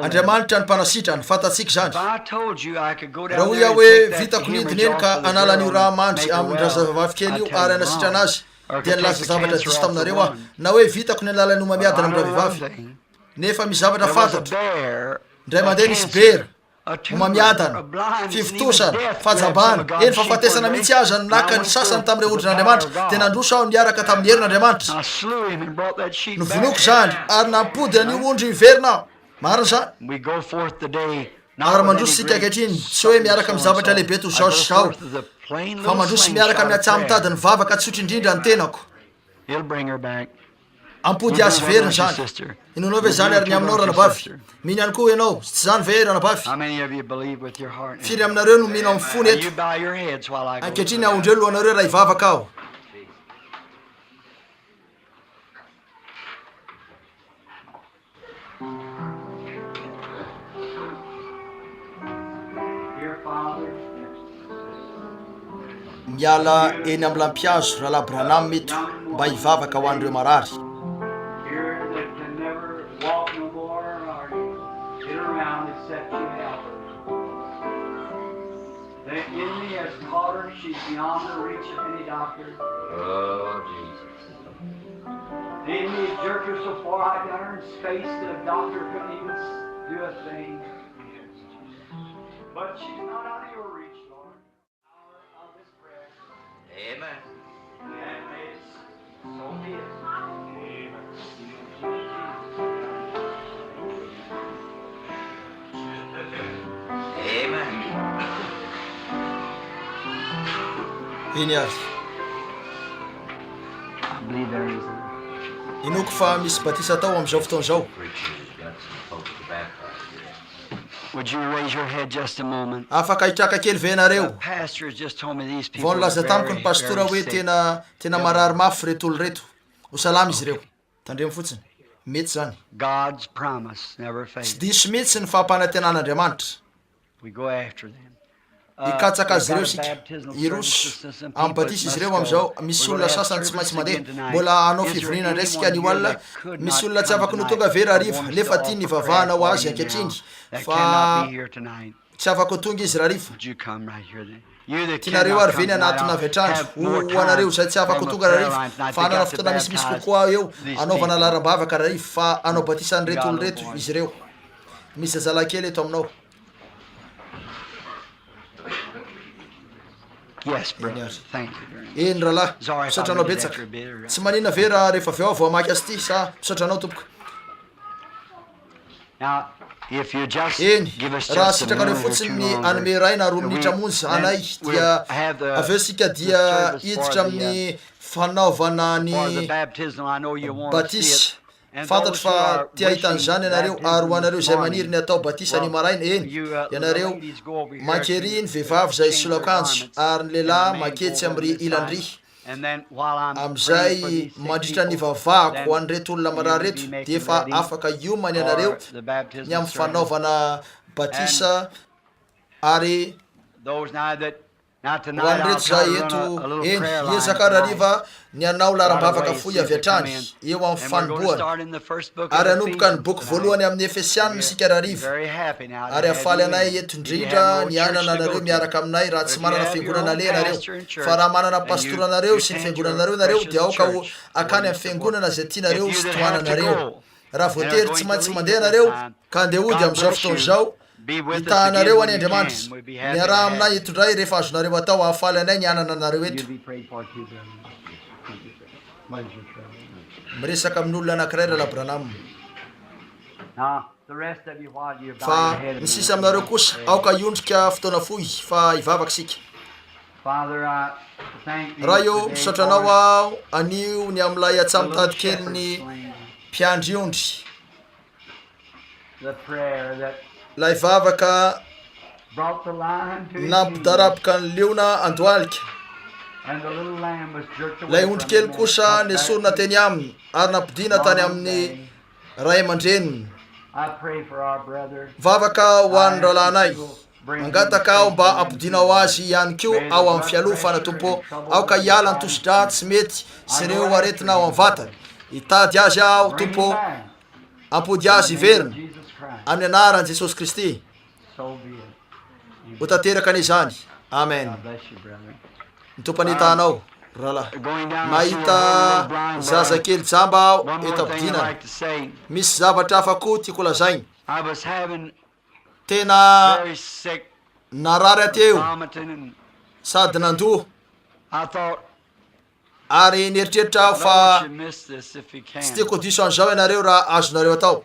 B: Andriamanitra ny mpanasitrana, fantatsika izany. Raha hoy aho hoe vitako ny hidina eny ka hanala an'io rà mandry amin-drazazavavy kely io ary hanasitrana azy, dia nilaza zavatra diso taminareo aho. Na hoe vitako ny hanala ny homamiadana amin-dravehivavy. Nefa misy zavatra fantatro. Indray mandeha nisy bera. homamiadana, fivontosana, fahajambana, eny fahafatesana mihitsy aza no naka ny sasany tamin'ireo ondrin'Andriamanitra, dia nandroso aho niaraka tamin'ny herin'Andriamanitra. Novonoiko izany, ary nampody an'io ondry hiverina aho. Marina izany. Ary mandroso isika ankehitriny, tsy hoe miaraka amin'ny zavatra lehibe toy izao sy izao, fa mandroso miaraka amin'ny atsaha-mitady ny vavaka tsotra indrindra ny tenako. Ampody azy hiverina izany. Inoanao ve izany ary ny aminao, ranabavy? Mino ihany koa ianao, tsy izany ve, ranabavy? Firy aminareo no mino amin'ny fony eto? Ankehitriny ahondreo ny lohanareo raha hivavaka aho. Miala eny amin'ny lampihazo Rahalahy Branham eto mba hivavaka ho an'ireo marary.
A: The enemy had jerked her so far out yonder in space that a doctor couldn't even do a thing. But she's not out of your reach, Lord. Hour of this prayer. Amen. And may it so be it. Amen.
C: Amen.
B: Eny ary. Inoako fa misy batisa atao amin'izao fotoana izao. Afaka hitraka kely ve ianareo? Vao nilaza tamiko ny pastora hoe tena tena marary mafy ireto olona ireto. Ho salama izy ireo. Tandremo fotsiny. Mety izany. Tsy diso mihitsy ny fampanantenan'Andriamanitra. Hikatsaka azy ireo isika. Hiroso amin'ny batisa izy ireo amin'izao. Misy olona sasany tsy maintsy mandeha. Mbola hanao fivoriana indray isika anio alina. Misy olona tsy afaka no tonga ve rahariva? Nefa tiany hivavahana ho azy ankehitriny. Fa tsy afaka ho tonga izy rahariva. Tianareo ary ve ny hanatona avy hatrany? Ho anareo izay tsy afaka ho tonga rahariva, fa hanana fotoana misimisy kokoa aho eo hanaovana laharam-bavaka rahariva, fa hanao batisa an'ireto olona ireto izy ireo. Misy zazalahy kely eto aminao. Eny ary. Eny rahalahy, misaotra anao betsaka. Tsy maninona ve raha rehefa avy eo aho vao hamaky azy ity sa misaotra anao tompoko. Eny, raha sitrakareo fotsiny ny hanome iray na roa minitra monja anay dia avy eo isika dia hiditra amin'ny fanaovana ny batisa. Fantatro fa te hahita an'izany ianareo, ary ho anareo izay maniry ny hatao batisa anio maraina, eny, ianareo, mankery ny vehivavy izay soloakanjo, ary ny lehilahy manketsy amin'ry ilany ry. Amin'izay, mandritra ny hivavahako ho an'ireto olona marary ireto, dia efa afaka hiomana ianareo ny amin'ny fanaovana batisa, ary. Ho an'ireto izay eto, eny, hiezaka rahariva ny hanao laharam-bavaka fohy avy hatrany, eo amin'ny fanombohana. Ary hanomboka ny boky voalohany amin'ny Efesiana isika rahariva. Ary hahafaly anay eto indrindra ny hanana anareo miaraka aminay raha tsy manana fiangonana aleha ianareo. Fa raha manana pastoranareo sy ny fiangonanareo ianareo, dia aoka ho hankany amin'ny fiangonana izay tianareo sy tohananareo. Raha voatery tsy maintsy mandeha ianareo, ka andeha hody amin'izao fotoana izao. Hitaha anareo anie Andriamanitra. Miaraha aminay eto indray rehefa azonareo atao. Hahafaly anay ny hanana anareo eto. Miresaka amin'olona anankiray Rahalahy Branham. Fa ny sisa aminareo kosa, aoka hiondrika fotoana fohy fa hivavaka isika. Ray ô, misaotra Anao aho anio ny amin'ilay atsamitady kelin'ny mpiandry ondry. Ilay vavaka nampidaraboka ny liona andohalika. Ilay ondry kely kosa nesorina teny aminy ary nampodiana tany amin'ny ray aman-dreniny. Vavaka ho an'ny rahalahinay. Mangataka aho mba hampodianao azy ihany koa ao amin'ny fialofana, Tompo. Aoka hiala ny tosi-drà tsy mety sy ireo aretina ao amin'ny vatany. Hitady azy aho, Tompo. Ampody azy hiverina, amin'ny anaran'i Jesosy Kristy. Ho tanteraka anie izany. Amen. Ny Tompo anie hitaha anao, rahalahy. Mahita zazakely jamba aho eto am-pidinana. Misy zavatra hafa koa tiako holazaina. Tena narary aho teo, sady nandoa. Ary nieritreritra aho fa tsy tiako ho diso an'izao ianareo raha azonareo atao.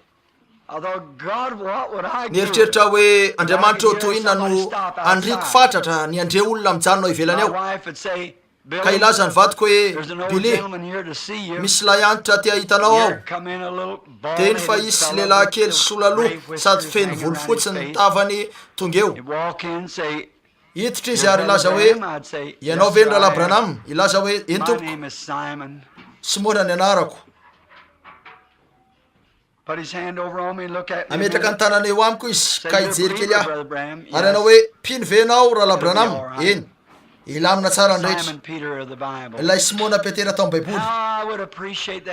B: Nieritreritra aho hoe, Andriamanitra ô, toy inona no aniriako fatratra ny handre olona mijanona ao ivelany ao, ka hilaza ny vadiko hoe, Billy, misy lahy antitra te hahita anao ao. Dia iny fa hisy lehilahy kely sola loha sady feno volo fotsy ny tavany tonga eo. Hiditra izy ary hilaza hoe, Ianao ve no Rahalahy Branham? Hilaza hoe, Eny, tompoko. Simona ny anarako. Hametraka ny tanany eo amiko izy ka hijery kely ahy. Ary hanao hoe, Mpino ve ianao, Rahalahy Branham? Eny. Hilamina tsara ny rehetra. Ilay Simona Petera tao amin'ny Baiboly.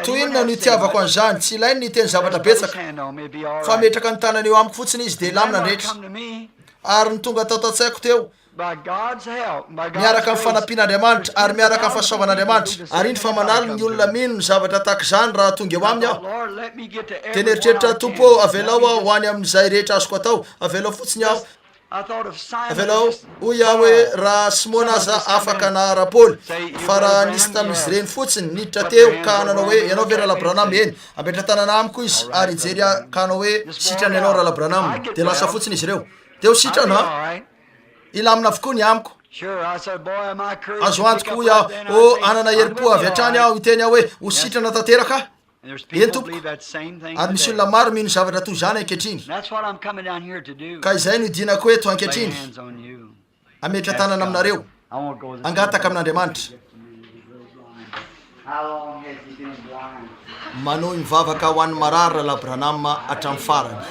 B: Toy inona no itiavako an'izany! Tsy ilainy ny hiteny zavatra betsaka, fa hametraka ny tanany eo amiko fotsiny izy dia hilamina ny rehetra. Ary ny tonga tao tan-tsaiko teo, miaraka amin'ny fanampian'Andriamanitra, ary miaraka amin'ny fahasoavan'Andriamanitra, ary indro fa manalina ny olona mino ny zavatra tahaka izany raha tonga eo aminy aho. Dia nieritreritra aho, Tompo ô, avelao aho ho any amin'izay rehetra azoko atao. Avelao fotsiny aho. Avelao, hoy aho hoe, raha Simona aza afaka na Rapaoly, fa raha nisy tamin'izy ireny fotsiny niditra teo ka nanao hoe, Ianao ve Rahalahy Branham? Eny. Hametra-tanana amiko izy ary hijery ahy ka hanao hoe, Sitrana ianao, Rahalahy Branham. Dia lasa fotsiny izy ireo. Dia ho sitrana aho. Hilamina avokoa ny amiko. Azo antoka, hoy aho. Oh, hanana herim-po avy hatrany aho hiteny aho hoe, Ho sitrana tanteraka aho. Eny, tompoko. Ary misy olona maro mino zavatra toy izany ankehitriny. Ka izay no idinako eto ankehitriny, hametra-tanana aminareo, hangataka amin'Andriamanitra. Manohy mivavaka ho an'ny marary Rahalahy Branham hatramin'ny farany.